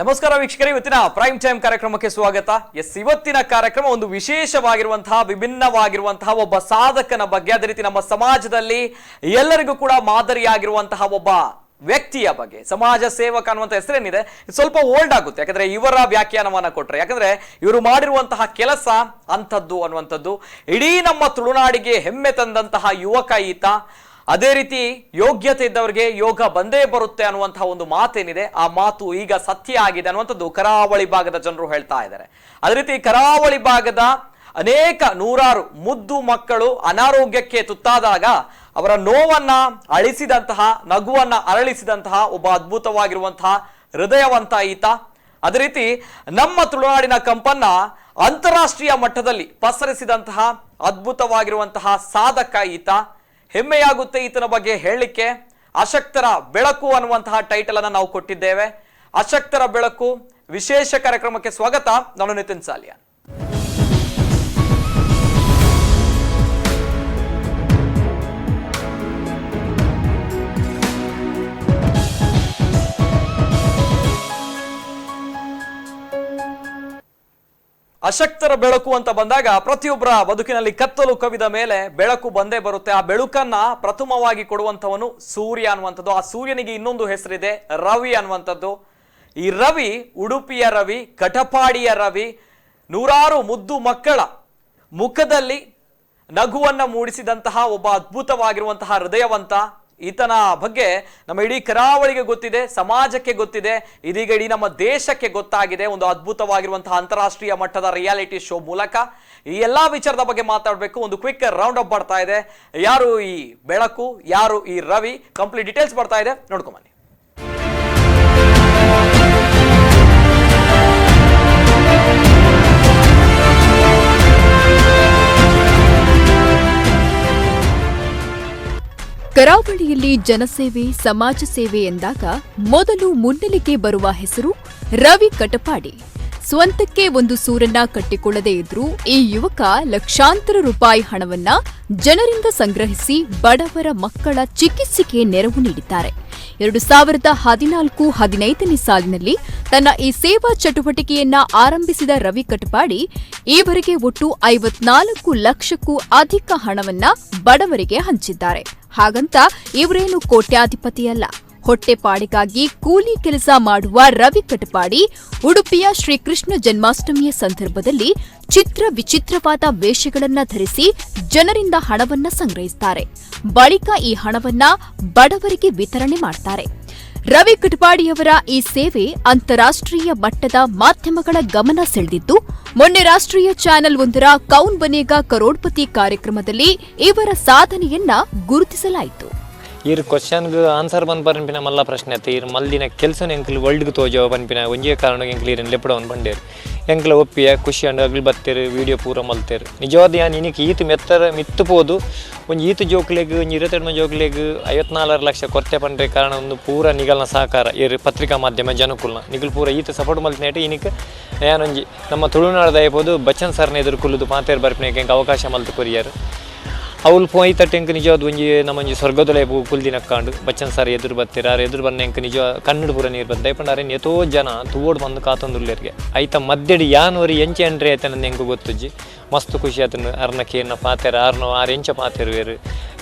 ನಮಸ್ಕಾರ ವೀಕ್ಷಕರೇ, ಇವತ್ತಿನ ಪ್ರೈಮ್ ಟೈಮ್ ಕಾರ್ಯಕ್ರಮಕ್ಕೆ ಸ್ವಾಗತ. ಎಸ್, ಇವತ್ತಿನ ಕಾರ್ಯಕ್ರಮ ಒಂದು ವಿಶೇಷವಾಗಿರುವಂತಹ ವಿಭಿನ್ನವಾಗಿರುವಂತಹ ಒಬ್ಬ ಸಾಧಕನ ಬಗ್ಗೆ, ಅದೇ ರೀತಿ ನಮ್ಮ ಸಮಾಜದಲ್ಲಿ ಎಲ್ಲರಿಗೂ ಕೂಡ ಮಾದರಿಯಾಗಿರುವಂತಹ ಒಬ್ಬ ವ್ಯಕ್ತಿಯ ಬಗ್ಗೆ. ಸಮಾಜ ಸೇವಕ ಅನ್ನುವಂಥ ಹೆಸರೇನಿದೆ ಸ್ವಲ್ಪ ಓಲ್ಡ್ ಆಗುತ್ತೆ, ಯಾಕಂದ್ರೆ ಇವರ ವ್ಯಾಖ್ಯಾನವನ್ನ ಕೊಟ್ರೆ, ಯಾಕಂದ್ರೆ ಇವರು ಮಾಡಿರುವಂತಹ ಕೆಲಸ ಅಂಥದ್ದು ಅನ್ನುವಂಥದ್ದು. ಇಡೀ ನಮ್ಮ ತುಳುನಾಡಿಗೆ ಹೆಮ್ಮೆ ತಂದಂತಹ ಯುವಕ ಈತ. ಅದೇ ರೀತಿ ಯೋಗ್ಯತೆ ಇದ್ದವರಿಗೆ ಯೋಗ ಬಂದೇ ಬರುತ್ತೆ ಅನ್ನುವಂತಹ ಒಂದು ಮಾತೇನಿದೆ, ಆ ಮಾತು ಈಗ ಸತ್ಯ ಆಗಿದೆ ಅನ್ನುವಂಥದ್ದು ಕರಾವಳಿ ಭಾಗದ ಜನರು ಹೇಳ್ತಾ ಇದ್ದಾರೆ. ಅದೇ ರೀತಿ ಕರಾವಳಿ ಭಾಗದ ಅನೇಕ ನೂರಾರು ಮುದ್ದು ಮಕ್ಕಳು ಅನಾರೋಗ್ಯಕ್ಕೆ ತುತ್ತಾದಾಗ ಅವರ ನೋವನ್ನ ಅಳಿಸಿದಂತಹ, ನಗುವನ್ನ ಅರಳಿಸಿದಂತಹ ಒಬ್ಬ ಅದ್ಭುತವಾಗಿರುವಂತಹ ಹೃದಯವಂತ ಈತ. ಅದೇ ರೀತಿ ನಮ್ಮ ತುಳುನಾಡಿನ ಕಂಪನ್ನ ಅಂತಾರಾಷ್ಟ್ರೀಯ ಮಟ್ಟದಲ್ಲಿ ಪಸರಿಸಿದಂತಹ ಅದ್ಭುತವಾಗಿರುವಂತಹ ಸಾಧಕ ಈತ. ಹೆಮ್ಮೆಯಾಗುತ್ತೆ ಈತನ ಬಗ್ಗೆ ಹೇಳಲಿಕ್ಕೆ. ಅಶಕ್ತರ ಬೆಳಕು ಅನ್ನುವಂತಹ ಟೈಟಲ್ ಅನ್ನು ನಾವು ಕೊಟ್ಟಿದ್ದೇವೆ. ಅಶಕ್ತರ ಬೆಳಕು ವಿಶೇಷ ಕಾರ್ಯಕ್ರಮಕ್ಕೆ ಸ್ವಾಗತ. ನಾನು ನಿತಿನ್ ಸಾಲಿಯನ್. ಅಶಕ್ತರ ಬೆಳಕು ಅಂತ ಬಂದಾಗ ಪ್ರತಿಯೊಬ್ಬರ ಬದುಕಿನಲ್ಲಿ ಕತ್ತಲು ಕವಿದ ಮೇಲೆ ಬೆಳಕು ಬಂದೇ ಬರುತ್ತೆ. ಆ ಬೆಳಕನ್ನ ಪ್ರಥಮವಾಗಿ ಕೊಡುವಂಥವನು ಸೂರ್ಯ ಅನ್ನುವಂಥದ್ದು. ಆ ಸೂರ್ಯನಿಗೆ ಇನ್ನೊಂದು ಹೆಸರಿದೆ, ರವಿ ಅನ್ನುವಂಥದ್ದು. ಈ ರವಿ ಉಡುಪಿಯ ರವಿ, ಕಟಪಾಡಿಯ ರವಿ, ನೂರಾರು ಮುದ್ದು ಮಕ್ಕಳ ಮುಖದಲ್ಲಿ ನಗುವನ್ನ ಮೂಡಿಸಿದಂತಹ ಒಬ್ಬ ಅದ್ಭುತವಾಗಿರುವಂತಹ ಹೃದಯವಂತ. ಈತನ ಬಗ್ಗೆ ನಮ್ಮ ಇಡೀ ಕರಾವಳಿಗೆ ಗೊತ್ತಿದೆ, ಸಮಾಜಕ್ಕೆ ಗೊತ್ತಿದೆ, ಇದೀಗ ಇಡೀ ನಮ್ಮ ದೇಶಕ್ಕೆ ಗೊತ್ತಾಗಿದೆ. ಒಂದು ಅದ್ಭುತವಾಗಿರುವಂತಹ ಅಂತಾರಾಷ್ಟ್ರೀಯ ಮಟ್ಟದ ರಿಯಾಲಿಟಿ ಶೋ ಮೂಲಕ ಈ ಎಲ್ಲಾ ವಿಚಾರದ ಬಗ್ಗೆ ಮಾತಾಡಬೇಕು. ಒಂದು quick round up ಬರ್ತಾ ಇದೆ. ಯಾರು ಈ ಬೆಳಕು, ಯಾರು ಈ ರವಿ, ಕಂಪ್ಲೀಟ್ ಡೀಟೇಲ್ಸ್ ಬರ್ತಾ ಇದೆ, ನೋಡ್ಕೊಂಬನ್ನಿ. ಕರಾವಳಿಯಲ್ಲಿ ಜನಸೇವೆ, ಸಮಾಜ ಸೇವೆ ಎಂದಾಗ ಮೊದಲು ಮುನ್ನೆಲೆಗೆ ಬರುವ ಹೆಸರು ರವಿ ಕಟಪಾಡಿ. ಸ್ವಂತಕ್ಕೆ ಒಂದು ಸೂರನ್ನ ಕಟ್ಟಿಕೊಳ್ಳದೇ ಇದ್ರೂ ಈ ಯುವಕ ಲಕ್ಷಾಂತರ ರೂಪಾಯಿ ಹಣವನ್ನ ಜನರಿಂದ ಸಂಗ್ರಹಿಸಿ ಬಡವರ ಮಕ್ಕಳ ಚಿಕಿತ್ಸೆಗೆ ನೆರವು ನೀಡಿದ್ದಾರೆ. 2014-15 ಸಾಲಿನಲ್ಲಿ ತನ್ನ ಈ ಸೇವಾ ಚಟುವಟಿಕೆಯನ್ನ ಆರಂಭಿಸಿದ ರವಿ ಕಟಪಾಡಿ ಈವರೆಗೆ ಒಟ್ಟು 54 ಲಕ್ಷಕ್ಕೂ ಅಧಿಕ ಹಣವನ್ನ ಬಡವರಿಗೆ ಹಂಚಿದ್ದಾರೆ. ಹಾಗಂತ ಇವರೇನು ಕೋಟ್ಯಾಧಿಪತಿಯಲ್ಲ. ಹೊಟ್ಟೆಪಾಡಿಗಾಗಿ ಕೂಲಿ ಕೆಲಸ ಮಾಡುವ ರವಿ ಕಟಪಾಡಿ ಉಡುಪಿಯ ಶ್ರೀಕೃಷ್ಣ ಜನ್ಮಾಷ್ಟಮಿಯ ಸಂದರ್ಭದಲ್ಲಿ ಚಿತ್ರ ವಿಚಿತ್ರವಾದ ವೇಷಗಳನ್ನ ಧರಿಸಿ ಜನರಿಂದ ಹಣವನ್ನ ಸಂಗ್ರಹಿಸುತ್ತಾರೆ. ಬಳಿಕ ಈ ಹಣವನ್ನ ಬಡವರಿಗೆ ವಿತರಣೆ ಮಾಡ್ತಾರೆ. ರವಿ ಕಟಪಾಡಿಯವರ ಈ ಸೇವೆ ಅಂತಾರಾಷ್ಟ್ರೀಯ ಮಟ್ಟದ ಮಾಧ್ಯಮಗಳ ಗಮನ ಸೆಳೆದಿದ್ದು, ಮೊನ್ನೆ ರಾಷ್ಟ್ರೀಯ ಚಾನೆಲ್ ಒಂದರ ಕೌನ್ ಬನೇಗಾ ಕರೋಡ್ಪತಿ ಕಾರ್ಯಕ್ರಮದಲ್ಲಿ ಇವರ ಸಾಧನೆಯನ್ನ ಗುರುತಿಸಲಾಯಿತು. ಈರ್ ಕ್ವಶನ್ಗೆ ಆನ್ಸರ್ ಬಂದು ಪನ್ಪಿನ ಮಲ್ಲ ಪ್ರಶ್ನೆ ಆಯ್ತು. ಈರ್ ಮಲ್ದಿನ ಕೆಲಸನ ಎಂಕ್ಲು ವರ್ಲ್ಡ್ಗೆ ತೋಜವ ಪನ್ಪಿನ ಒಂಜೇ ಕಾರಣಕ್ಕೆ ಎಂಕ್ಲು ಈರನ್ ಲೆಪ್ಪಡವನ್ ಬಂಡೇರು. ಎಂಕ್ಲ ಒಪ್ಪಿಯ ಖುಷಿ ಅಂಡ್ ಅಗ್ಲು ಬತ್ತೇರು, ವೀಡಿಯೋ ಪೂರ ಮಲ್ತೇರು. ನಿಜವಾದ ಯಾನ್ ಇನಿಕ್ ಈತ್ ಮೆತ್ತರ ಮಿತ್ತು ಪೋದು ಒಂಜಿ ಈತ್ ಜೋಕ್ಲೆಗ್, ಒಂಜಿ 22 ಜೋಕ್ಲೆಗ್ 54 ಲಕ್ಷ ಕೊರತೆ ಪಂಡ್ರೆ ಕಾರಣ ಒಂದು ಪೂರ ನಿಗಲ್ನ ಸಹಕಾರ. ಏರು ಪತ್ರಿಕಾ ಮಾಧ್ಯಮ ಜನಕುಲ್ನ ನಿಗಲ್ ಪೂರ ಈತ ಸಪೋರ್ಟ್ ಮಲ್ತಿನೇಟ್ ಇನಿಕ್ ಯಾನೊಂಜಿ ನಮ್ಮ ತುಳುನಾಡ್ದ ಆಯ್ಬೋದು ಬಚ್ಚನ್ ಸರ್ನ ಎದುರು ಕುಲ್ಲುದು ಪಾತೇರು ಬರ್ಪಿನಕ್ಕೆ ಎಂಕ್ ಅವಕಾಶ ಮಲ್ತು ಕೊರಿಯರು. ಅವ್ಲು ಪೋಯಿ ತಟ್ಟೆಂಕ್ ನಿಜವಾದ ಒಂಜಿ ನಮ್ಮೊಂಜಿ ಸ್ವರ್ಗದೊಲೆ ಕುಲ್ದಿನಕ್ಕಾಂಡು ಬಚ್ಚನ್ ಸರ್ ಎದುರು ಬತ್ತೀರ. ಆರ್ ಎದುರು ಬನ್ನ ಎಂಕ್ ನಿಜ ಕಣ್ಣು ಪೂರ ನೀರು ಬಂದ ಪಂಡ ಅರೇನು ಎತೋ ಜನ ತೂವೋಡು ಬಂದು ಕಾತೊಂದುಲ್ಲೇರಿಗೆ ಐತ ಮಧ್ಯಡಿ ಯಾನೋರಿ ಎಂಚೆ ಎಂಟ್ರಿ ಆಯ್ತ ನಂದು ಎಂಕು ಗೊತ್ತುಜ್ಜಿ. ಮಸ್ತ್ ಖುಷಿ ಆತನು ಅರ್ನ ಕೇರ್ನ ಪಾತೆರ ಆರ್ನ ಆರ್ ಎಂಚ ಪಾತೆರುವೇರು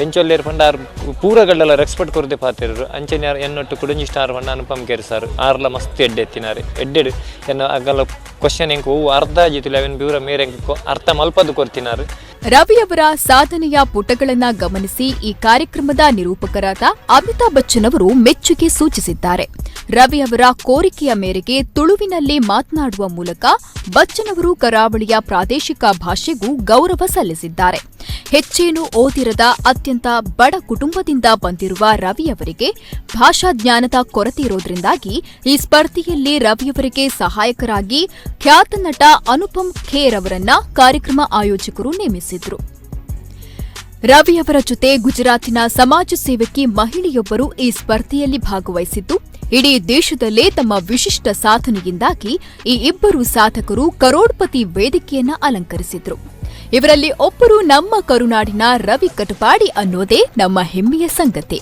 ಎಂಚೊಲ್ಲೇರು ಪಂಡ ಆರ್ ಪೂರಗಳ್ಳೆಲ್ಲ ರೆಸ್ಪೆಕ್ಟ್ ಕೊರದೆ ಪಾತೆರು. ಅಂಚನೆ ಆರ್ ಎನ್ನೊಟ್ಟು ಕುಡಂಜಿ ಸ್ಟಾರ್ ಪಂಡ ಅನುಪಮ್ ಕೇರ್ ಸರ್ ಆರ್ಲ ಮಸ್ತ್ ಎಡ್ಡೆ ಎತ್ತಿನಾರೆ ಎಡ್ಡೆಡು ಎನ್ನ ಅಗಲ ಕ್ವಶನ್ ಎಂಕ್ ಹೂವು ಅರ್ಧ ಜಿತಿಲ್ಲ ಅವೆನ್ ಬ್ಯೂರ ಮೇರೆ ಎಂಕ್ ಅರ್ಥ ಮಲ್ಪದು ಕೊರ್ತಿನಾರು. ರವಿಯವರ ಸಾಧನೆಯ ಪುಟಗಳನ್ನ ಗಮನಿಸಿ ಈ ಕಾರ್ಯಕ್ರಮದ ನಿರೂಪಕರಾದ ಅಮಿತಾಬ್ ಬಚ್ಚನ್ ಅವರು ಮೆಚ್ಚುಗೆ ಸೂಚಿಸಿದ್ದಾರೆ. ರವಿಯವರ ಕೋರಿಕೆಯ ಮೇರೆಗೆ ತುಳುವಿನಲ್ಲಿ ಮಾತನಾಡುವ ಮೂಲಕ ಬಚ್ಚನ್ ಅವರು ಕರಾವಳಿಯ ಪ್ರಾದೇಶಿಕ ಭಾಷೆಗೂ ಗೌರವ ಸಲ್ಲಿಸಿದ್ದಾರೆ. ಹೆಚ್ಚೇನೂ ಓದಿರದ ಅತ್ಯಂತ ಬಡ ಕುಟುಂಬದಿಂದ ಬಂದಿರುವ ರವಿಯವರಿಗೆ ಭಾಷಾ ಜ್ಞಾನದ ಕೊರತೆ ಇರೋದ್ರಿಂದಾಗಿ ಈ ಸ್ಪರ್ಧೆಯಲ್ಲಿ ರವಿಯವರಿಗೆ ಸಹಾಯಕರಾಗಿ ಖ್ಯಾತ ನಟ ಅನುಪಮ್ ಖೇರ್ ಅವರನ್ನ ಕಾರ್ಯಕ್ರಮ ಆಯೋಜಕರು ನೇಮಿಸಿದ್ರು. ರವಿಯವರ ಜೊತೆ ಗುಜರಾತಿನ ಸಮಾಜ ಸೇವಕಿ ಮಹಿಳೆಯೊಬ್ಬರು ಈ ಸ್ಪರ್ಧೆಯಲ್ಲಿ ಭಾಗವಹಿಸಿದ್ದು, ಇಡೀ ದೇಶದಲ್ಲೇ ತಮ್ಮ ವಿಶಿಷ್ಟ ಸಾಧನೆಯಿಂದಾಗಿ ಈ ಇಬ್ಬರು ಸಾಧಕರು ಕರೋಡ್ಪತಿ ವೇದಿಕೆಯನ್ನ ಅಲಂಕರಿಸಿದ್ರು. ಇವರಲ್ಲಿ ಒಬ್ಬರು ನಮ್ಮ ಕರುನಾಡಿನ ರವಿ ಕಟಪಾಡಿ ಅನ್ನೋದೇ ನಮ್ಮ ಹೆಮ್ಮೆಯ ಸಂಗತಿ.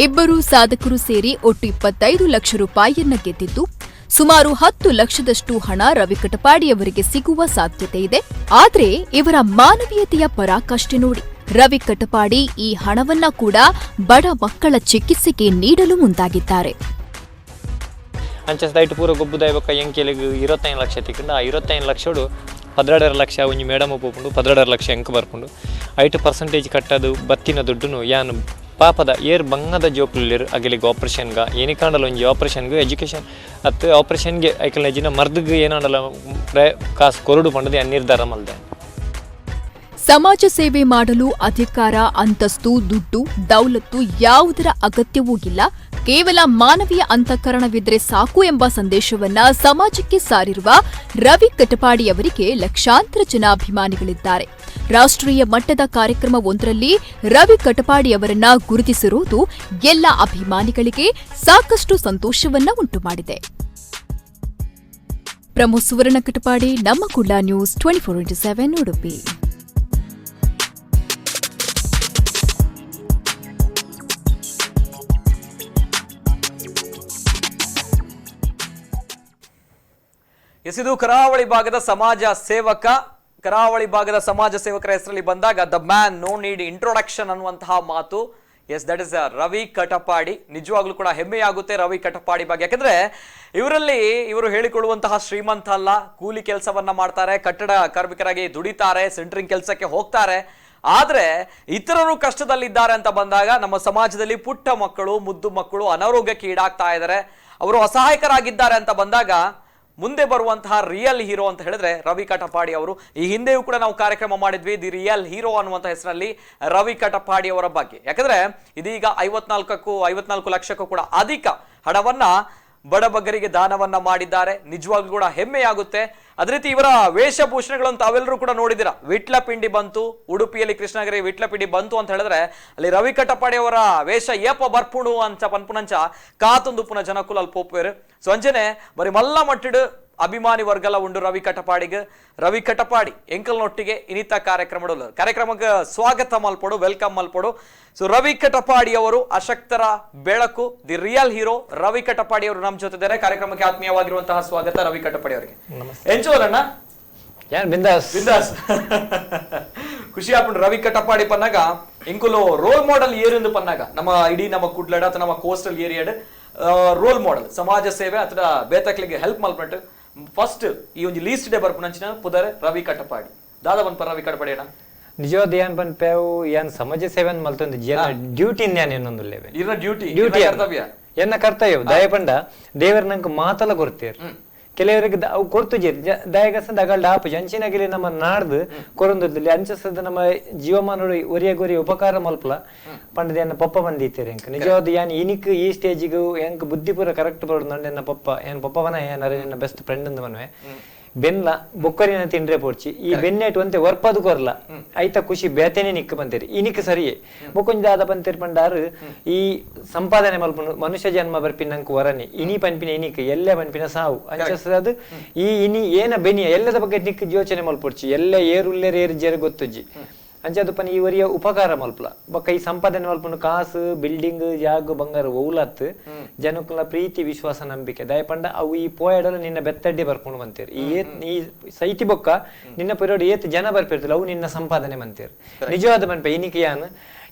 ಇಬ್ಬರು ಸಾಧಕರು ಸೇರಿ ಒಟ್ಟು 25 ಲಕ್ಷ ರೂಪಾಯಿಯನ್ನ ಗೆದ್ದಿದ್ದು, ಸುಮಾರು 10 ಲಕ್ಷದಷ್ಟು ಹಣ ರವಿ ಕಟಪಾಡಿಯವರಿಗೆ ಸಿಗುವ ಸಾಧ್ಯತೆ ಇದೆ. ಆದರೆ ಇವರ ಮಾನವೀಯತೆಯ ಪರಾಕಾಷ್ಠೆ ನೋಡಿ. ರವಿ ಕಟಪಾಡಿ ಈ ಹಣವನ್ನ ಕೂಡ ಬಡ ಮಕ್ಕಳ ಚಿಕಿತ್ಸೆಗೆ ನೀಡಲು ಮುಂದಾಗಿದ್ದಾರೆ. ಅಂಚ ಐಟ್ ಪೂರ ಗೊಬ್ಬುದಾಯ ಬೊಕ್ಕ ಎಂಕೆಲಿಗ್ 25 ಲಕ್ಷ ತಿಕ್ಕಂಡು ಆ 25 ಲಕ್ಷಡು 12.5 ಲಕ್ಷ ಒಂಜಿ ಮೇಡಮ್ ಪೋಪುಂಡು, 12.5 ಲಕ್ಷ ಎಂಕ್ ಬರ್ಪುಂಡು. ಐಟ್ ಪರ್ಸೆಂಟೇಜ್ ಕಟ್ಟದು ಬತ್ತಿನ ದುಡ್ಡುನು ಯಾನ್ ಪಾಪದ ಏರ್ ಬಂಗದ ಜೋಕುಲೇರು ಅಗಲಿಗೆ ಆಪ್ರೇಷನ್ಗ ಏನಿಕಾಂಡಲ ಒಂಜಿ ಆಪ್ರೇಷನ್ಗೆ ಎಜುಕೇಷನ್ ಅತ್ತು ಆಪ್ರೇಷನ್ಗೆ ಐಕಲ್ ಜಿನ ಮರ್ದಿಗೆ ಏನಾಂಡಲ ಕಾಸು ಕೊರಡು ಪಂಡದು ಯಾನ್ ನಿರ್ಧಾರ ಮಲ್ದೆ. ಸಮಾಜ ಸೇವೆ ಮಾಡಲು ಅಧಿಕಾರ, ಅಂತಸ್ತು, ದುಡ್ಡು, ದೌಲತ್ತು ಯಾವುದರ ಅಗತ್ಯವೂ ಇಲ್ಲ. ಕೇವಲ ಮಾನವೀಯ ಅಂತಃಕರಣವಿದ್ರೆ ಸಾಕು ಎಂಬ ಸಂದೇಶವನ್ನ ಸಮಾಜಕ್ಕೆ ಸಾರಿರುವ ರವಿ ಕಟಪಾಡಿಯವರಿಗೆ ಲಕ್ಷಾಂತರ ಜನ ಅಭಿಮಾನಿಗಳಿದ್ದಾರೆ. ರಾಷ್ಟ್ರೀಯ ಮಟ್ಟದ ಕಾರ್ಯಕ್ರಮವೊಂದರಲ್ಲಿ ರವಿ ಕಟಪಾಡಿಯವರನ್ನ ಗುರುತಿಸಿರುವುದು ಎಲ್ಲ ಅಭಿಮಾನಿಗಳಿಗೆ ಸಾಕಷ್ಟು ಸಂತೋಷವನ್ನ ಉಂಟುಮಾಡಿದೆ. ಪ್ರಮೋದ್ ಸುವರ್ಣ ಕಟಪಾಡಿ, ನಮ್ಮ ಕುಡ್ಲ ನ್ಯೂಸ್ 24x7, Udupi. ಇದು ಕರಾವಳಿ ಭಾಗದ ಸಮಾಜ ಸೇವಕ. ಕರಾವಳಿ ಭಾಗದ ಸಮಾಜ ಸೇವಕರ ಹೆಸರಲ್ಲಿ ಬಂದಾಗ the man no need introduction ಅನ್ನುವಂತಹ ಮಾತು. Yes, that is Ravi Katapadi. ನಿಜವಾಗ್ಲೂ ಕೂಡ ಹೆಮ್ಮೆಯಾಗುತ್ತೆ ರವಿ ಕಟಪಾಡಿ ಬಗ್ಗೆ. ಯಾಕಂದ್ರೆ ಇವರಲ್ಲಿ ಇವರು ಹೇಳಿಕೊಳ್ಳುವಂತಹ ಶ್ರೀಮಂತ ಅಲ್ಲ, ಕೂಲಿ ಕೆಲಸವನ್ನ ಮಾಡ್ತಾರೆ, ಕಟ್ಟಡ ಕಾರ್ಮಿಕರಾಗಿ ದುಡಿತಾರೆ, ಸೆಂಟ್ರಿಂಗ್ ಕೆಲಸಕ್ಕೆ ಹೋಗ್ತಾರೆ. ಆದ್ರೆ ಇತರರು ಕಷ್ಟದಲ್ಲಿದ್ದಾರೆ ಅಂತ ಬಂದಾಗ ನಮ್ಮ ಸಮಾಜದಲ್ಲಿ ಪುಟ್ಟ ಮಕ್ಕಳು, ಮುದ್ದು ಮಕ್ಕಳು ಅನಾರೋಗ್ಯಕ್ಕೆ ಈಡಾಗ್ತಾ ಇದ್ದಾರೆ, ಅವರು ಅಸಹಾಯಕರಾಗಿದ್ದಾರೆ ಅಂತ ಬಂದಾಗ ಮುಂದೆ ಬರುವಂತಹ ರಿಯಲ್ ಹೀರೋ ಅಂತ ಹೇಳಿದ್ರೆ ರವಿ ಕಟಪಾಡಿ ಅವರು. ಈ ಹಿಂದೆಯೂ ಕೂಡ ನಾವು ಕಾರ್ಯಕ್ರಮ ಮಾಡಿದ್ವಿ the real hero ಅನ್ನುವಂಥ ಹೆಸರಲ್ಲಿ ರವಿ ಕಟಪಾಡಿ ಅವರ ಬಗ್ಗೆ. ಯಾಕಂದ್ರೆ ಇದೀಗ 54 ಲಕ್ಷಕ್ಕೂ ಕೂಡ ಅಧಿಕ ಹಣವನ್ನ ಬಡಬಗ್ಗರಿಗೆ ದಾನವನ್ನ ಮಾಡಿದ್ದಾರೆ. ನಿಜವಾಗ್ಲೂ ಕೂಡ ಹೆಮ್ಮೆಯಾಗುತ್ತೆ. ಅದೇ ರೀತಿ ಇವರ ವೇಷಭೂಷಣಗಳನ್ನು ತಾವೆಲ್ಲರೂ ಕೂಡ ನೋಡಿದಿರಾ. ವಿಟ್ಲಪಿಂಡಿ ಬಂತು, ಉಡುಪಿಯಲ್ಲಿ ಕೃಷ್ಣಗಿರಿ ವಿಟ್ಲಪಿಂಡಿ ಬಂತು ಅಂತ ಹೇಳಿದ್ರೆ ಅಲ್ಲಿ ರವಿ ಕಟಪಾಡಿ ಅವರ ವೇಷ ಏಪ ಬರ್ಪುಣು ಅಂತ ಪನ್ಪುನಂಚ ಕಾತೊಂದು ಪುನಃ ಜನಕುಲ ಅಲ್ಲಿ ಪೋಪುವೇರು. ಸೊ ಅಂಜನೆ ಬರೀ ಮಲ್ಲ ಮಟ್ಟಿಡು ಅಭಿಮಾನಿ ವರ್ಗಲ ಉಂಡು ರವಿ ಕಟಪಾಡಿಗೆ. ರವಿ ಕಟಪಾಡಿ ಎಂಕಲ್ನೊಟ್ಟಿಗೆ ಇನಿತ ಕಾರ್ಯಕ್ರಮ ಕಾರ್ಯಕ್ರಮಕ್ಕೆ ಸ್ವಾಗತ ಮಲ್ಪೊಡು, welcome ಮಲ್ಪೊಡು. ಸೊ ರವಿ ಕಟಪಾಡಿ ಅವರು ಅಶಕ್ತರ ಬೆಳಕು, the real hero Ravi Katapadi ಅವರು ನಮ್ಮ ಜೊತೆ ಇದ್ದಾರೆ. ಕಾರ್ಯಕ್ರಮಕ್ಕೆ ಆತ್ಮೀಯವಾಗಿರುವಂತಹ ಸ್ವಾಗತ ರವಿ ಕಟಪಾಡಿ ಅವರಿಗೆ. ಎಂಚೋರಣ್ಣ ಬಿಂದಾಸ್ ಬಿಂದಾಸ್ ಖುಷಿ ಆಪುಂಡು ರವಿ ಕಟಪಾಡಿ ಪನ್ನಾಗ ಎಂಕುಲು ರೋಲ್ ಮಾಡೆಲ್ ಏರಿಂದು ಪನ್ನಾಗ ನಮ್ಮ ಇಡೀ ನಮ್ಮ ಕುಡ್ಲಡ ಅಥವಾ ನಮ್ಮ ಕೋಸ್ಟಲ್ ಏರಿಯಾಡ್ ರೋಲ್ ಮಾಡೆಲ್ ಸಮಾಜ ಸೇವೆ ಅಥವಾ ಬೇತಕ್ಲಿಗೆ ಹೆಲ್ಪ್ ಮಲ್ಪಟ್ಟು ಫಸ್ಟ್ ಈ ಒಂದು ಲೀಸ್ಟ್ ಡೇ ಬರ್ಪುನಂಚಿನ ಪುದರೆ ರವಿ ಕಟಪಾಡಿ. ದಾದಾ ಬನ್ಪ ರವಿ ಕಟಪಾಡಿ ಅಣ್ಣ. ನಿಜವಾದ ಏನ್ ಪನ್ಪೇವು ಏನ್ ಸಮಾಜ ಸೇವೆ ಮಲ್ತೊಂದು ಜನ ಡ್ಯೂಟಿ ನ್ಯಾನ್ ಏನೊಂದುಲ್ಲೇವೆ ಇರ್ನ ಡ್ಯೂಟಿ ಡ್ಯೂಟಿ ಕರ್ತವ್ಯ ಎನ್ನ ಕರ್ತವ್ಯ. ದಯಪಂಡ ದೇವರ ನಂಗೆ ಮಾತಲ ಕೊಡ್ತೀರ್ ಕೆಲವರಿಗೆ ಅವು ಕೊರ್ತು ಜೇರ್ ದಯಗಸದ ಅಗಲ್ಡ ಆಪುಜಿ ಅಂಚಿನಗಿಲಿ ನಮ್ಮ ನಾಡ್ದು ಕೊರೊಂದುಲ್ಲಿ ಅಂಚಸದ ನಮ್ಮ ಜೀವಮಾನೋಡು ಒರಿಯ ಗೊರಿಯ ಉಪಕಾರ ಮಲ್ಪಲ ಪಂಡದ ಎನ್ನ ಪಪ್ಪ ಬಂದಿತ್ತೀರಿ ಎಂಕ್ ನಿಜವಾದ ಯಾನ್ ಇನಿಕ್ ಈ ಸ್ಟೇಜಿಗೆ ಎಂಕ್ ಬುದ್ಧಿ ಪೂರ ಕರೆಕ್ಟ್ ಬರೋದು ಎನ್ನ ಪಪ್ಪ ಏನ್ ಪಪ್ಪವನ ಏನಾರ ಎನ್ನ ಬೆಸ್ಟ್ ಫ್ರೆಂಡ್ ಅಂದ ಮನ್ವೆ ಬೆನ್ಲ ಬೊಕ್ಕರಿನ ತಿಂಡ್ರೆ ಪೋಡ್ಚಿ ಈ ಬೆನ್ನೆಟ್ ಒಂತೆ ವರ್ಪದು ಕೊರ್ಲ ಐತ ಖುಷಿ ಬೇತೇನೆ ನಿಕ್ಕ ಬಂತೀರಿ ಇನಿಕ್ ಸರಿಯೇ ಬೊಕ್ಕೊಂಜಾದ ಬಂತೀರ್ ಪಂಡಾರು ಈ ಸಂಪಾದನೆ ಮಲ್ಪನು ಮನುಷ್ಯ ಜನ್ಮ ಬರ್ಪಿನ ನಂಕ್ ವರನಿ ಇನಿ ಪನ್ಪಿನ ಇನಿಕ್ ಎಲ್ಲೆ ಪನ್ಪಿನ ಸಾವು ಅಂಚಸದು ಈ ಇನಿ ಏನ ಬೆನಿಯ ಎಲ್ಲದ ಬಗ್ಗೆ ನಿಕ್ ಯೋಚನೆ ಮಲ್ಪೊಡ್ಚಿ ಎಲ್ಲ ಏರುಲ್ಲೇರು ಏರು ಜೇರು ಗೊತ್ತುಜ್ಜಿ ಅಂಚದು ಪನ್ ಈ ವರಿಯ ಉಪಕಾರ ಮಲ್ಪಲ ಬೊಕ್ಕ ಈ ಸಂಪಾದನೆ ಮಲ್ಪನು ಕಾಸು ಬಿಲ್ಡಿಂಗ್ ಜಾಗ ಬಂಗಾರ ಓಲಾತ್ ಜನಕುಲ ಪ್ರೀತಿ ವಿಶ್ವಾಸ ನಂಬಿಕೆ ದಯಪಂಡ ಅವು ಈ ಪೋಯಡಲು ನಿನ್ನ ಬೆತ್ತಡ್ಡಿ ಬರ್ಕೊಂಡು ಬಂತೀರಿ ಈ ಈ ಸೈತಿ ಬೊಕ್ಕ ನಿನ್ನ ಪಿರಿಯಡ್ ಏತ್ ಜನ ಬರ್ಪಿರ್ತಲ್ಲ ಅವು ನಿನ್ನ ಸಂಪಾದನೆ ಮಂತೀರಿ ನಿಜವಾದ ಮನ್ಪೆ ಇನಿಕ್ ಯಾನ್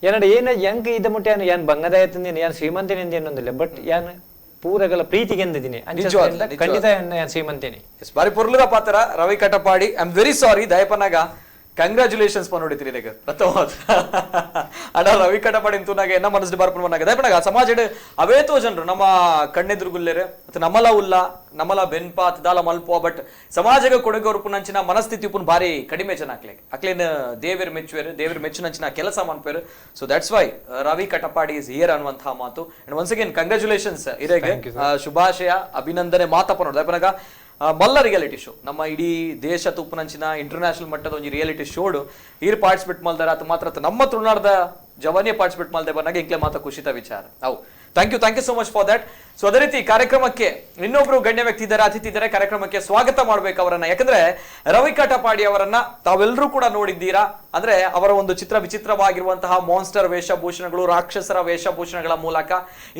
ಎನ್ನಡ ಏನ ಎಂಕ್ ಇದ ಮುಟ್ಟೆ ಯಾನ್ ಯಾನ್ ಬಂಗದಾಯತಂದೇನು ಯಾನ್ ಶ್ರೀಮಂತೇನೆ ಏನೊಂದಿಲ್ಲ ಬಟ್ ಯಾನ್ ಪೂರಗಳ ಪ್ರೀತಿಗೆ ಎಂದಿದ್ದೀನಿ ಖಂಡಿತ ಯಾನ್ ಶ್ರೀಮಂತೇನೆ. ಬಾರಿ ಪೊರ್ಲುದ ಪಾತ್ರ Ravi Katapadi. I am very sorry ದಯಪನಾಗ congratulations ಪನ್ನೊಡಿತೀರಿ ನಿನಗೆ ಪ್ರಥಮ ಅಣ್ಣ ರವಿ ಕಟಪಾಡಿ ಅಂತೂನಾಗ ಎನ್ನ ಮನಸ್ಸು ಬರ್ಪಣ ಮನ್ನಾಗ ದಯಪನಾಗ ಸಮಾಜ ಅವೇತೋ ಜನರು ನಮ್ಮ ಕಣ್ಣೆದುರುಗುಲ್ಲೇರು ಅಥವಾ ನಮ್ಮಲ ಉಲ್ಲ ನಮ್ಮಲ ಬೆನ್ಪಾತ್ ದಾಲ ಮಲ್ಪೋ ಬಟ್ ಸಮಾಜಕ್ಕೆ ಕೊಡುಗೆ ಉರುಪುನಂಚಿನ ಮನಸ್ಥಿತಿ ಉಪ್ಪುನ್ ಭಾರಿ ಕಡಿಮೆ ಜನ ಅಕ್ಲೆ ಅಕ್ಲೇನ್ ದೇವರು ಮೆಚ್ಚುವೇರು ದೇವರು ಮೆಚ್ಚುನಂಚಿನ ಕೆಲಸ ಮನ್ಪೇರು. So that's why Ravi Katapadi is here ಅನ್ನುವಂತಹ ಮಾತು. And once again congratulations ಇರೇಗೆ ಶುಭಾಶಯ ಅಭಿನಂದನೆ ಮಾತಪ್ಪ ನೋಡಿ. ದಯಪನಾಗ ಮಲ್ಲ ರಿಯಾಲಿಟಿ ಶೋ ನಮ್ಮ ಇಡೀ ದೇಶ ತುಪ್ಪನಂಚಿನ ಇಂಟರ್ನ್ಯಾಷನಲ್ ಮಟ್ಟದ ಒಂದು ರಿಯಾಲಿಟಿ ಶೋಡು ಈರ್ ಪಾರ್ಟಿಸಿಪೇಟ್ ಮಲ್ದಾರ ಅಥವಾ ಮಾತ್ರ ನಮ್ಮ ತುಳುನಾಡದ ಜವಾನಿಯ ಪಾರ್ಟಿಸಿಪೇಟ್ ಮಲ್ದೆ ಬಂದಾಗ ಇಂಕ್ಲೆ ಮಾತ ಖುಷಿತ ವಿಚಾರ. ಅವು thank you so much for that. So ಅದೇ ರೀತಿ ಕಾರ್ಯಕ್ರಮಕ್ಕೆ ಇನ್ನೊಬ್ರು ಗಣ್ಯ ವ್ಯಕ್ತಿ ಇದ್ದಾರೆ, ಅತಿಥಿ ಇದ್ದಾರೆ, ಕಾರ್ಯಕ್ರಮಕ್ಕೆ ಸ್ವಾಗತ ಮಾಡ್ಬೇಕು ಅವರನ್ನ. ಯಾಕಂದ್ರೆ ರವಿ ಕಟಪಾಡಿ ಅವರನ್ನ ತಾವೆಲ್ಲರೂ ಕೂಡ ನೋಡಿದ್ದೀರಾ. ಅಂದ್ರೆ ಅವರ ಒಂದು ಚಿತ್ರ ವಿಚಿತ್ರವಾಗಿರುವಂತಹ ಮಾನ್ಸ್ಟರ್ ವೇಷಭೂಷಣಗಳು, ರಾಕ್ಷಸರ ವೇಷಭೂಷಣಗಳ ಮೂಲಕ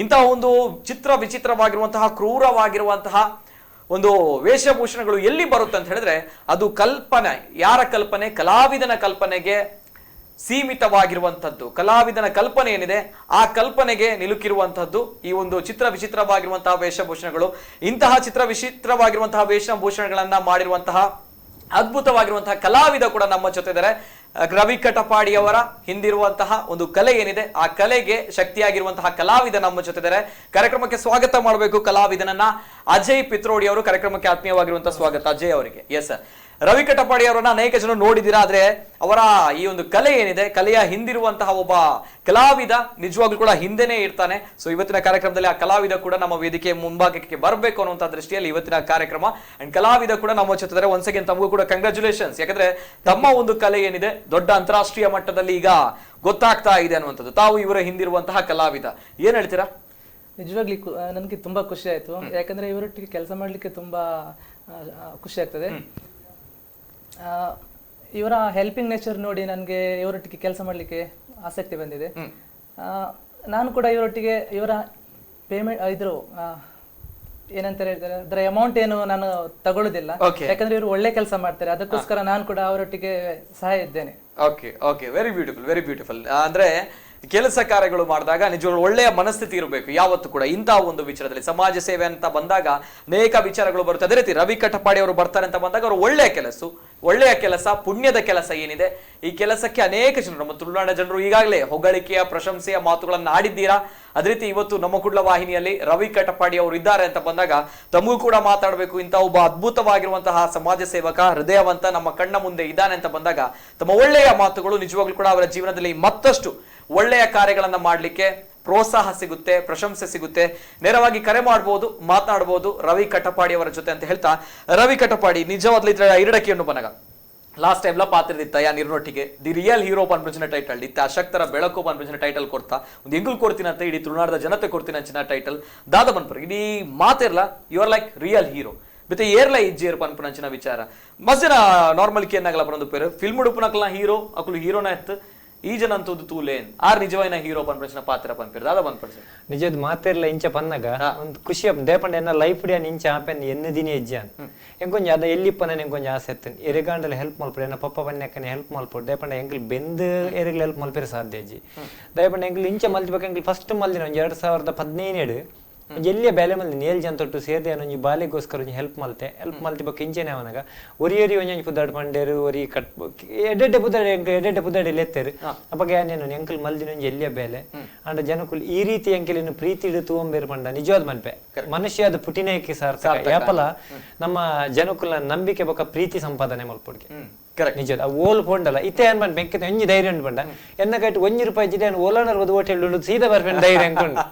ಇಂತಹ ಒಂದು ಚಿತ್ರ ವಿಚಿತ್ರವಾಗಿರುವಂತಹ ಕ್ರೂರವಾಗಿರುವಂತಹ ಒಂದು ವೇಷಭೂಷಣಗಳು ಎಲ್ಲಿ ಬರುತ್ತೆ ಅಂತ ಹೇಳಿದ್ರೆ ಅದು ಕಲ್ಪನೆ, ಯಾರ ಕಲ್ಪನೆ, ಕಲಾವಿದನ ಕಲ್ಪನೆಗೆ ಸೀಮಿತವಾಗಿರುವಂಥದ್ದು. ಕಲಾವಿದನ ಕಲ್ಪನೆ ಏನಿದೆ ಆ ಕಲ್ಪನೆಗೆ ನಿಲುಕಿರುವಂಥದ್ದು ಈ ಒಂದು ಚಿತ್ರ ವಿಚಿತ್ರವಾಗಿರುವಂತಹ ವೇಷಭೂಷಣಗಳು. ಇಂತಹ ಚಿತ್ರ ವಿಚಿತ್ರವಾಗಿರುವಂತಹ ವೇಷಭೂಷಣಗಳನ್ನ ಮಾಡಿರುವಂತಹ ಅದ್ಭುತವಾಗಿರುವಂತಹ ಕಲಾವಿದ ಕೂಡ ನಮ್ಮ ಜೊತೆ ಇದ್ದಾರೆ. ರವಿ ಕಟಪಾಡಿಯವರ ಹಿಂದಿರುವಂತಹ ಒಂದು ಕಲೆ ಏನಿದೆ ಆ ಕಲೆಗೆ ಶಕ್ತಿಯಾಗಿರುವಂತಹ ಕಲಾವಿದ ನಮ್ಮ ಜೊತೆ ಇದ್ದಾರೆ. ಕಾರ್ಯಕ್ರಮಕ್ಕೆ ಸ್ವಾಗತ ಮಾಡಬೇಕು ಕಲಾವಿದನನ್ನ, ಅಜಯ್ ಪಿತ್ರೋಡಿ ಅವರು. ಕಾರ್ಯಕ್ರಮಕ್ಕೆ ಆತ್ಮೀಯವಾಗಿರುವಂತಹ ಸ್ವಾಗತ ಅಜಯ್ ಅವರಿಗೆ. ಎಸ್, ರವಿ ಕಟಪಾಡಿ ಅವರನ್ನ ಅನೇಕ ಜನ ನೋಡಿದ್ದೀರಾ, ಆದ್ರೆ ಅವರ ಈ ಒಂದು ಕಲೆ ಏನಿದೆ, ಕಲೆಯ ಹಿಂದಿರುವಂತಹ ಒಬ್ಬ ಕಲಾವಿದ ನಿಜವಾಗ್ಲೂ ಕೂಡ ಹಿಂದೆನೇ ಇರ್ತಾನೆ. ಸೊ ಇವತ್ತಿನ ಕಾರ್ಯಕ್ರಮದಲ್ಲಿ ಆ ಕಲಾವಿದ ಕೂಡ ನಮ್ಮ ವೇದಿಕೆ ಮುಂಭಾಗಕ್ಕೆ ಬರಬೇಕು ಅನ್ನುವಂಥ ದೃಷ್ಟಿಯಲ್ಲಿ ಇವತ್ತಿನ ಕಾರ್ಯಕ್ರಮ. ಅಂಡ್ ಕಲಾವಿದ ಕೂಡ ನಮ್ಮ ಜೊತೆ ಇದ್ದಾರೆ. ಒನ್ಸ್ ಅಗೇನ್ ತಮಗೂ ಕೂಡ ಕಂಗ್ರಾಚುಲೇಷನ್ಸ್, ಯಾಕಂದ್ರೆ ತಮ್ಮ ಒಂದು ಕಲೆ ಏನಿದೆ ದೊಡ್ಡ ಅಂತಾರಾಷ್ಟ್ರೀಯ ಮಟ್ಟದಲ್ಲಿ ಈಗ ಗೊತ್ತಾಗ್ತಾ ಇದೆ ಅನ್ನುವಂಥದ್ದು. ತಾವು ಇವರ ಹಿಂದಿರುವಂತಹ ಕಲಾವಿದ, ಏನ್ ಹೇಳ್ತೀರಾ? ನಿಜವಾಗ್ಲಿ ನನಗೆ ತುಂಬಾ ಖುಷಿ ಆಯ್ತು, ಯಾಕಂದ್ರೆ ಇವರೊಟ್ಟಿಗೆ ಕೆಲಸ ಮಾಡ್ಲಿಕ್ಕೆ ತುಂಬಾ ಖುಷಿ ಆಗ್ತದೆ. ಇವರ ಹೆಲ್ಪಿಂಗ್ ನೇಚರ್ ನೋಡಿ ನನಗೆ ಇವರೊಟ್ಟಿಗೆ ಕೆಲಸ ಮಾಡಲಿಕ್ಕೆ ಆಸಕ್ತಿ ಬಂದಿದೆ. ನಾನು ಕೂಡ ಇವರೊಟ್ಟಿಗೆ ಇವರ ಪೇಮೆಂಟ್ ಇದ್ರು ಏನಂತ ಹೇಳ್ತಾರೆ, ಅದರ ಅಮೌಂಟ್ ಏನು ನಾನು ತಗೊಳ್ಳೋದಿಲ್ಲ, ಯಾಕಂದ್ರೆ ಇವರು ಒಳ್ಳೆ ಕೆಲಸ ಮಾಡ್ತಾರೆ, ಅದಕ್ಕೋಸ್ಕರ ನಾನು ಕೂಡ ಅವರೊಟ್ಟಿಗೆ ಸಹಾಯ ಇದ್ದೇನೆ. Okay okay, very beautiful, very beautiful. ಅಂದ್ರೆ ಕೆಲಸ ಕಾರ್ಯಗಳು ಮಾಡಿದಾಗ ನಿಜವಾಗ್ಲೂ ಒಳ್ಳೆಯ ಮನಸ್ಥಿತಿ ಇರಬೇಕು ಯಾವತ್ತು ಕೂಡ. ಇಂತಹ ಒಂದು ವಿಚಾರದಲ್ಲಿ ಸಮಾಜ ಸೇವೆ ಅಂತ ಬಂದಾಗ ಅನೇಕ ವಿಚಾರಗಳು ಬರುತ್ತೆ. ಅದೇ ರೀತಿ ರವಿ ಕಟಪಾಡಿ ಅವರು ಬರ್ತಾರೆ ಅಂತ ಬಂದಾಗ ಅವರು ಒಳ್ಳೆಯ ಕೆಲಸ, ಪುಣ್ಯದ ಕೆಲಸ ಏನಿದೆ ಈ ಕೆಲಸಕ್ಕೆ ಅನೇಕ ಜನರು, ನಮ್ಮ ತುಳುನಾಡ ಜನರು ಈಗಾಗಲೇ ಹೊಗಳಿಕೆಯ ಪ್ರಶಂಸೆಯ ಮಾತುಗಳನ್ನು ಆಡಿದ್ದೀರಾ. ಅದೇ ರೀತಿ ಇವತ್ತು ನಮ್ಮ ಕುಡ್ಲ ವಾಹಿನಿಯಲ್ಲಿ ರವಿ ಕಟಪಾಡಿ ಅವರು ಇದ್ದಾರೆ ಅಂತ ಬಂದಾಗ ತಮಗೂ ಕೂಡ ಮಾತಾಡಬೇಕು. ಇಂಥ ಒಬ್ಬ ಅದ್ಭುತವಾಗಿರುವಂತಹ ಸಮಾಜ ಸೇವಕ, ಹೃದಯವಂತ ನಮ್ಮ ಕಣ್ಣ ಮುಂದೆ ಇದ್ದಾನೆ ಅಂತ ಬಂದಾಗ ತಮ್ಮ ಒಳ್ಳೆಯ ಮಾತುಗಳು ನಿಜವಾಗ್ಲೂ ಕೂಡ ಅವರ ಜೀವನದಲ್ಲಿ ಮತ್ತಷ್ಟು ಒಳ್ಳೆಯ ಕಾರ್ಯಗಳನ್ನ ಮಾಡಲಿಕ್ಕೆ ಪ್ರೋತ್ಸಾಹ ಸಿಗುತ್ತೆ, ಪ್ರಶಂಸೆ ಸಿಗುತ್ತೆ. ನೇರವಾಗಿ ಕರೆ ಮಾಡಬಹುದು, ಮಾತನಾಡಬಹುದು ರವಿ ಕಟಪಾಡಿ ಅವರ ಜೊತೆ ಅಂತ ಹೇಳ್ತಾ, ರವಿ ಕಟಪಾಡಿ ನಿಜವಾಗ್ಲೂ ಇದ್ರ ಇರಡಕಿಯನ್ನು ಬನಗ ಲಾಸ್ಟ್ ಟೈಮ್ ಲ ಪಾತ್ರದಿತ್ತ ಯಾ ನಿರ್ನೊಟ್ಟಿಗೆ the real hero ಪನ್ಪಂಚಿನ title ಇತ್ತ, ಅಶಕ್ತರ ಬೆಳಕು ಪನ್ಪಂಚಿನ ಟೈಟಲ್ ಕೊಡ್ತಾ ಒಂದು ಎಂಗುಲ್ ಕೊಡ್ತೀನಂತ ಇಡೀ ತುಳುನಾಡದ ಜನತೆ ಕೊಡ್ತೀನಿ ಅಂಚಿನ ಟೈಟಲ್ ದಾದ ಪನ್ಪರ್ ಇಡೀ ಮಾತಿರ್ಲ you are like real hero ಬಿತ್ತೆ ಏರ್ಲ ಇಜ್ಜೇರ್ ಪನ್ಪುನಂಚಿನ ವಿಚಾರ ಮಸ್ಜನ ನಾರ್ಮಲ್ ಕೇನಾಗಲ ಬರೊಂದು ಪೇರು ಫಿಲ್ಮ್ ಉಡುಪುನಕಲ್ನ ಹೀರೋ ಅಕುಲು ಹೀರೋನ ಎತ್ತು ಈ ಜನ ಅಂತದ್ದು ತೂಲೇನ್ ಆರ್ ನಿಜವಾಯಿನ ಹೀರೋ ಪನ್ಪಂಚಿನ ಪಾತ್ರ ಪನ್ಪೇರು ದಾದ ಪನ್ಪಂಚ ನಿಜದ ಮಾತಿರ್ಲ ಇಂಚ ಪನ್ನಗ ಒಂದು ಖುಷಿ ದೇಪಂಡ ಎನ್ನ ಲೈಫ್ ಡಿ ಇಂಚ ಆಪೆನ್ ಎನ್ನ ದಿನ ಹೆಜ್ಜಾನ್ ಎಂಕೊಂಜ ಅದ ಎಲ್ಲಿಪ್ಪನ ಎಂಕೊಂಜ ಆಸೆ ಎತ್ತನ್ ಎರೆಗಾಂಡಲ ಹೆಲ್ಪ್ ಮಲ್ಪಡು ಎನ್ನ ಪಪ್ಪ ಪನ್ಯಕ್ಕನೆ ಹೆಲ್ಪ್ ಮಲ್ಪಡು ದೇಪಂಡ ಎಂಕಲ್ ಬೆಂದು ಎರೆಗ್ಲ ಹೆಲ್ಪ್ ಮಲ್ಪೇರು ಸಾಧ್ಯ ಅಜ್ಜಿ. ದಯಪಂಡ ಎಂಕಲ್ ಇಂಚ ಮಲ್ತಿಬೇಕು ಎಂಕಲ್ ಫಸ್ಟ್ ಮಲ್ದಿನ ಒಂಜಿ 2017 ಒಂಜಿ ಎಲ್ಲಿಯ ಬೇಲೆ ಮಲ್ದಿನ ಏಳು ಜನ ತೊಟ್ಟು ಸೇರಿದೆ ಒಂಜಿ ಬಾಲೆಗೋಸ್ಕರ ಒಂಜಿ ಹೆಲ್ಪ್ ಮಲ್ತೆ ಹೆಲ್ಪ್ ಮಲ್ತಿ ಬೊಕ್ಕ ಇಂಚೆನೆ ಅವನಾಗ ಒರಿ ಒಂಜೊಂಜಿ ಪುದಾಡ್ ಪಂಡೇರು ಒರಿ ಕಟ್ ಎಡೆಡ್ಡೆ ಪುದಾಡ್ ಎಡೆಡ್ಡೆ ಪುದಾಡ್ ಎತ್ತೇರು ಅಪ್ಪಗ ಏನೇನು ಎಂಕಲ್ ಮಲ್ದಿನ ಒಂಜಿ ಎಲ್ಲಿಯ ಬೇಲೆ ಅಂಡ ಜನಕುಲ್ ಈ ರೀತಿ ಎಂಕಲ್ ಇನ್ನು ಪ್ರೀತಿ ಇಡು ತೂಂಬೇರು ಪಂಡ ನಿಜವಾದ ಮನ್ಪೆ ಮನುಷ್ಯ ಅದು ಪುಟಿನೇಕೆ ಸಾರ್ಥಕ ಯಾಪಲ ನಮ್ಮ ಜನಕುಲ್ನ ನಂಬಿಕೆ ಬೊಕ್ಕ ಪ್ರೀತಿ ಸಂಪಾದನೆ ಮಲ್ಪೊಡ್ಗೆ ನಿಜ ಓಲ್ ಪೋಂಡಲ್ಲ ಇತ್ತೆ ಏನ್ ಪಂಡ ಬೆಂಕಿ ಒಂಜಿ ಧೈರ್ಯ ಉಂಟು ಪಂಡ ಎನ್ನ ಕೈಟ್ 1 ರೂಪಾಯಿ ಜಿದೆ ಓಲಾನರ್ ಬದು ಓಟ್ ಹೇಳಿ ಸೀದಾ ಬರ್ಪೆನ್ ಧೈರ್ಯ ಅಂಕೊಂಡು.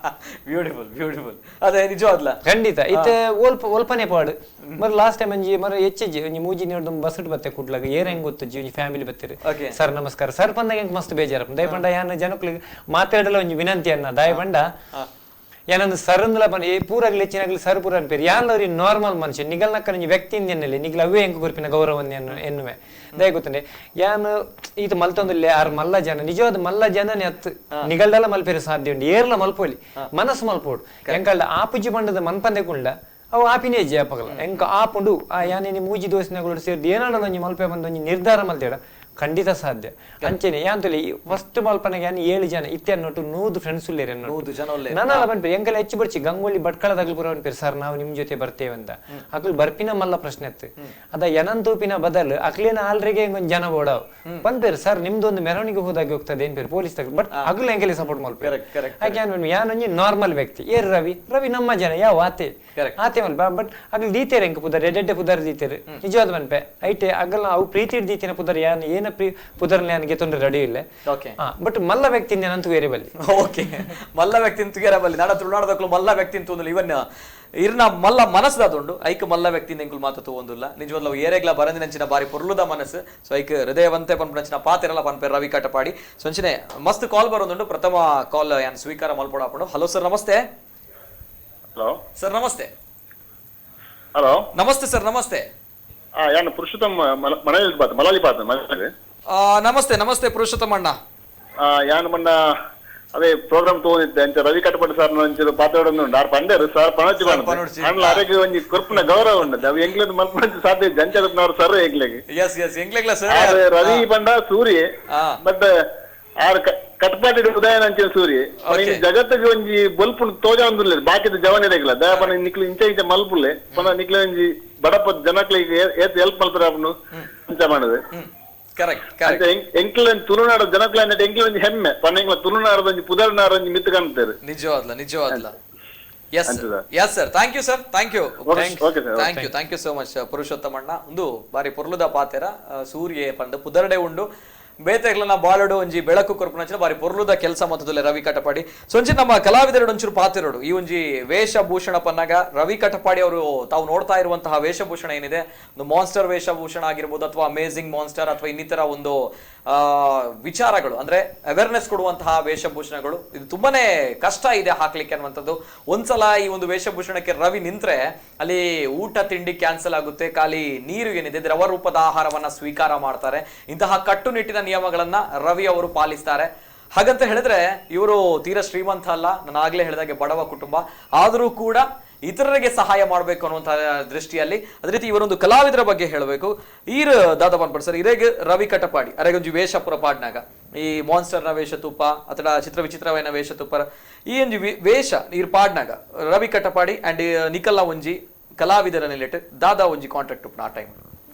ಬ್ಯೂಟಿಫುಲ್ ಬ್ಯೂಟಿಫುಲ್, ಅದೇ ನಿಜವಾದ್ಲ ಖಂಡಿತ ಇತ್ತೆ ಓಲ್ಪ ಓಲ್ಪನೆ ಪಾಡು ಮರ ಲಾಸ್ಟ್ ಟೈಮ್ ಒಂಜಿ ಮರ ಹೆಚ್ಚಿಜ್ಜಿ ಒಂಜಿ ಮೂಜಿ ನೀಡ್ದು ಬಸ್ ಬತ್ತೆ ಕುಡ್ಲಾಗ ಏರ್ ಹೆಂಗ್ ಗೊತ್ತುಜ್ಜಿ ಒಂಜಿ ಫ್ಯಾಮಿಲಿ ಬತ್ತೀರಿ ಸರ್ ನಮಸ್ಕಾರ ಸರ್ ಪಂದಾಗ ಹೆಂಗ್ ಮಸ್ತ್ ಬೇಜಾರಪ್ಪ ದಯಪಂಡ ಯಾನ ಜನಕ್ಕಳಿಗೆ ಮಾತಾಡಲ ಒಂಜಿ ವಿನಂತಿ ಅನ್ನ ದಯಪಂಡ ಏನಂದ್ರೆ ಸರ್ ಅಂದ್ಲ ಪಂಡ ಪೂರಾಗ್ಲಿ ಹೆಚ್ಚಿನಾಗ್ಲಿ ಸರ್ ಪೂರ ಅನ್ಪೇರು ಯಾನ್ ನಾರ್ಮಲ್ ಮನುಷ್ಯ ನಿಗಲ್ನಕ್ಕ ಒಂಜಿ ವ್ಯಕ್ತಿ ಎನ್ನಲ್ಲಿ ನಿಗಲ ಅವೇ ಹೆಂಗ್ ಗುರುಪಿನ ಗೌರವ ಎನ್ನುವೆ ದಯ ಗೊತ್ತಂಡೆ ಯಾನ್ ಈತ ಮಲ್ತೊಂದಿಲ್ಲ ಆರ್ ಮಲ್ಲ ಜನ ನಿಜವಾದ ಮಲ್ಲ ಜನನೇ ಅತ್ ನಿಗಲ್ದಲ್ಲ ಮಲ್ಪೇರು ಸಾಧ್ಯ ಉಂಟು ಏರ್ಲ ಮಲ್ಪೋಲಿ ಮನಸ್ಸು ಮಲ್ಪೋಡು ಎಂಕಲ್ಡ ಆಪುಜಿ ಪಂಡದ ಮನ್ಪಂದೆ ಕುಂಡ ಅವು ಆಪಿನೇ ಅಜ್ಜಿ ಆಪಗಲ ಎಂಕ ಆಪುಂಡು ಆ ಯಾನೇನಿ ಮೂಜಿ ದೋಸಿನಗಳು ಸೇರ್ದು ಏನಾಡ ಒಂಜಿ ಮಲ್ಪೆ ಬಂದು ಒಂಜಿ ನಿರ್ಧಾರ ಮಲ್ತೇಡ ಖಂಡಿತ ಸಾಧ್ಯ ಅಂಚೆನೆ ಯಾಂತಲಿ ಫಸ್ಟ್ ಮಲ್ಪನೆಗೆ ಯಾನ್ 7 ಜನ ಇತ್ತೆ ಅನ್ನೋಟು 100 ಫ್ರೆಂಡ್ಸ್ ಉಲ್ಲೇರು 100 ಜನ ಉಲ್ಲೇರು ನಾನಲ್ಲ ಪನ್ಪೇರು ಎಂಕಲ್ ಹೆಚ್ಚು ಬರ್ಚಿ ಗಂಗೊಳ್ಳಿ ಭಟ್ಕಳದಾಗ್ಲಿ ಪೂರ ಪನ್ಪೇರು ಸರ್ ನಾವು ನಿಮ್ ಜೊತೆ ಬರ್ತೇವೆ ಅಂತ ಅಕ್ಲು ಬರ್ಪಿನ ಮಲ್ಲ ಪ್ರಶ್ನೆ ಅತ್ತು ಅದ ಎನಂತೂಪಿನ ಬದಲು ಅಕ್ಲೇನ ಆಲ್ರೆಗೆ ಒಂದ್ ಜನ ಬೋಡಾವ್ ಪನ್ಪೇರು ಸರ್ ನಿಮ್ದೊಂದು ಮೆರವಣಿಗೆ ಹೋದಾಗೆ ಹೋಗ್ತದೆ ಏನ್ ಪೊಲೀಸ್ ತಗ ಬಟ್ ಅಗ್ಲು ಎಂಕೆಲೆ ಸಪೋರ್ಟ್ ಮಲ್ಪೇರು ಯಾಕೆ ಯಾನೊಂಜಿ ನಾರ್ಮಲ್ ವ್ಯಕ್ತಿ ಏರ್ ರವಿ ರವಿ ನಮ್ಮ ಜನ ಯಾವ ಆತೆ ಆತೆ ಮಲ್ಪ ಬಟ್ ಅಗ್ಲು ದೀತೇರೆ ಎಂಕ ಪುದರ್ ಎಡೆಡ್ಡೆ ಪುದರ್ ದೀತೇರು ನಿಜವಾದ ಮನ್ಪೆ ಐಟೆ ಅಗಲ ಅವು ಪ್ರೀತಿ ದೀತಿನ ಪುದರ್ ಯಾನ್ ಏನ ಪುದರ್ನ ಯಾನಿಗೆ ತೊಂದರೆ ರೆಡಿ ಇಲ್ಲ ಬಟ್ ಮಲ್ಲ ವ್ಯಕ್ತಿ ನಂತು ಬೇರೆ ಬಲ್ಲಿ ಓಕೆ ಮಲ್ಲ ವ್ಯಕ್ತಿ ತುಗೇರ ಬಲ್ಲಿ ನಾಡ ತುಳುನಾಡದಕ್ಕೂ ಮಲ್ಲ ವ್ಯಕ್ತಿ ಅಂತ ಇವನ್ ಇರ್ನ ಮಲ್ಲ ಮನಸ್ಸದಾದುಂಡು ಐಕ್ ಮಲ್ಲ ವ್ಯಕ್ತಿ ಎಂಕುಲು ಮಾತ ತೂವೊಂದುಲ್ಲ ನಿಜವಾಗ್ಲೂ ಏರೆಗ್ಲ ಬರಂದಿನಂಚಿನ ಬಾರಿ ಪೊರ್ಲುದ ಮನಸ್ಸು ಸೊ ಐಕ್ ಹೃದಯವಂತೆ ಪನ್ಪುನಂಚಿನ ಪಾತಿರಲ ಪನ್ಪೇರು ರವಿ ಕಟಪಾಡಿ ಸೊ ಅಂಚನೆ ಮಸ್ತ್ ಕಾಲ್ ಬರೋದುಂಡು ಪ್ರಥಮ ಕಾಲ್ ಯಾನ್ ಸ್ವೀಕಾರ ಮಲ್ಪೊಡಾಪುಂಡು. ಹಲೋ ಸರ್ ನಮಸ್ತೆ. ಹಲೋ ಸರ್ ನಮಸ್ತೆ. ಹಲೋ ನಮಸ್ತೆ ಸರ್ ನಮಸ್ತೆ. ಯಾನು ಪುರುಷೋತ್ತಮ ಮಲಯಾಳಿ ಬಾತ್ ಮಲಯಾಳಿ ಬಾತ್ ಮಲಯಾಳಿ. ನಮಸ್ತೆ ನಮಸ್ತೆ ಪುರುಷೋತ್ತಮ ಅಣ್ಣ. ಯಾನು ಮೊನ್ನ ಅದೇ ಪ್ರೋಗ್ರಾಮ್ ತಗೊಂಡಿದ್ದೆ ಅಂಚ ರವಿ ಕಟಪಾಡಿ ಸರ್ ಒಂಚೂರು ಪಾತ್ರ ಉಂಟು ಆರ್ ಪಂಡೇರು ಸರ್ ಪಣೋಚಿ ಪಣೋಚಿ. ಅಂಡ್ಲ ಅರೆಗೆ ಒಂಜಿ ಕೊರ್ಪುನ ಗೌರವ ಉಂಟು ಅವು ಎಂಗ್ಲದ್ ಮಲ್ಪಂಚ ಸಾಧ್ಯ ಇಜ್ಜಿ. ಅಂಚ ಅದಕ್ಕೆ ಸರ್ ಎಂಗ್ಲೆಗ್ ಎಸ್ ಎಸ್ ಎಂಗ್ಲೆಗ್ಲ ಸರ್ ಆರ್ ರವಿ ಪಂಡ ಸೂರ್ಯ ಆ. ಬಟ್ ಆರ್ ಕಟ್ಪಾಟಿ ಉದಯನ ಅಂಚಿನ ಸೂರ್ಯ Okay. ಜಗತ್ತಿಗೆ ಒಂಜಿ ಬೊಲ್ಪು ತೋಜ ಒಂದುಲ್ಲ ಬಾಕಿದ ಜವನಿರೆಗ್ಲ ದಯಪನ ನಿಕ್ಲು ಇಂಚ ಇಂಚ ಮಲ್ಪುಲ್ಲೆ ಪನ ನಿಕ್ಲು ಒಂಜಿ ಬಡಪ ಜನಕ್ಲಿಗೆ ಏತ್ ಹೆಲ್ಪ್ ಮಲ್ಪುರ ಅಪ್ನು ಅಂಚ ಮಾಡುದು ಕರೆಕ್ಟ್ ಅಂಚ ಕರೆಕ್ಟ್ ಎಂಕ್ಲ ತುಳುನಾಡ ಜನಕ್ಲ ಅನ್ನಟ್ ಎಂಕ್ಲ ಒಂಜಿ ಹೆಮ್ಮೆ ಪನ ಎಂಕ್ಲ ತುಳುನಾಡದ ಒಂಜಿ ಪುದರ್ನಾಡ ಒಂಜಿ ಮಿತ್ತು ಕಾಣ್ತಾರೆ ನಿಜವಾದ್ಲ ನಿಜವಾದ್ಲ. S ಅಂಚದ. Yes sir, thank you sir, thank you. Okay, okay sir, thank you, thank you so much ಪುರುಷೋತ್ತಮಣ್ಣ. ಒಂದು ಬಾರಿ ಪೊರ್ಲುದ ಪಾತೆರ ಸೂರ್ಯೆ ಪಂಡ ಪುದರ್ಡೆ ಉಂಡು ಬೇತೆಗ್ಲನ ಬಾಳಡು ಒಂಜಿ ಬೆಳಕು ಕೊರ್ಪುನಂಚಿನ ಬಾರಿ ಪೊರ್ಲುದ ಕೆಲಸ ಮತ್ತದಲ್ಲೇ ರವಿ ಕಟಪಾಡಿ. ಸೊ ಒಂಜಿ ನಮ್ಮ ಕಲಾವಿದರಡು ಒಂಚೂರು ಪಾತೆರಡು ಈ ಒಂಜಿ ವೇಷಭೂಷಣ ಪನ್ನಾಗ ರವಿ ಕಟಪಾಡಿ ಅವರು ತಾವು ನೋಡ್ತಾ ಇರುವಂತಹ ವೇಷಭೂಷಣ ಏನಿದೆ, ಒಂದು ಮಾನ್ಸ್ಟರ್ ವೇಷಭೂಷಣ ಆಗಿರ್ಬೋದು ಅಥವಾ ಅಮೇಸಿಂಗ್ ಮಾನ್ಸ್ಟರ್ ಅಥವಾ ಇನ್ನಿತರ ಒಂದು ವಿಚಾರಗಳು, ಅಂದ್ರೆ ಅವೇರ್ನೆಸ್ ಕೊಡುವಂತಹ ವೇಷಭೂಷಣಗಳು, ಇದು ತುಂಬಾನೇ ಕಷ್ಟ ಇದೆ ಹಾಕ್ಲಿಕ್ಕೆ ಅನ್ನುವಂಥದ್ದು. ಒಂದ್ಸಲ ಈ ಒಂದು ವೇಷಭೂಷಣಕ್ಕೆ ರವಿ ನಿಂತ್ರೆ ಅಲ್ಲಿ ಊಟ ತಿಂಡಿ ಕ್ಯಾನ್ಸಲ್ ಆಗುತ್ತೆ, ಖಾಲಿ ನೀರು ಏನಿದೆ ದ್ರವ ರೂಪದ ಆಹಾರವನ್ನ ಸ್ವೀಕಾರ ಮಾಡ್ತಾರೆ. ಇಂತಹ ಕಟ್ಟುನಿಟ್ಟಿನ ನಿಯಮಗಳನ್ನ ರವಿ ಅವರು ಪಾಲಿಸ್ತಾರೆ. ಹಾಗಂತ ಹೇಳಿದ್ರೆ ಇವರು ತೀರಾ ಶ್ರೀಮಂತ ಅಲ್ಲ, ನಾನು ಆಗ್ಲೇ ಹೇಳಿದಾಗೆ ಬಡವ ಕುಟುಂಬ, ಆದರೂ ಕೂಡ ಇತರರಿಗೆ ಸಹಾಯ ಮಾಡಬೇಕು ಅನ್ನುವಂತಹ ದೃಷ್ಟಿಯಲ್ಲಿ. ಅದೇ ರೀತಿ ಇವರೊಂದು ಕಲಾವಿದರ ಬಗ್ಗೆ ಹೇಳಬೇಕು. ಈರ್ ದಾದಾ ಪನ್ಪಡ್ ಸರ್, ಇರೇಗ್ ರವಿ ಕಟಪಾಡಿ ಅರೆಗೊಂಜಿ ವೇಷ ಪುರ ಪಾಡ್ನಾಗ ಈ ಮಾನ್ಸ್ಟರ್ನ ವೇಷ ತುಪ್ಪ ಅಥವಾ ಚಿತ್ರ ವಿಚಿತ್ರವೈನ ವೇಷ ತುಪ್ಪ ಈ ಒಂಜಿ ವೇಷ ಈರ್ ಪಾಡ್ನಾಗ ರವಿ ಕಟಪಾಡಿ ಅಂಡ್ ನಿಕಲ್ನ ಒಂಜಿ ಕಲಾವಿದರ ನಿಲೆಟ್ ದಾದಾ ಒಂಜಿ ಕಾಂಟ್ರಾಕ್ಟ್ ಉಪ್ಪುನ ಆ ಟೈಮ್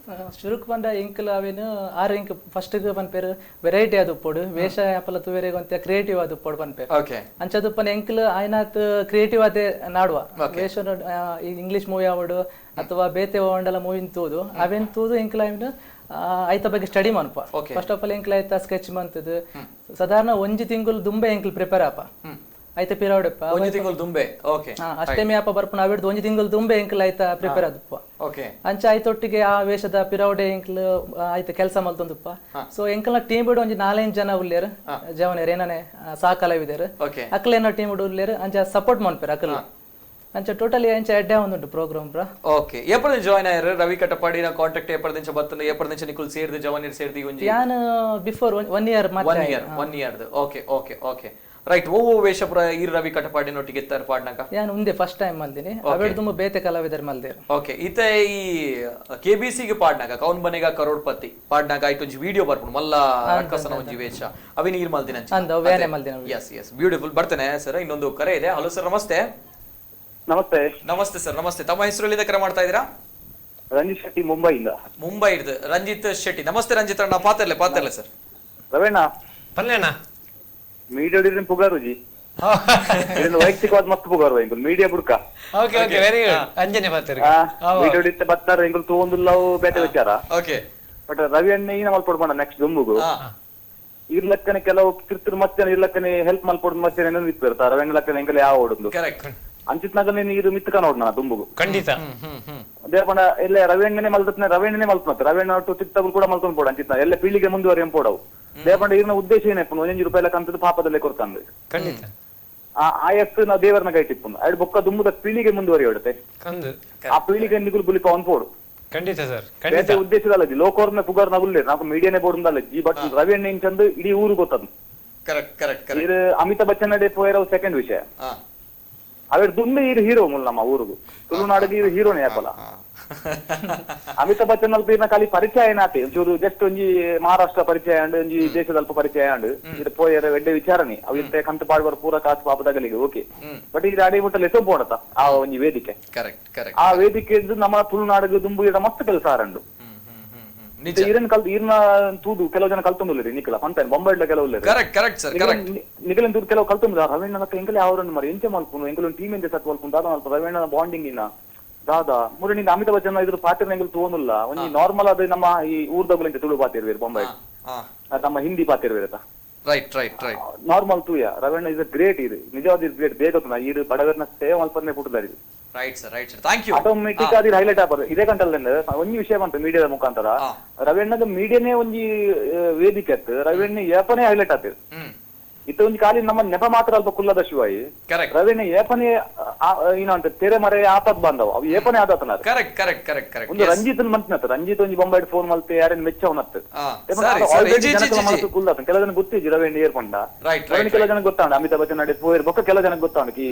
ಶುರುಕ್ ಬಂದ ಎಂಕಲ್ ಅವೇನು ಆರು ಎಂಕ್ ಫಸ್ಟ್ ಪನ್ಪೇರು ವೆರೈಟಿ ಅದು ಉಪ್ಪೋಡು ವೇಷ ಯಾಪಲ ತುವೆರೆಗ್ ಒಂತೆ ಕ್ರಿಯೇಟಿವ್ ಅದು ಉಪ್ಪೋಡು ಪನ್ಪೇರು. ಓಕೆ ಅಂಚದುಪ್ಪನ ಎಂಕಲ್ ಆಯ್ನಾತ್ ಕ್ರಿಯೇಟಿವ್ ಅದೇ ನಾಡುವ ವೇಷ ಇಂಗ್ಲಿಷ್ ಮೂವಿ ಆವಡು ಅಥವಾ ಬೇತೆ ಓಂಡಲ ಮೂವಿನ ತೂದು ಅವೇನ್ ತೂದು ಎಂಕಲ್ ಆಯ್ನ ಆಯ್ತ ಬಗ್ಗೆ ಸ್ಟಡಿ ಮನ್ಪ. First of all ಎಂಕಲ್ ಆಯ್ತಾ ಸ್ಕೆಚ್ ಮಂತದ್ದು ಸಾಧಾರಣ ಒಂಜಿ ತಿಂಗಳು ದುಂಬೆ ಎಂಕಲ್ ಪ್ರಿಪೇರ್ ಆಪ ಆಯ್ತ ಪಿರಾವಡಪ್ಪ ಒಂಜಿ ತಿಂಗಳು ದುಂಬೆ. ಓಕೆ ಅಷ್ಟೇಮಿ ಅಪ್ಪ ಬರ್ಪುನ ಅವಿಡ್ದು ಒಂಜಿ ತಿಂಗಳು ದುಂಬೆ ಎಂಕಲ್ ಆಯ್ತಾ ಪ್ರಿಪೇರ್ ಆದಪ್ಪ. ಓಕೆ ಅಂಚ ಆಯ್ತೊಟ್ಟಿಗೆ ಆ ವೇಷದ ಪಿರವಡೆ ಎಂಕಲ್ ಆಯ್ತ ಕೆಲಸ ಮಲ್ತೊಂದುಪ್ಪ. ಸೊ ಎಂಕಲ್ನ ಟೀಮ್ ಬಿಡು ಒಂಜಿ ನಾಲೈದು ಜನ ಉಲ್ಲೇರು ಜವನೇರು ಏನನೆ ಸಾಕಲವಿದೇರು ಓಕೆ ಅಕ್ಲೇನ ಟೀಮ್ ಬಿಡು ಉಲ್ಲೇರು ಅಂಚ ಸಪೋರ್ಟ್ ಮನ್ಪೇರು ಅಕಲ್ ಅಂಚ ಟೋಟಲಿ ಅಂಚ ಎಡ್ಡೆ ಒಂದುಂಟು ಪ್ರೋಗ್ರಾಮ್ ಬ್ರಾ. ಓಕೆ ಏಪ್ರಿಲ್ ಜಾಯ್ನ್ ಆಯ್ರು ರವಿ ಕಟಪಾಡಿನ ಕಾಂಟ್ಯಾಕ್ಟ್ ಏಪ್ರಿಲ್ ದಿಂಚ ಬತ್ತಂದ ಏಪ್ರಿಲ್ ದಿಂಚ ನಿಕುಲ್ ಸೇರ್ದು ಜವನೇರು ಸೇರ್ದು ಈ ಒಂಜಿ ಯಾನ್ before 1 year 1 year 1 year. Okay okay okay right. ಓ ವೇಷಪುರ ಈ ರವಿ ಕಟಪಾಡಿನೊಟ್ಟಿಗೆ ಇತ್ತಾರೆ ಪಾಡ್ನಾಗ ಯಾನ್ ಉಂದೆ ಫಸ್ಟ್ ಟೈಮ್ ಮಲ್ದಿನಿ ಅವೆಡ್ ತುಂಬ ಬೇತೆ ಕಲಾವಿದರು ಮಲ್ದೇರು. ಓಕೆ ಇತ ಈ ಕೆ ಬಿ ಸಿಗೆ ಪಾಡ್ನಾಗ ಕೌನ್ ಬನೇಗ ಕರೋಡ್ಪತಿ ಪಾಡ್ನಾಗ ಆಯ್ತು ಒಂಜಿ ವಿಡಿಯೋ ಬರ್ಪುಂಡು ಮಲ್ಲ ರಕ್ಕಸನ ಒಂಜಿ ವೇಷ ಅವಿ ನೀರ್ ಮಲ್ದಿನ. ಅಂದ ಬೇರೆ ಮಲ್ದಿನ. S S beautiful. ಬರ್ತೇನೆ ಸರ್, ಇನ್ನೊಂದು ಕರೆ ಇದೆ. ಹಲೋ ಸರ್, ನಮಸ್ತೆ. ನಮಸ್ತೆ. ನಮಸ್ತೆ ಸರ್, ನಮಸ್ತೆ. ತಮ್ಮ ಹೆಸರು ಕರೆ ಮಾಡ್ತಾ ಇದ್ದೀರಾ? ರಂಜಿತ್ ಶೆಟ್ಟಿ ಮುಂಬೈಯಿಂದ. ಮುಂಬೈ ರಂಜಿತ್ ಶೆಟ್ಟಿ. ನಮಸ್ತೆ ರಂಜಿತ್ ಅಣ್ಣ. ಪಾತರ್ಲೆ ಪಾತರ್ಲೆ ಸರ್. ರವೇಣ ಪಲ್ಲೇಣ ಮೀಡಿಯಾ ಪುಗಾರುಜಿ ವೈಯಕ್ತಿಕವಾದ ಮಸ್ತ್ ಪುಗಾರು ಎಂಕುಲು ಮೀಡಿಯಾ ಬುಡ್ಕ. Okay okay very good. ಅಂಜನೆ ಪಾತರ್ media ಬತ್ತಾರ ಎಂಕುಲು ತೂವೊಂದುಲ್ಲ ಬೇತೆ ವಿಚಾರ. ಓಕೆ ಬಟ್ ರವಿ ಅಣ್ಣ ಈನ ಮಲ್ಪೊಡು ಪಂಡ ನೆಕ್ಸ್ಟ್ ದುಂಬುಗು ಇರ್ಲಕ್ಕನೆ ಕೆಲವು ಕಿರ್ತರು ಮತ್ತೆ ಇರ್ಲಕ್ಕನೆ ಹೆಲ್ಪ್ ಮಲ್ಪೊಡು ಮತ್ತೆ ಇರ್ತಾರೆ ರವಿ ಅಣ್ಣ ಲಕ್ಕನೆ ಎಂಕಲ್ ಯಾವ ಓಡುದು ಕರೆಕ್ಟ್ ಅಂಚಿತ್ನಾಗ ನೀನು ಇದು ಮಿತ್ತಕ ನೋಡ್ ನಾ ದುಂಬುಗು ಖಂಡಿತ. ದೇವಪಂಡ ಎಲ್ಲ ರವಿ ಅಣ್ಣನೇ ಮಲ್ತತ್ನೆ ರವಿ ಅಣ್ಣನೇ ಮಲ್ಪನತ್ತೆ ರವಿ ಅಣ್ಣ ಒಟ್ಟು ತಿತ್ತಗುಲು ಕೂಡ ಮಲ್ಕೊಂಡು ಪೋಡು ಅಂಚಿತ್ನ ಎಲ್ಲ ಪೀಳಿಗೆ ಮುಂದುವರಿಯಂ ಪೋಡವು. ದೇವಪಂಡ ಈರ್ನ ಉದ್ದೇಶ ಏನಪ್ಪ ಒಂಜಿ ರೂಪಾಯಿ ಕಂತದ್ದು ಪಾಪದಲ್ಲೇ ಕೊಡ್ತಾಂದು ಖಂಡಿತ. ಆ ಆಯಸ್ಸು ನಾವು ದೇವರನ್ನ ಕೈ ಟಿಪ್ಪುಂದು ಅಡ್ ಬೊಕ್ಕ ದುಂಬುದ ಪೀಳಿಗೆ ಮುಂದುವರಿಯೋಡುತ್ತೆ ಆ ಪೀಳಿಗೆ ನಿಗುಲು ಬುಲಿಪ ಅವನ್ ಪೋಡು ಖಂಡಿತ ಸರ್. ಬೇತೆ ಉದ್ದೇಶದಲ್ಲ ಲೋಕೋರ್ನ ಪುಗಾರ್ನ ಉಲ್ಲೇರು ನಾವು ಮೀಡಿಯಾನೇ ಬೋರ್ಡ್ ಜಿ ಬಟ್ ರವಿ ಅಣ್ಣ ಇಂಚಂದು ಇಡೀ ಊರು ಗೊತ್ತದು. Correct correct correct. ಇದು ಅಮಿತಾಬ್ ಬಚ್ಚನ್ ನಡೆ ಪೋಯರ ಸೆಕೆಂಡ್ ವಿಷಯ. ಅವೆಡ್ ದುಂಬೆ ಇರು ಹೀರೋ ಮುಲ್ ನಮ್ಮ ಊರುಗು ತುಳುನಾಡಿಗೆ ಇರು ಹೀರೋನೇ ಯಾಪಲ ಅಮಿತಾಬ್ ಬಚ್ಚನ್ ಅಲ್ಪ ಇರ್ನ ಖಾಲಿ ಪರಿಚಯ ಏನಾತೆ ಒಂಚೂರು ಜಸ್ಟ್ ಒಂಜಿ ಮಹಾರಾಷ್ಟ್ರ ಪರಿಚಯ ಅಂಡ್ ಒಂಜಿ ದೇಶದ ಅಲ್ಪ ಪರಿಚಯ ಅಂಡ್ ಇದು ಪೋಯರ ಎಡ್ಡೆ ವಿಚಾರಣೆ ಅವು ಇತ್ತೆ ಕಂತು ಪಾಡುವ ಪೂರ ಕಾಸು ಪಾಪದಾಗಲಿಗೆ ಓಕೆ ಬಟ್ ಇದು ಅಡೆ ಮುಟ್ಟ ಲೆಸೋ ಪೋಡತ ಆ ಒಂಜಿ ವೇದಿಕೆ. Correct correct. ಆ ವೇದಿಕೆ ನಮ್ಮ ತುಳುನಾಡಿಗೆ ದುಂಬು ಇಡ ಮಸ್ತ್ ಕೆಲಸ ಆರಂಡು ಈರನ್ ಕಲ್ ಈರ್ನ ತೂದು ಕೆಲವು ಜನ ಕಲ್ತೊಂದುಲ್ಲೇರಿ ನಿಕಲ ಪಂತಾನೆ ಬೊಂಬೈಡ್ಲ ಕೆಲವು correct correct sir correct. ನಿಕಲನ್ ತೂದು ಕೆಲವು ಕಲ್ತೊಂದು ರವೀಣ್ಣ ಎಂಕಲೆ ಅವರನ್ನು ಮರಿ ಎಂಚೆ ಮಲ್ಪುನು ಎಂಕಲು ಟೀಮ್ ಎಂಚೆ ಸತ್ ಮಲ್ಪುನು ದಾದಾ ಮಲ್ಪ ರವೀಣ್ಣ ಬಾಂಡಿಂಗ್ ಇನ್ನ ದಾದಾ ಮುರಣಿಂದ ಅಮಿತಾಬ್ ಬಚ್ಚನ್ ಇದ್ರ ಪಾತ್ರ ಎಂಕಲು ತೂವೊಂದುಲ್ಲ ಒಂಜಿ ನಾರ್ಮಲ್ ಅದು ನಮ್ಮ ಈ ಊರ್ದಗುಲು ಎಂಚೆ ತುಳು ಪಾತಿರ್ವೇರು ಬೊಂಬೈ ನಮ್ಮ Hindi ಪಾತಿರ್ವೇರತ right right right normal ತೂಯ ರವೀಣ್ಣ is great ಇದು ನಿಜವಾದ ಗ್ರೇಟ್ ಬೇಗ ಈ ಬಡವರನ್ನ ಸೇವೆ ಮಲ್ಪನ್ನೇ ಪುಟ್ಟದಾರಿ. Right sir, right sir, thank you. Automatic ಅದು ಹೈಲೈಟ್ ಆಪರ್ ಇದೇ ಕಂಟಲ್ ಒಂಜಿ ವಿಷಯ ಬಂತು ಮೀಡಿಯಾದ ಮುಖಾಂತರ ರವೀಣ್ಣದ ಮೀಡಿಯಾನೇ ಒಂಜಿ ವೇದಿಕೆ ಆಯ್ತು ರವೀಣ್ಣ ಏಪನೇ ಹೈಲೈಟ್ ಆತು. ಇತ್ತ ಒಂಜಿ ಖಾಲಿ ನಮ್ಮ ನೆಪ ಮಾತ್ರ ಅಲ್ಪ ಕುಲ್ಲದ ಶಿವಾಯಿ ರವಿನ ಏಪನೆ ಏನಂತ ತೆರೆ ಮರೆ ಆಪತ್ ಬಂದವು ಅವು ಏಪನೆ ಆದತನ. Correct correct correct correct. ಒಂದು ರಂಜಿತ್ ಮಂತ್ನತ್ ರಂಜಿತ್ ಒಂಜಿ ಬೊಂಬೈ ಫೋನ್ ಮಲ್ತೆ ಯಾರೇನ್ ಮೆಚ್ಚವನತ್ ಕುಲ್ಲದ ಕೆಲ ಜನ ಗೊತ್ತಿಜ್ಜಿ ರವಿ ಏರ್ ಪಂಡ ಕೆಲ ಜನ ಗೊತ್ತಾಂಡ ಅಮಿತಾಬ್ ಬಚ್ಚನ್ ನಡೆ ಪೋಯರ್ ಬೊಕ್ಕ ಕೆಲ ಜನ ಗೊತ್ತಾಂಡ ಕಿ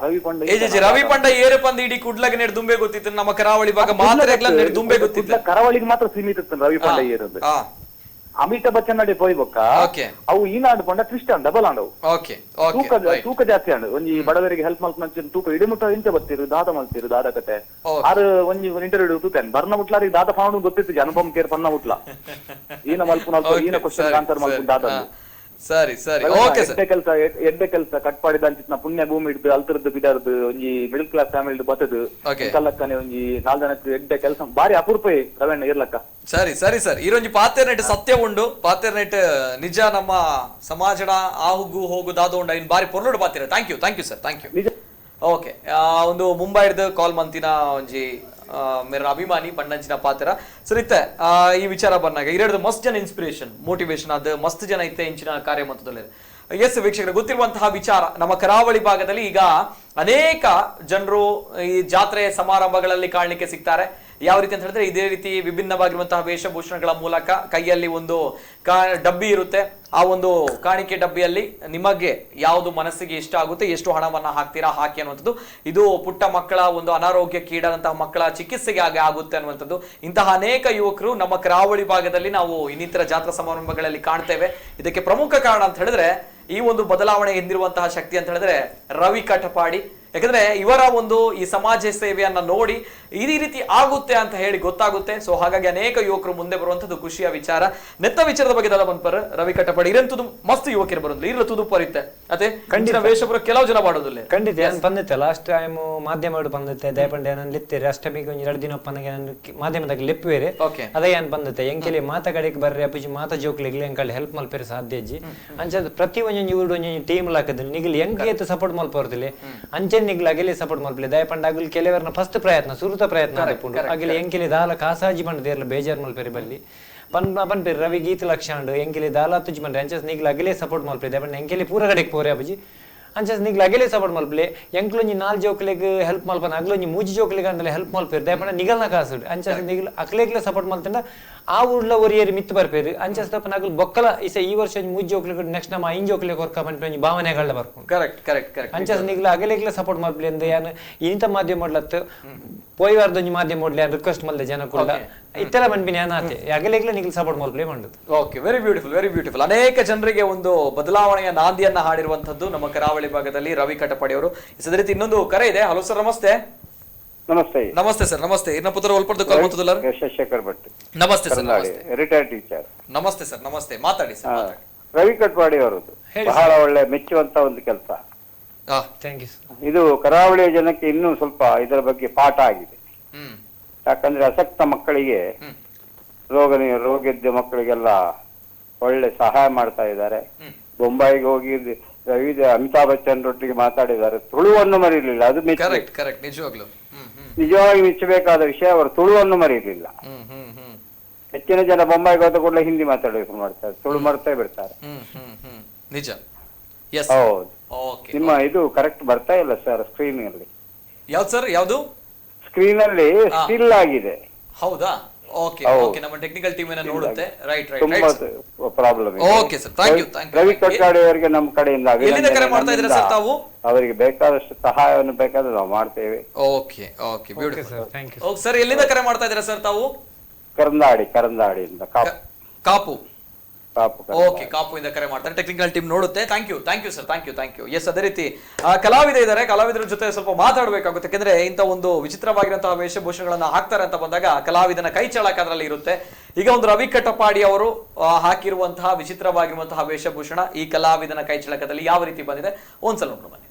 ರವಿ ಪಂಡ ರವಿ ಪಂಡ ಏರು ಪಂದ ಇಡೀ ಕುಡ್ಲಗ ನೆಡ್ ದುಂಬೆ ಗೊತ್ತಿತ್ತು ನಮ್ಮ ಕರಾವಳಿ ಭಾಗ ಮಾತ್ರ ನೆಡ್ ದುಂಬೆ ಗೊತ್ತಿತ್ತು ಕರಾವಳಿಗೆ ಮಾತ್ರ ಸೀಮಿತ ಇತ್ತು ರವಿ ಪಂಡ ಏರದು. ಅಮಿತಾಬ್ ಬಚ್ಚನ್ ನಡೆ ಪೋಯ್ ಬೊಕ್ಕ ಅವು ಈನಾಡು ಪಂಡ ಟ್ವಿಸ್ಟ್ ಅಂಡ್ ಡಬಲ್ ಆಂಡವು ತೂಕ ಜಾಸ್ತಿ ಅಂಡ್ ಒಂಜಿ ಬಡವರಿಗೆ ಹೆಲ್ಪ್ ಮಲ್ಪನ ತೂಕ ಇಡಿಮುಟ್ಟ ಇಂಚ ಬತ್ತೀರು ದಾದ ಮಲ್ತೀರು ದಾದ ಕತೆ ಆರು ಒಂಜಿ ಇಂಟರ್ವ್ಯೂ ತೂತೇನೆ ಬರ್ನ ಮುಟ್ಲಾರಿ ದಾದ ಫಾಂಡ್ ಗೊತ್ತಿತ್ತು ಅನುಪಮ್ ಕೇರ್ ಪನ್ನ ಮುಟ್ಲ ಈನ ಮಲ್ಪುನ ಈನ ಕ್ವಶನ್ ಆನ್ಸರ್ ಮಲ್ಪು ದಾದ. ಸರಿ ಸರಿ ಓಕೆ ಸರ್. ಕೆಲಸ ಎಡ್ಡೆ ಕೆಲಸ ಕಟ್ಪಾಡಿದ ಅಂಚಿನ ಪುಣ್ಯ ಭೂಮಿ ಹಿಡ್ದು ಅಲ್ತರದ್ದು ಬಿಡಾರ್ದು ಒಂಜಿ ಮಿಡಲ್ ಕ್ಲಾಸ್ ಫ್ಯಾಮಿಲಿ ಬತ್ತದು ಕಲ್ಲಕ್ಕನೆ ಒಂಜಿ ನಾಲ್ ಜನಕ್ಕೆ ಎಡ್ಡೆ ಕೆಲಸ ಬಾರಿ ಅಪರೂಪ ರವಣ್ಣ ಇರ್ಲಕ್ಕ. ಸರಿ ಸರಿ ಸರ್ ಈರೊಂಜಿ ಪಾತೆರ್ನೆಟ್ ಸತ್ಯ ಉಂಡು ಪಾತೆರ್ನೆಟ್ ನಿಜ ನಮ್ಮ ಸಮಾಜದ ಆಹುಗು ಹೋಗು ದಾದ ಉಂಡು ಇನ್ ಬಾರಿ ಪೊರ್ಲುಡು ಪಾತಿರ. Thank you thank you sir thank you. Okay ಒಂದು ಮುಂಬೈರ್ದು ಕಾಲ್ ಮಂತಿನ ಒಂಜಿ ಮೇರ ಅಭಿಮಾನಿ ಪಂಡಂಚಿನ ಪಾತ್ರ ಸರ್ ಇತ್ತೆ ಈ ವಿಚಾರ ಬಂದಾಗ ಇರೆಡ್ದು ಮಸ್ತ್ ಜನ ಇನ್ಸ್ಪಿರೇಷನ್ ಮೋಟಿವೇಶನ್ ಅದು ಮಸ್ತ್ ಜನ ಇತ್ತೆ ಇಂಚಿನ ಕಾರ್ಯ ಮಂತದಲ್ಲಿ. ಎಸ್ ವೀಕ್ಷಕರು ಗೊತ್ತಿರುವಂತಹ ವಿಚಾರ ನಮ್ಮ ಕರಾವಳಿ ಭಾಗದಲ್ಲಿ ಈಗ ಅನೇಕ ಜನರು ಈ ಜಾತ್ರೆ ಸಮಾರಂಭಗಳಲ್ಲಿ ಕಾಣಲಿಕ್ಕೆ ಸಿಗ್ತಾರೆ. ಯಾವ ರೀತಿ ಅಂತ ಹೇಳಿದ್ರೆ ಇದೇ ರೀತಿ ವಿಭಿನ್ನವಾಗಿರುವಂತಹ ವೇಷಭೂಷಣಗಳ ಮೂಲಕ ಕೈಯಲ್ಲಿ ಒಂದು ಡಬ್ಬಿ ಇರುತ್ತೆ. ಆ ಒಂದು ಕಾಣಿಕೆ ಡಬ್ಬಿಯಲ್ಲಿ ನಿಮಗೆ ಯಾವುದು ಮನಸ್ಸಿಗೆ ಇಷ್ಟ ಆಗುತ್ತೆ ಎಷ್ಟು ಹಣವನ್ನ ಹಾಕ್ತೀರಾ ಹಾಕಿ ಅನ್ನುವಂಥದ್ದು. ಇದು ಪುಟ್ಟ ಮಕ್ಕಳ ಒಂದು ಅನಾರೋಗ್ಯಕ್ಕೀಡಾದಂತಹ ಮಕ್ಕಳ ಚಿಕಿತ್ಸೆಗೆ ಆಗಿ ಆಗುತ್ತೆ ಅನ್ನುವಂಥದ್ದು. ಇಂತಹ ಅನೇಕ ಯುವಕರು ನಮ್ಮ ಕರಾವಳಿ ಭಾಗದಲ್ಲಿ ನಾವು ಇನ್ನಿತರ ಜಾತ್ರಾ ಸಮಾರಂಭಗಳಲ್ಲಿ ಕಾಣ್ತೇವೆ. ಇದಕ್ಕೆ ಪ್ರಮುಖ ಕಾರಣ ಅಂತ ಹೇಳಿದ್ರೆ ಈ ಒಂದು ಬದಲಾವಣೆ ಹಿಂದಿರುವಂತಹ ಶಕ್ತಿ ಅಂತ ಹೇಳಿದ್ರೆ ರವಿ ಕಟಪಾಡಿ. ಯಾಕಂದ್ರೆ ಇವರ ಒಂದು ಈ ಸಮಾಜ ಸೇವೆಯನ್ನ ನೋಡಿ ಈ ರೀತಿ ಆಗುತ್ತೆ ಅಂತ ಹೇಳಿ ಗೊತ್ತಾಗುತ್ತೆ. ಸೊ ಹಾಗಾಗಿ ಅನೇಕ ಯುವಕರು ಮುಂದೆ ಬರುವಂತದ್ದು ಖುಷಿಯ ವಿಚಾರ. ನೆತ್ತ ವಿಚಾರದ ಬಗ್ಗೆ ದಾದ ಬಂದ್ಪರ್ ರವಿ ಕಟಪಾಡಿ ಇರಂತದ್ದು ಮಸ್ತ್ ಯುವಕರು ಬರೋದಿಲ್ಲ ಇರಲು ತುದುಪರಿತ್ತೆ ಅದೇ ಖಂಡಿತ ವೇಷಪುರ ಕೆಲವು ಜನ ಮಾಡೋದಿಲ್ಲ. ಖಂಡಿತ ನಾನು ಬಂದಿತ್ತೆ ಲಾಸ್ಟ್ ಟೈಮ್ ಮಾಧ್ಯಮ ಬಂದಿತ್ತೆ ದಯಪಂಡೆ ನಾನು ಲಿತ್ತೀರಿ ಅಷ್ಟಮಿಗೆ ಒಂದು 2 ದಿನ ನನಗೆ ನಾನು ಮಾಧ್ಯಮದಾಗ ಲಿಪ್ಪುವೇರಿ ಅದೇ ಏನ್ ಬಂದಿತ್ತೆ ಎಂಕೆಲಿ ಮಾತ ಕಡೆಗೆ ಬರ್ರಿ ಅಪ್ಪುಜಿ ಮಾತ ಜೋಕ್ಲಿಗ್ಲಿ ಎಂಕಲ್ಲಿ ಹೆಲ್ಪ್ ಮಲ್ಪೇರಿ ಸಾಧ್ಯ ಅಜ್ಜಿ ಅಂಚ ಪ್ರತಿ ಒಂಜೊಂಜಿ ಊರು ಒಂಜೊಂಜಿ ಟೀಮ್ ಲಾಕದಿಲ್ಲ ನಿಗಲಿ ಎಂಕೆ ಸಪೋರ್ಟ್ ಮಲ್ಪೋರ್ದಿಲ್ಲ ಅಂಚೆ ನಿಗ್ಲ ಅಗಲಿ ಸಪೋರ್ಟ್ ಮಲ್ಪಲಿ ದಯಪಂಡ ಅಗಲಿ ಕೆಲವರನ್ನ ಫಸ್ಟ್ ಪ್ರಯತ್ನ ಸುರುತ ಪ್ರಯತ್ನ ಆದಿಪ್ಪುಂಡು ಅಗಲಿ ಎಂಕೆಲಿ ದಾಲ ಕಾಸಾಜಿ ಪಂಡ ದೇರ್ಲ ಬೇಜಾರ್ ಮಲ್ಪೇರಿ ಬಲ್ಲಿ ಪನ್ ಪನ್ಪೇರಿ ರವಿ ಗೀತ ಲಕ್ಷ ಅಂಡು ಎಂಕೆಲಿ ದಾಲ ತುಜಿ ಪಂಡ್ರೆ ಅಂಚಸ್ ನಿಗ್ಲ ಅಗಲೇ ಸಪೋರ್ಟ್ ಮಲ್ಪಲಿ ದಯಪಂಡ ಎಂಕೆಲಿ ಪೂರ ಕಡೆಗೆ ಪೋರೆ ಅಬುಜಿ ಅಂಚಸ್ ನಿಗ್ಲ ಅಗಲೇ ಸಪೋರ್ಟ್ ಮಲ್ಪಲಿ ಎಂಕ್ಲೊಂಜಿ 4 ಜೋಕ್ಲೆಗ್ ಹೆಲ್ಪ್ ಮಲ್ಪನ ಅಗ್ಲೊಂಜಿ 3 ಜೋಕ್ಲೆಗ್ ಅಂಡಲೆ ಹೆಲ್ಪ್ ಮಲ್ಪೇರು ದಯಪಂಡ ನಿಗಲ್ನ ಕಾಸು ಅಂಚಸ್ ನಿಗ್ಲ ಅಕ್ಲೆಗ್ಲ ಸಪೋರ್ಟ್ ಮಲ್ತಂಡ ಆ ಊರ್ಲ ಒರಿಯರಿ ಮಿತ್ತು ಬರ್ಪೇರು ಅಂಚಸ್ ತಪ್ಪನ ಅಗಲ್ ಬೊಕ್ಕಲ ಇಸ ಈ ವರ್ಷ 3 ಜೋಕ್ಲೆಗ್ ನೆಕ್ಸ್ಟ್ ನಮ್ಮ 5 ಜೋಕ್ಲೆಗ್ ಹೊರ್ಕ ಪನ್ಪಿ ಭಾವನೆಗಳ ಬರ್ಕೊಂಡು ಕರೆಕ್ಟ್ ಕರೆಕ್ಟ್ ಕರೆಕ್ಟ್ ಅಂಚಸ್ ನಿಗ್ಲ ಅಗಲೆಗ್ಲ ಸಪೋರ್ಟ್ ಮಲ್ಪಲಿ ಅಂದ ಯಾನ್ ಇಂಥ ಮಾಧ್ಯಮ ಮಾಡ್ಲತ್ತು ಪೋಯ್ವಾರ್ದೊಂಜಿ ಮಾಧ್ಯಮ ಮಾಡ್ಲಿ ರಿಕ್ವೆಸ್ಟ್ ಮಲ್ದೆ ಜನ ಕೂಡ ಇತ್ತೆಲ್ಲ ಪನ್ಪಿನ ಆತೆ ಅಗಲೆಗ್ಲ ನಿಗ್ಲ support ಮಲ್ಪಲಿ ಮಂಡುದು. Okay very beautiful very beautiful. ಅನೇಕ ಜನರಿಗೆ ಒಂದು ಬದಲಾವಣೆಯ ನಾಂದಿಯನ್ನ ಹಾಡಿರುವಂತದ್ದು ನಮ್ಮ ಕರಾವಳಿ ಭಾಗದಲ್ಲಿ ರವಿ ಕಟಪಾಡಿ ಅವರು. ಅದೇ ರೀತಿ ಇನ್ನೊಂದು ಕರೆ ಇದೆ. ಹಲೋ ಸರ್ ನಮಸ್ತೆ. ನಮಸ್ತೆ ನಮಸ್ತೆ ಸರ್ ನಮಸ್ತೆ. ಇನ್ನ ಪುತ್ರ ಒಲ್ಪಡ್ದು ಕಾಲ್ ಮಾಡ್ತದಲ್ಲ ಶಶಿಶೇಖರ್ ಭಟ್. ನಮಸ್ತೆ ಸರ್ ನಮಸ್ತೆ. Retired teacher. ನಮಸ್ತೆ ಸರ್ ನಮಸ್ತೆ, ಮಾತಾಡಿ ಸರ್. ರವಿ ಕಟಪಾಡಿ ಅವರದ್ದು ಬಹಳ ಒಳ್ಳೆ ಮೆಚ್ಚುವಂತ ಒಂದು ಕೆಲಸ. Thank you. ಇದು ಕರಾವಳಿಯ ಜನಕ್ಕೆ ಇನ್ನೂ ಸ್ವಲ್ಪ ಇದರ ಬಗ್ಗೆ ಪಾಠ ಆಗಿದೆ. ಯಾಕಂದ್ರೆ ಅಸಕ್ತ ಮಕ್ಕಳಿಗೆ ರೋಗ ಇದ್ದ ಮಕ್ಕಳಿಗೆಲ್ಲ ಒಳ್ಳೆ ಸಹಾಯ ಮಾಡ್ತಾ ಇದ್ದಾರೆ. ಬೊಂಬಾಯಿಗೆ ಹೋಗಿ ರವಿ ಅಮಿತಾಬ್ ಬಚ್ಚನ್ ರೊಟ್ಟಿಗೆ ಮಾತಾಡಿದ್ದಾರೆ, ತುಳುವನ್ನು ಮರೀಲಿಲ್ಲ. ಅದು ನಿಜವಾಗಿ ಮೆಚ್ಚಬೇಕಾದ ವಿಷಯ. ಅವರು ತುಳುವನ್ನು ಮರೀಲಿಲ್ಲ. ಹೆಚ್ಚಿನ ಜನ ಬೊಂಬಾಯಿಗೆ ಹೋದ ಕೂಡಲೇ ಹಿಂದಿ ಮಾತಾಡಬೇಕು ಮಾಡ್ತಾರೆ, ತುಳು ಮಾಡ್ತಾ ಬಿಡ್ತಾರೆ. ನಿಜ. ಹೌದು. ನಿಮ್ಮ ಇದು ಕರೆಕ್ಟ್ ಬರ್ತಾ ಇಲ್ಲ ಸರ್ ಸ್ಕ್ರೀನ್ ಅಲ್ಲಿ. ಯಾವ್ದು ಸರ್? ಯಾವ್ದು ಸ್ಕ್ರೀನ್ ಅಲ್ಲಿ ಸ್ಟಿಲ್ ಆಗಿದೆ. ಹೌದಾ? ಓಕೆ ಓಕೆ, ನಮ್ಮ ಟೆಕ್ನಿಕಲ್ ಟೀಮ್ ಅನ್ನ ನೋಡುತ್ತೆ. ರೈಟ್ ರೈಟ್ ತುಂಬಾ problem. Okay sir, thank you thank you. Ravi Katpadi ಅವರಿಗೆ ನಮ್ಮ ಕಡೆಯಿಂದ ಎಲ್ಲಿಂದ ಕರೆ ಮಾಡ್ತಾ ಇದ್ದೀರಾ ಸರ್ ತಾವು? ಅವರಿಗೆ ಬೇಕಾದಷ್ಟು ಸಹಾಯವನ್ನು ಬೇಕಾದ್ರೆ ನಾವು ಮಾಡ್ತೇವೆ. Okay okay, beautiful sir, thank you. Okay sir, ಎಲ್ಲಿಂದ ಕರೆ ಮಾಡ್ತಾ ಇದ್ದೀರಾ ಸರ್ ತಾವು? ಕರಂದಾಡಿ, ಕರಂದಾಡಿಯಿಂದ, ಕಾಪು. ಕಾಪು. ಓಕೆ, ಕಾಪು ಇಂದ ಕರೆ ಮಾಡ್ತಾರೆ. ಟೆಕ್ನಿಕಲ್ ಟೀಮ್ ನೋಡುತ್ತೆ. Thank you thank you sir, thank you thank you. Yes, ಅದೇ ರೀತಿ ಕಲಾವಿದ ಇದ್ದಾರೆ. ಕಲಾವಿದರ ಜೊತೆ ಸ್ವಲ್ಪ ಮಾತಾಡಬೇಕಾಗುತ್ತೆ, ಯಾಕಂದ್ರೆ ಇಂಥ ಒಂದು ವಿಚಿತ್ರವಾಗಿರುವಂತಹ ವೇಷಭೂಷಣಗಳನ್ನ ಹಾಕ್ತಾರೆ ಅಂತ ಬಂದಾಗ ಕಲಾವಿದನ ಕೈ ಚಳಕ ಅದರಲ್ಲಿ ಇರುತ್ತೆ. ಈಗ ಒಂದು ರವಿ ಕಟಪಾಡಿ ಅವರು ಹಾಕಿರುವಂತಹ ವಿಚಿತ್ರವಾಗಿರುವಂತಹ ವೇಷಭೂಷಣ ಈ ಕಲಾವಿದನ ಕೈ ಚಳಕದಲ್ಲಿ ಯಾವ ರೀತಿ ಬಂದಿದೆ ಒಂದ್ಸಲ ನೋಡೋಣ ಬನ್ನಿ.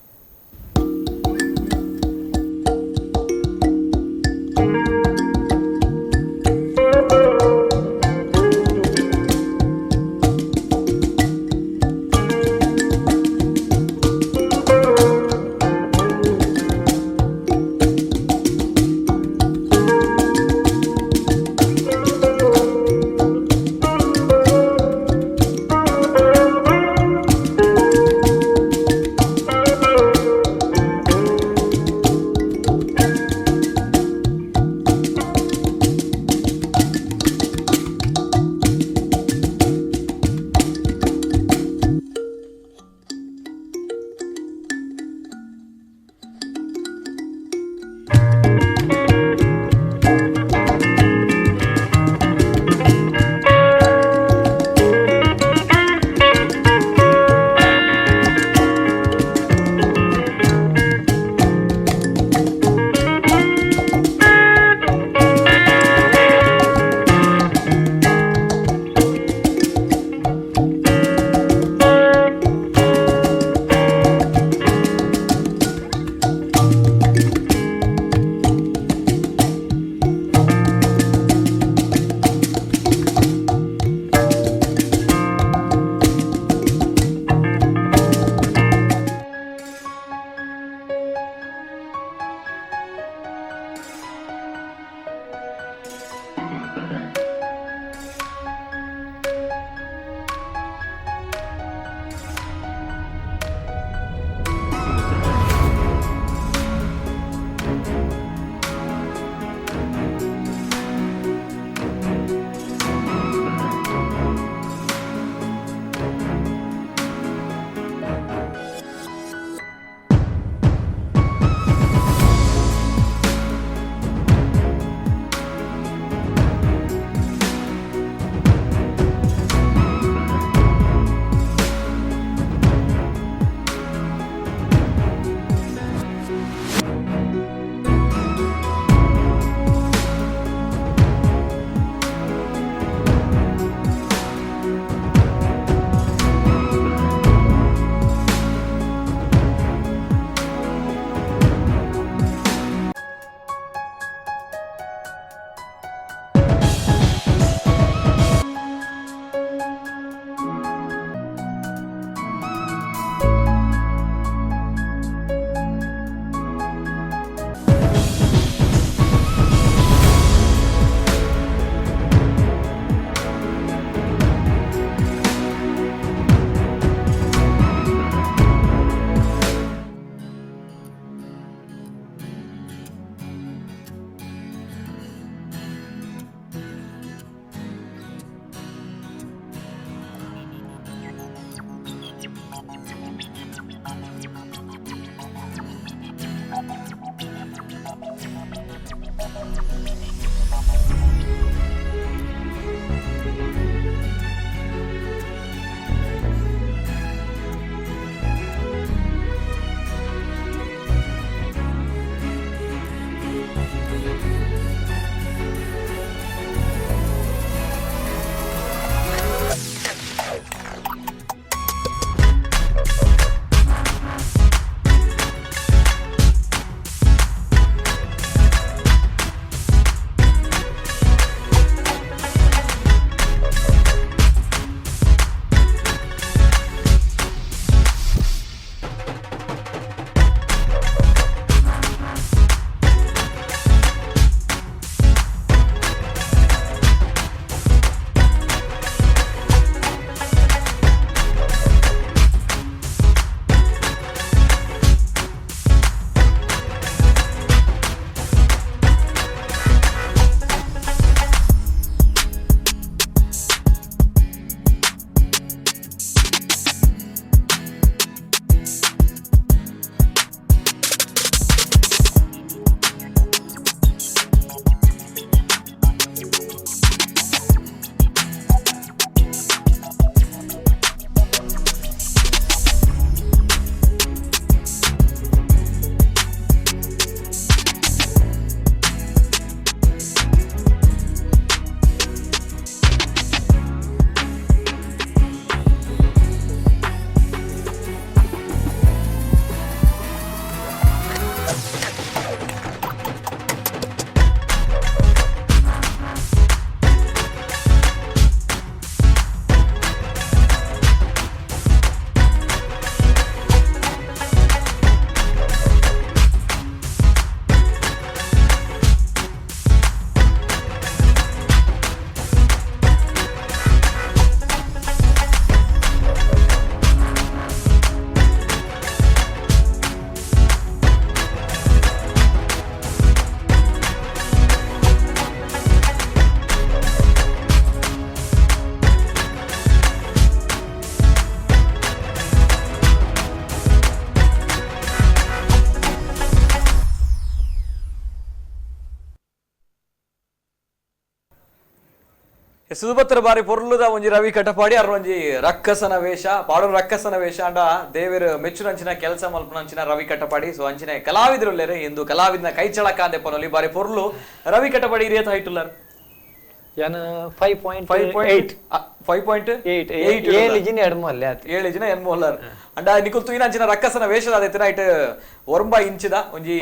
ಸುಧುಪತ್ರ ಬಾರಿ ಪೊರ್ಲುದ ಒಂಜಿ ರವಿ ಕಟಪಾಡಿ ಅರ್ ಒಂಜಿ ರಕ್ಕಸನ ವೇಷ ಪಾಡೋ ರಕ್ಕಸನ ವೇಷ ಅಂಡ ದೇವೆರ್ ಮೆಚ್ಚುನಂಚಿನ ಕೆಲಸ ಮಲ್ಪುನಂಚಿನ ರವಿ ಕಟಪಾಡಿ. ಸೊ ಅಂಚಿನ ಕಲಾವಿದರುಲ್ಲೇರು ಇಂದು ಕಲಾವಿದನ ಕೈಚಳಕ ಅಂದೆ ಪನೊಲಿ ಬಾರಿ ಪೊರ್ಲು ರವಿ ಕಟಪಾಡಿ ಇರಿಯತ ಹೈಟ್ ಉಲ್ಲರ್ ಯಾನ್ 5.8 5.8 7 ಜಿನ ಎಡ್ಮಲ್ಲೆ ಆತ್ 7 ಜಿನ ಎನ್ಮೋಲ್ಲರ್ ಅಂಡ ನಿಕುಲ್ ತುಯಿನಂಚಿನ ರಕ್ಕಸನ ವೇಷದ ಅದೆತ್ತಿನ ಐಟ್ ಒರ್ಂಬ ಇಂಚಿದ ಒಂಜಿ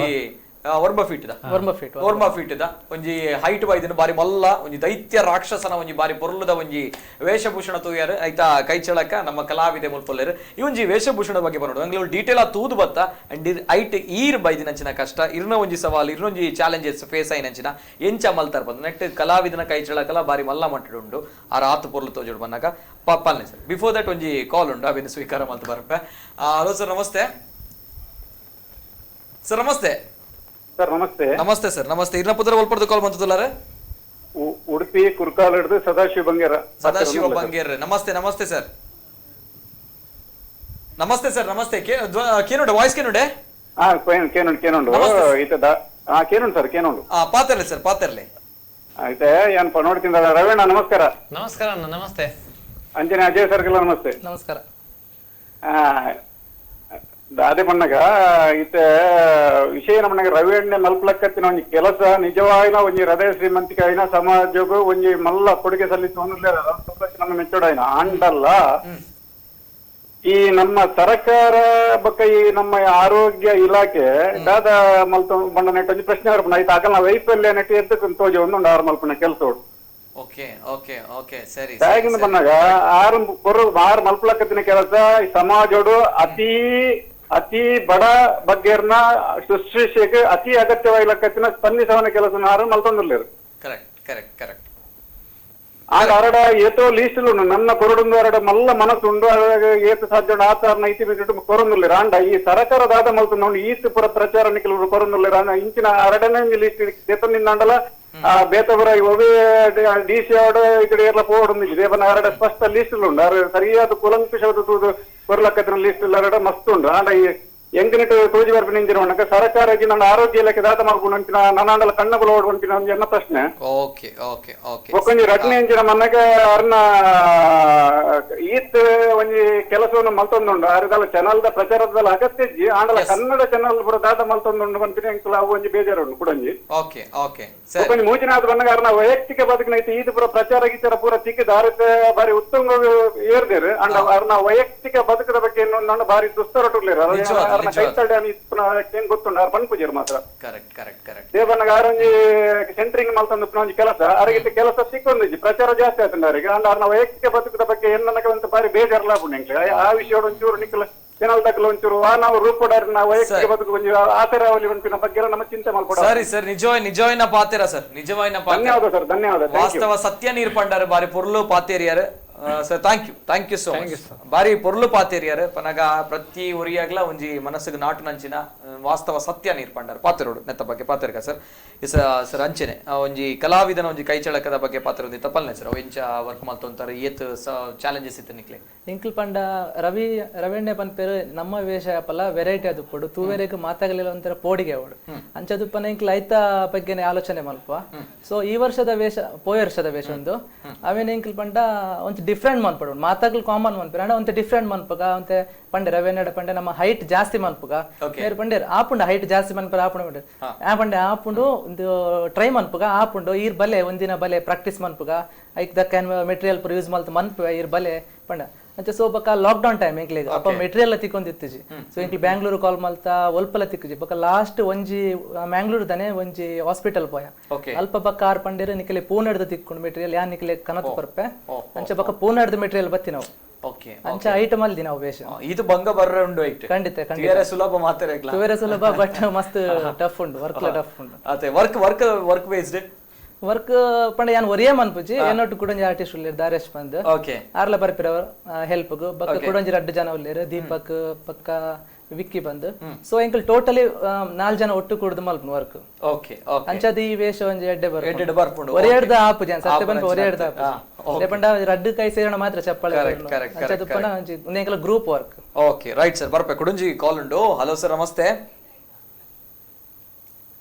ಒರ್ಂಬ ಫೀಟ್ the ಒರ್ಂಬ feet the ಒಂಜಿ ಹೈಟ್ ಬೈದಿನ ಬಾರಿ ಮಲ್ಲ ಒಂಜಿ ದೈತ್ಯ ರಾಕ್ಷಸನ ಒಂಜಿ ಬಾರಿ ಪೊರ್ಲುದ ಒಂಜಿ ವೇಷಭೂಷಣ ತೂಯಾರು ಐತಾ ಕೈಚಳಕ ನಮ್ಮ ಕಲಾವಿದೆ ಮುಲ್ಪೊಲ್ಲೇರು. ಈ ಒಂಜಿ ವೇಷಭೂಷಣದ ಬಗ್ಗೆ ಬರೋಡು ಅಂಗ್ಲೂ ಡೀಟೇಲ್ ಆ ತೂದು ಬತ್ತ ಅಂಡ್ ಐಟ್ ಈರ್ ಬೈದಿನಂಚಿನ ಕಷ್ಟ ಇರ್ನ ಒಂಜಿ ಸವಾಲು ಇರ್ನೊಂಜಿ ಚಾಲೆಂಜಸ್ ಫೇಸ್ ಆಯಿನಂಚಿನ ಎಂಚ ಮಲ್ತಾರ್ ಬಂದು ನೆಟ್ ಕಲಾವಿದನ ಕೈಚಳಕಲ ಬಾರಿ ಮಲ್ಲ ಮಟ್ಟಡುಂಡು ಆ ರಾತ್ ಪೊರ್ಲು ತೋಜುಡು ಬಂದಾಗ ಪಾಲ್ನೆ sir. Before that ಒಂಜಿ ಕಾಲ್ ಉಂಡು ಅವೇನು ಸ್ವೀಕಾರ ಮಲ್ತು ಬರ್ಪೆ. ಹಲೋ ಸರ್ ನಮಸ್ತೆ. ಸರ್ ನಮಸ್ತೆ. ಸರ್ ನಮಸ್ತೆ. ನಮಸ್ತೆ ಸರ್ ನಮಸ್ತೆ. ಇರ್ನ ಪುತ್ರ ಒಲ್ಪಡ್ದು ಕಾಲ್ ಬಂತದಲ್ಲಾರೆ? ಉಡುಪಿ ಕುರ್ಕಾಲ್ ಹಿಡಿದು ಸದಾಶಿವ ಬಂಗೇರ. ಸದಾಶಿವ ಬಂಗೇರ ನಮಸ್ತೆ. ನಮಸ್ತೆ ಸರ್. ನಮಸ್ತೆ ಸರ್ ನಮಸ್ತೆ. ಕೇನುಂಡೆ ವಾಯ್ಸ್ ಕೇನುಂಡೆ? ಹಾ ಕೇನುಂಡು ಕೇನುಂಡು ಈತ ಹಾ ಕೇನುಂಡು ಸರ್ ಕೇನುಂಡು. ಪಾತಿರ್ಲಿ ಸರ್ ಪಾತಿರ್ಲಿ. ಆಯ್ತಾ ಏನ್ ನೋಡ್ತೀನಿ. ರವೀಣ ನಮಸ್ಕಾರ. ನಮಸ್ಕಾರ ಅಣ್ಣ ನಮಸ್ತೆ. ಅಂಜನೆ ಅಜಯ್ ಸರ್ಗೆಲ್ಲ ನಮಸ್ತೆ. ನಮಸ್ಕಾರ. ಅದೇ ಬಣ್ಣಗ ಇತ್ತೆ ವಿಷಯ ನಮ್ಮನಾಗ ರವಿಯಣ್ಣೆ ಮಲ್ಪಲಕ್ಕತ್ತಿನ ಒಂಜಿ ಕೆಲಸ ನಿಜವಾಯಿನ ಒಂಜಿ ಹೃದಯ ಶ್ರೀಮಂತಿಕೆ ಆಯಿನ ಸಮಾಜಕ್ಕೂ ಒಂಜಿ ಮಲ್ಲ ಕೊಡುಗೆ ಸಲ್ಲಿಸುವ ನಮ್ಮ ಮೆಚ್ಚೋಡಾಯಿನ ಆಂಡಲ್ಲ. ಈ ನಮ್ಮ ಸರ್ಕಾರ ಬಕ್ಕ ಈ ನಮ್ಮ ಆರೋಗ್ಯ ಇಲಾಖೆ ದಾದ ಮಲ್ತ ಬಣ್ಣ ನೆಟ್ ಒಂಜಿ ಪ್ರಶ್ನೆ ಬರ್ಪುಂಡು. ಐತ ಅಕಲ್ನ ವೈಫಲ್ಯ ನೆಟ್ ಎದ್ದಕ್ಕೆ ತೋಜಿ ಒಂದುಂಡು ಆರು ಮಲ್ಪುನ ಕೆಲಸ okay okay okay ಸರಿ. ದಾಗಿಂದ ಬಂದಾಗ ಆರು ಕೊರು ಆರು ಮಲ್ಪಲಕ್ಕತ್ತಿನ ಕೆಲಸ ಈ ಸಮಾಜೋಡು ಅತಿ ಅತಿ ಬಡ ಬಗ್ಗೆರ್ನ ಶುಶ್ರೂಷೆಗೆ ಅತಿ ಅಗತ್ಯವಾಗಿಲಕ್ಕತ್ತಿನ ಸ್ಪಂದಿಸವನ ಕೆಲಸ ಆರು ಮಲ್ತೊಂದಿರ್ಲಿರು. Correct correct correct. ಆಗ ಅರಡ ಏತೋ ಲೀಸ್ಟುಲು ನನ್ನ ಕೊರಡುಂದು ಅರಡ ಮಲ್ಲ ಮನಸ್ಸುಂಡು ಏತು ಸಾಧ್ಯ ಆತಾರನ ಇತಿ ಬಿಟ್ಟು ಕೊರೊಂದುಲ್ಲೇರು. ಆಂಡ ಈ ಸರಕಾರದಾದ ಮಲ್ತೊಂದು ಈತ್ ಪುರ ಪ್ರಚಾರ ನಿಕಲು ಕೊರೊಂದುಲ್ಲೇರು. ಆಂಡ ಇಂಚಿನ ಅರಡನೆ ಲೀಸ್ಟ್ ದೇತನಿಂದಾಂಡಲ ಆ ಬೇತಪುರ ಒವೇ ಡಿ ಸಿ ಅವಡ ಈ ಕಡೆ ಎಲ್ಲ ಪೋಡುಂದು ದೇವನ ಅರಡ ಸ್ಪಷ್ಟ ಲೀಸ್ಟ್ ಉಂಡು. ಅರ ಸರಿಯಾದ ಕುಲಂಕುಷವಾದ ತೂದು ಕೊರ್ಲಕ್ಕತ್ತಿನ ಲೀಸ್ಟ್ ಅರಡ ಮಸ್ತ್ ಉಂಡು. ಆಂಡ ಈ ಎಂಕನಿಟ್ಟು ತೋಜಿ ಬರ್ಪಿನ ಇಂಜಿನ ಉಂಡಕ ಸರ್ಕಾರ ನನ್ನ ಆರೋಗ್ಯ ಇಲಾಖೆ ದಾತ ಮಾಡ್ಕೊಂಡು ಅಂಚಿನ ನನ್ನಾಂಡಲ ಕಣ್ಣ ಬಲ ಓಡುವಂಚಿನ ಒಂಜಿ ಎನ್ನ ಪ್ರಶ್ನೆ. Okay okay okay. ಒಕ್ಕೊಂಜಿ ರಡ್ನೆ ಇಂಜಿನ ಮನ್ನಗ ಅರ್ನ ಈತ್ ಒಂಜಿ ಕೆಲಸವನ್ನು ಮಲ್ತೊಂದುಂಡು. ಅರದಲ್ಲ ಚಾನಲ್ದ ಪ್ರಚಾರದಲ್ಲ ಅಗತ್ಯ ಇಜ್ಜಿ. ಆಂಡಲ ಕನ್ನಡ ಚಾನಲ್ ಪೂರ ದಾತ ಮಲ್ತೊಂದುಂಡು ಪನ್ಪಿನ ಎಂಕುಲ ಅವು ಒಂಜಿ ಬೇಜಾರು ಉಂಡು ಕುಡೊಂಜಿ. ಓಕೆ ಓಕೆ ಒಕ್ಕೊಂಜಿ ಮೂಜಿನಾದ್ ಬನ್ನಗ ಅರ್ನ ವೈಯಕ್ತಿಕ ಬದುಕಿನ ಐತೆ ಈತ್ ಪೂರ ಪ್ರಚಾರ ಗೀಚಾರ ಪೂರ ತಿಕ್ಕಿದ ಆರಕ್ಕೆ ಬಾರಿ ಉತ್ತಮ ಏರ್ದೇರು. ಅಂಡ ಅರ್ನ ವೈಯಕ್ತಿಕ ಬದುಕದ ಬಗ್ಗೆ ಇನ್ನೊಂದು ಬಾರಿ ದುಸ್ತರಟುರ್ಲೇರು. ಕೈತಡೆ ಗೊತ್ತುಂಡು ಆರ್ ಪನ್ಪುಜೇರು ಮಾತ್ರ. Correct correct correct. ದೇವನಾಗ ಆರೊಂಜಿ centring ಮಲ್ತೊಂದು ಒಂಜಿ ಕೆಲಸ ಅರಗಿಟ್ಟು ಕೆಲಸ ಸಿಕ್ಕೊಂದಿಜ್ಜಿ ಪ್ರಚಾರ ಜಾಸ್ತಿ ಆಯ್ತಂಡ ಅವರಿಗೆ. ಅಂಡ ಅವ್ರನ್ನ ವೈಯಕ್ತಿಕ ಬದುಕದ ಬಗ್ಗೆ ಎನ್ನನಕ ಒಂದು ಬಾರಿ ಬೇಜಾರ್ಲ ಆಪುಂಡು ಎಂಕ್ಲೆ. ಆ ವಿಷಯ ಒಂಚೂರು ನಿಕ್ಕಲ ಚಾನಲ್ ದಕ್ಕಲ ಒಂಚೂರು ಆ ನಾವು ರೂಪುಡಾರ್ನ ವೈಯಕ್ತಿಕ ಬದುಕು ಒಂಜಿ ಆತರ ಅವಲಿ ಒಂಪಿನ ಬಗ್ಗೆ ನಮ್ಮ ಚಿಂತೆ ಮಲ್ಪಡ. ಸರಿ ಸರ್ ನಿಜವಾಯಿನ ಪಾತೇರ ಸರ್ ನಿಜವಾಯಿನ ಪಾತೇರ. ಧನ್ಯವಾದ ಸರ್ ಧನ್ಯವಾದ. ವಾಸ್ತವ ಸತ್ಯ ನೀರ್ ಪಂಡಾರು ಬಾರಿ ಪೊರ್ಲು ಪಾತೇರಿಯಾರು sir. Thank you thank you so much. ಬಾರಿ ಪೊರ್ಲು ಪಾತೇರಿಯಾರು ಪನಗ ಪ್ರತಿ ಒರಿಯಾಗ್ಲ ಒಂಜಿ ಮನಸ್ಸಿಗೆ ನಾಟು ನಂಚಿನ ವಾಸ್ತವ ಸತ್ಯ ನೀರ್ ಪಂಡಾರು ಪಾತೆರೋಡು ನೆತ್ತ ಬಗ್ಗೆ ಪಾತೆರ್ಕ ಸರ್. ಸರ್ ಅಂಚೆನೆ ಒಂಜಿ ಕಲಾವಿದನ ಒಂಜಿ ಕೈಚಳಕದ ಬಗ್ಗೆ ಪಾತ್ರ ಒಂಜಿ ತಪ್ಪಲ್ನೆ ಸರ್. ಎಂಚ ವರ್ಕ್ ಮಲ್ತೊಂತಾರೆ ಏತ್ ಚಾಲೆಂಜಸ್ ಇತ್ತು ನಿಕ್ಲೆ? ಎಂಕಲ್ ಪಂಡ ರವಿ ರವಿಣ್ಣೆ ಪನ್ಪೇರು ನಮ್ಮ ವೇಷ ಪಲ್ಲ ವೆರೈಟಿ ಅದು ಪೊಡು ತೂವೆರೆಗ್ ಮಾತಾಗಲಿಲ್ಲ ಒಂಥರ ಪೋಡಿಗೆ ಅವಡು ಅಂಚದುಪ್ಪನ ಎಂಕಲ್ ಐತ ಬಗ್ಗೆನೆ ಆಲೋಚನೆ ಮಲ್ಪ. ಸೊ ಈ ವರ್ಷದ ವೇಷ ಪೋಯ ವರ್ಷದ ವೇಷ ಒಂದು ಅವೇನ ಎಂಕಲ್ ಪಂಡ ಒಂಚ ಡಿಫ್ರೆಂಟ್ ಮನ್ಪಡು ಮಾತಾಗ್ಲು ಕಾಮನ್ ಮನ್ಪು ಅಂಡ ಒಂತೆ ಡಿಫ್ರೆಂಟ್ ಮನ್ಪಗ ಒಂತೆ ಪಂಡೆ ರವಿಣ್ಣೆ ಪಂಡೆ ನಮ್ಮ ಹೈಟ್ ಜಾಸ್ತಿ ಮನ್ಪುಗ ಬೇರೆ ಪಂಡೇರು ಆಪುಂಡು ಹೈಟ್ ಜಾಸ್ತಿ ಮನ್ಪರ ಆಪುಂಡು ಪಂಡೆ ಆ ಪಂಡೆ ಆಪುಂಡು ಒಂದು ಟ್ರೈ ಮನ್ಪುಗ ಆಪುಂಡು ಈರ್ ಬಲೆ ಒಂದಿನ ಬಲೆ ಪ್ರಾಕ್ಟೀಸ್ ಮನ್ಪುಗ ಐಕ್ ದಕ್ಕ ಮೆಟೀರಿಯಲ್ ಪೂರ ಯೂಸ್ ಮಲ್ತ ಮನ್ಪುವೆ ಈರ್ ಬಲೆ ಪಂಡ ಅಂಚೆ ಸೊ ಬೊಕ್ಕ lock down time ಎಂಕ್ಲೆಗ್ ಅಪ್ಪ ಮೆಟೀರಿಯಲ್ ತಿಕ್ಕೊಂದಿತ್ತಿಜಿ. ಸೊ ಎಂಕ್ಲು ಬ್ಯಾಂಗ್ಳೂರು ಕಾಲ್ ಮಲ್ತ ಒಲ್ಪಲ ತಿಕ್ಕುಜಿ. ಬೊಕ್ಕ ಲಾಸ್ಟ್ ಒಂಜಿ ಮ್ಯಾಂಗ್ಳೂರು ದನೆ ಒಂಜಿ ಹಾಸ್ಪಿಟಲ್ ಪೋಯ ಅಲ್ಪ ಬೊಕ್ಕ ಆರ್ ಪಂಡೇರು ನಿಕಲೆ ಪೂನೆಡ್ದು ತಿಕ್ಕೊಂಡು ಮೆಟೀರಿಯಲ್ ಯಾನ್ ನಿಕಲೆ ಕನತ್ ಕೊರ್ಪೆ ಅಂಚೆ ಬೊಕ್ಕ ಪೂನೆಡ್ದು ಮೆಟೀರಿಯಲ್ ಬತ್ತಿ ನಾವು ಅಂಚೆ ಐಟಮ್ ಅಲ್ದಿ ನಾವು ವೇಷ ಇದು ಬಂಗ ಬರ್ರೆ ಉಂಡು ಐಟ್ ಖಂಡಿತ ಖಂಡಿತ ಸುಲಭ ಮಾತಾಡಕ್ಲ ತುವೇರೆ ಸುಲಭ ಬಟ್ ಮಸ್ತ್ ಟಫ್ ಉಂಡು ವರ್ಕ್ ಟಫ್ ಉಂಡು. ಅದೇ work work work based work ಪಂಡ ಯಾನ್ ಒರಿಯೇ ಮನ್ಪುಜಿ ಏನೊಟ್ಟು ಕುಡೊಂಜಿ ಆರ್ಟಿಸ್ಟ್ ಉಲ್ಲೇರು ದಾರೇಶ್ ಬಂದ್ ಆರ್ಲ ಬರ್ಪಿರ ಹೆಲ್ಪ್ ಬೊಕ್ಕ ಕುಡೊಂಜಿ ರಡ್ಡು ಜನ ಉಲ್ಲೇರು ದೀಪಕ್ ಪಕ್ಕ ವಿಕ್ಕಿ ಬಂದ್. ಸೊ ಎಂಕಲ್ ಟೋಟಲಿ 4 ಜನ ಒಟ್ಟು ಕೂಡ್ದು ಮಲ್ಪುನು ವರ್ಕ್. ಅಂಚದ ಈ ವೇಷ ಒಂಜಿ ಎಡ್ಡೆ ಬರ್ಪುಂಡು ಒರೇ ಎಡ್ದ ಆಪುಜಿ ಸತ್ಯ ಪನ್ಪ ಒರೇ ಎಡ್ದ ಆಪುಜಿ ಪಂಡ ರಡ್ಡು ಕೈ ಸೇರಣ ಮಾತ್ರ ಚಪ್ಪಾಳೆ ಅಂಚದ ಒಂಜಿ ಎಂಕಲ್ group work. Okay right sir ಬರ್ಪೆ ಕುಡೊಂಜಿ ಕಾಲ್ ಉಂಡು. ಹಲೋ ಸರ್ ನಮಸ್ತೆ.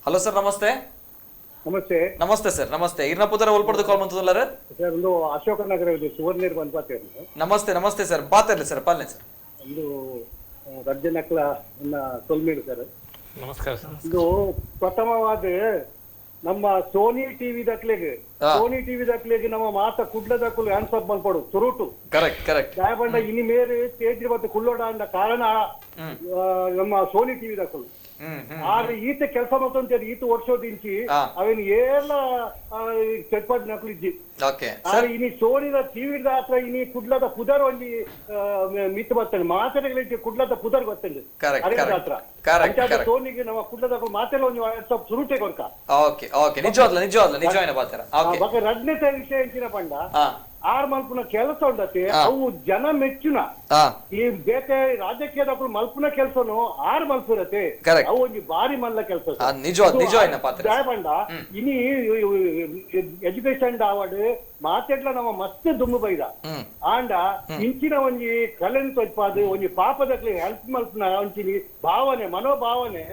ಹಲೋ ಸರ್ ನಮಸ್ತೆ. ನಮಸ್ತೆ ನಮಸ್ತೆ ಸರ್ ನಮಸ್ತೆ ಇರ್ನ ಪುದರ ಒಲ್ಪಡ್ದು ಕಾಲ್ ಮಂತದಲ್ಲರ ಸರ್ ಒಂದು ಅಶೋಕ ನಗರ ಇದೆ ಸುವರ್ಣೀರ್ ಬಂದ್ ಪಾತೇರ್ಲು ನಮಸ್ತೆ ನಮಸ್ತೆ ಸರ್ ಪಾತೇರ್ಲಿ ಸರ್ ಪಾಲನೆ ಸರ್ ಒಂದು ರಜ್ಜನಕ್ಲ ಸೊಲ್ಮೇಡು ಸರ್ ನಮಸ್ಕಾರ ಸರ್ ಇದು ಪ್ರಥಮವಾದ ನಮ್ಮ ಸೋನಿ ಟಿವಿ ದಾಖಲೆಗೆ ಸೋನಿ ಟಿವಿ ದಾಖಲೆಗೆ ನಮ್ಮ ಮಾತ ಕುಡ್ಲ ದಾಖಲು ಆನ್ಸರ್ ಮಲ್ಪಡು ತುರುಟು ಕರೆಕ್ಟ್ ಕರೆಕ್ಟ್ ದಾಯಬಂಡ ಇನಿ ಮೇರೆ ತೇಜ್ರಿ ಮತ್ತು ಕುಳ್ಳೋಡ ಅಂದ ಕಾರಣ ನಮ್ಮ ಸೋನಿ ಟಿವಿ ದಾಖಲು ಆದ್ರೆ ಈತ ಕೆಲಸ ಮಾಡ್ತಂತ ಈತ ವರ್ಷೋದಿಂಚಿ ಅವೇನು ಏಲ್ಲ ಚಟ್ಪಾಟ್ ನಕಲು ಇಜ್ಜಿ ಆದ್ರೆ ಇನಿ ಸೋನಿದ ಟಿವಿ ಹತ್ರ ಇನಿ ಕುಡ್ಲದ ಪುದರ್ ಒಂಜಿ ಮಿತ್ ಬರ್ತಂಡು ಮಾತೆಗಳಿಗೆ ಕುಡ್ಲದ ಪುದರ್ ಗೊತ್ತಂಡು ಹತ್ರ ಸೋನಿಗೆ ನಮ್ಮ ಕುಡ್ಲದ ಮಾತೆಲ್ಲ ಒಂಜಿ ಸ್ವಲ್ಪ ಸುರುಟೆ ಕೊರ್ಕ ಓಕೆ ಓಕೆ ನಿಜವಾದ್ಲ ನಿಜವಾದ್ಲ ನಿಜವಾದ ಬಾತರ ಓಕೆ ರಡ್ನೇ ವಿಷಯ ಎಂಚಿನ ಪಂಡ ಆರ್ ಮಲ್ಪುನ ಕೆಲಸ ಉಂಡತೆ ಅವು ಜನ ಮೆಚ್ಚುನ ಈ ಬೇತೆ ರಾಜಕೀಯದప్పుడు ಮಲ್ಪುನ ಕೆಲಸನು ಆರ್ ಮಲ್ಪುರತೆ ಅವು ಒಂಜಿ ಬಾರಿ ಮಲ್ಲ ಕೆಲಸ ದಯಪಂಡ ಇನಿ ಎಜುಕೇಶನ್ ಆವಡ್ ಮಾತೆಡ್ಲ ನಮ್ಮ ಮಸ್ತ್ ದುಮ್ಮು ಬೈದ ಆಂಡ ಇಂಚಿನ ಒಂಜಿ ಕಲೆನ್ ತೊಜ್ಪಾದು ಒಂಜಿ ಪಾಪದಕ್ಲೆ ಹೆಲ್ಪ್ ಮಲ್ಪುನ ಒಂಚಿನಿ ಭಾವನೆ ಮನೋಭಾವನೆ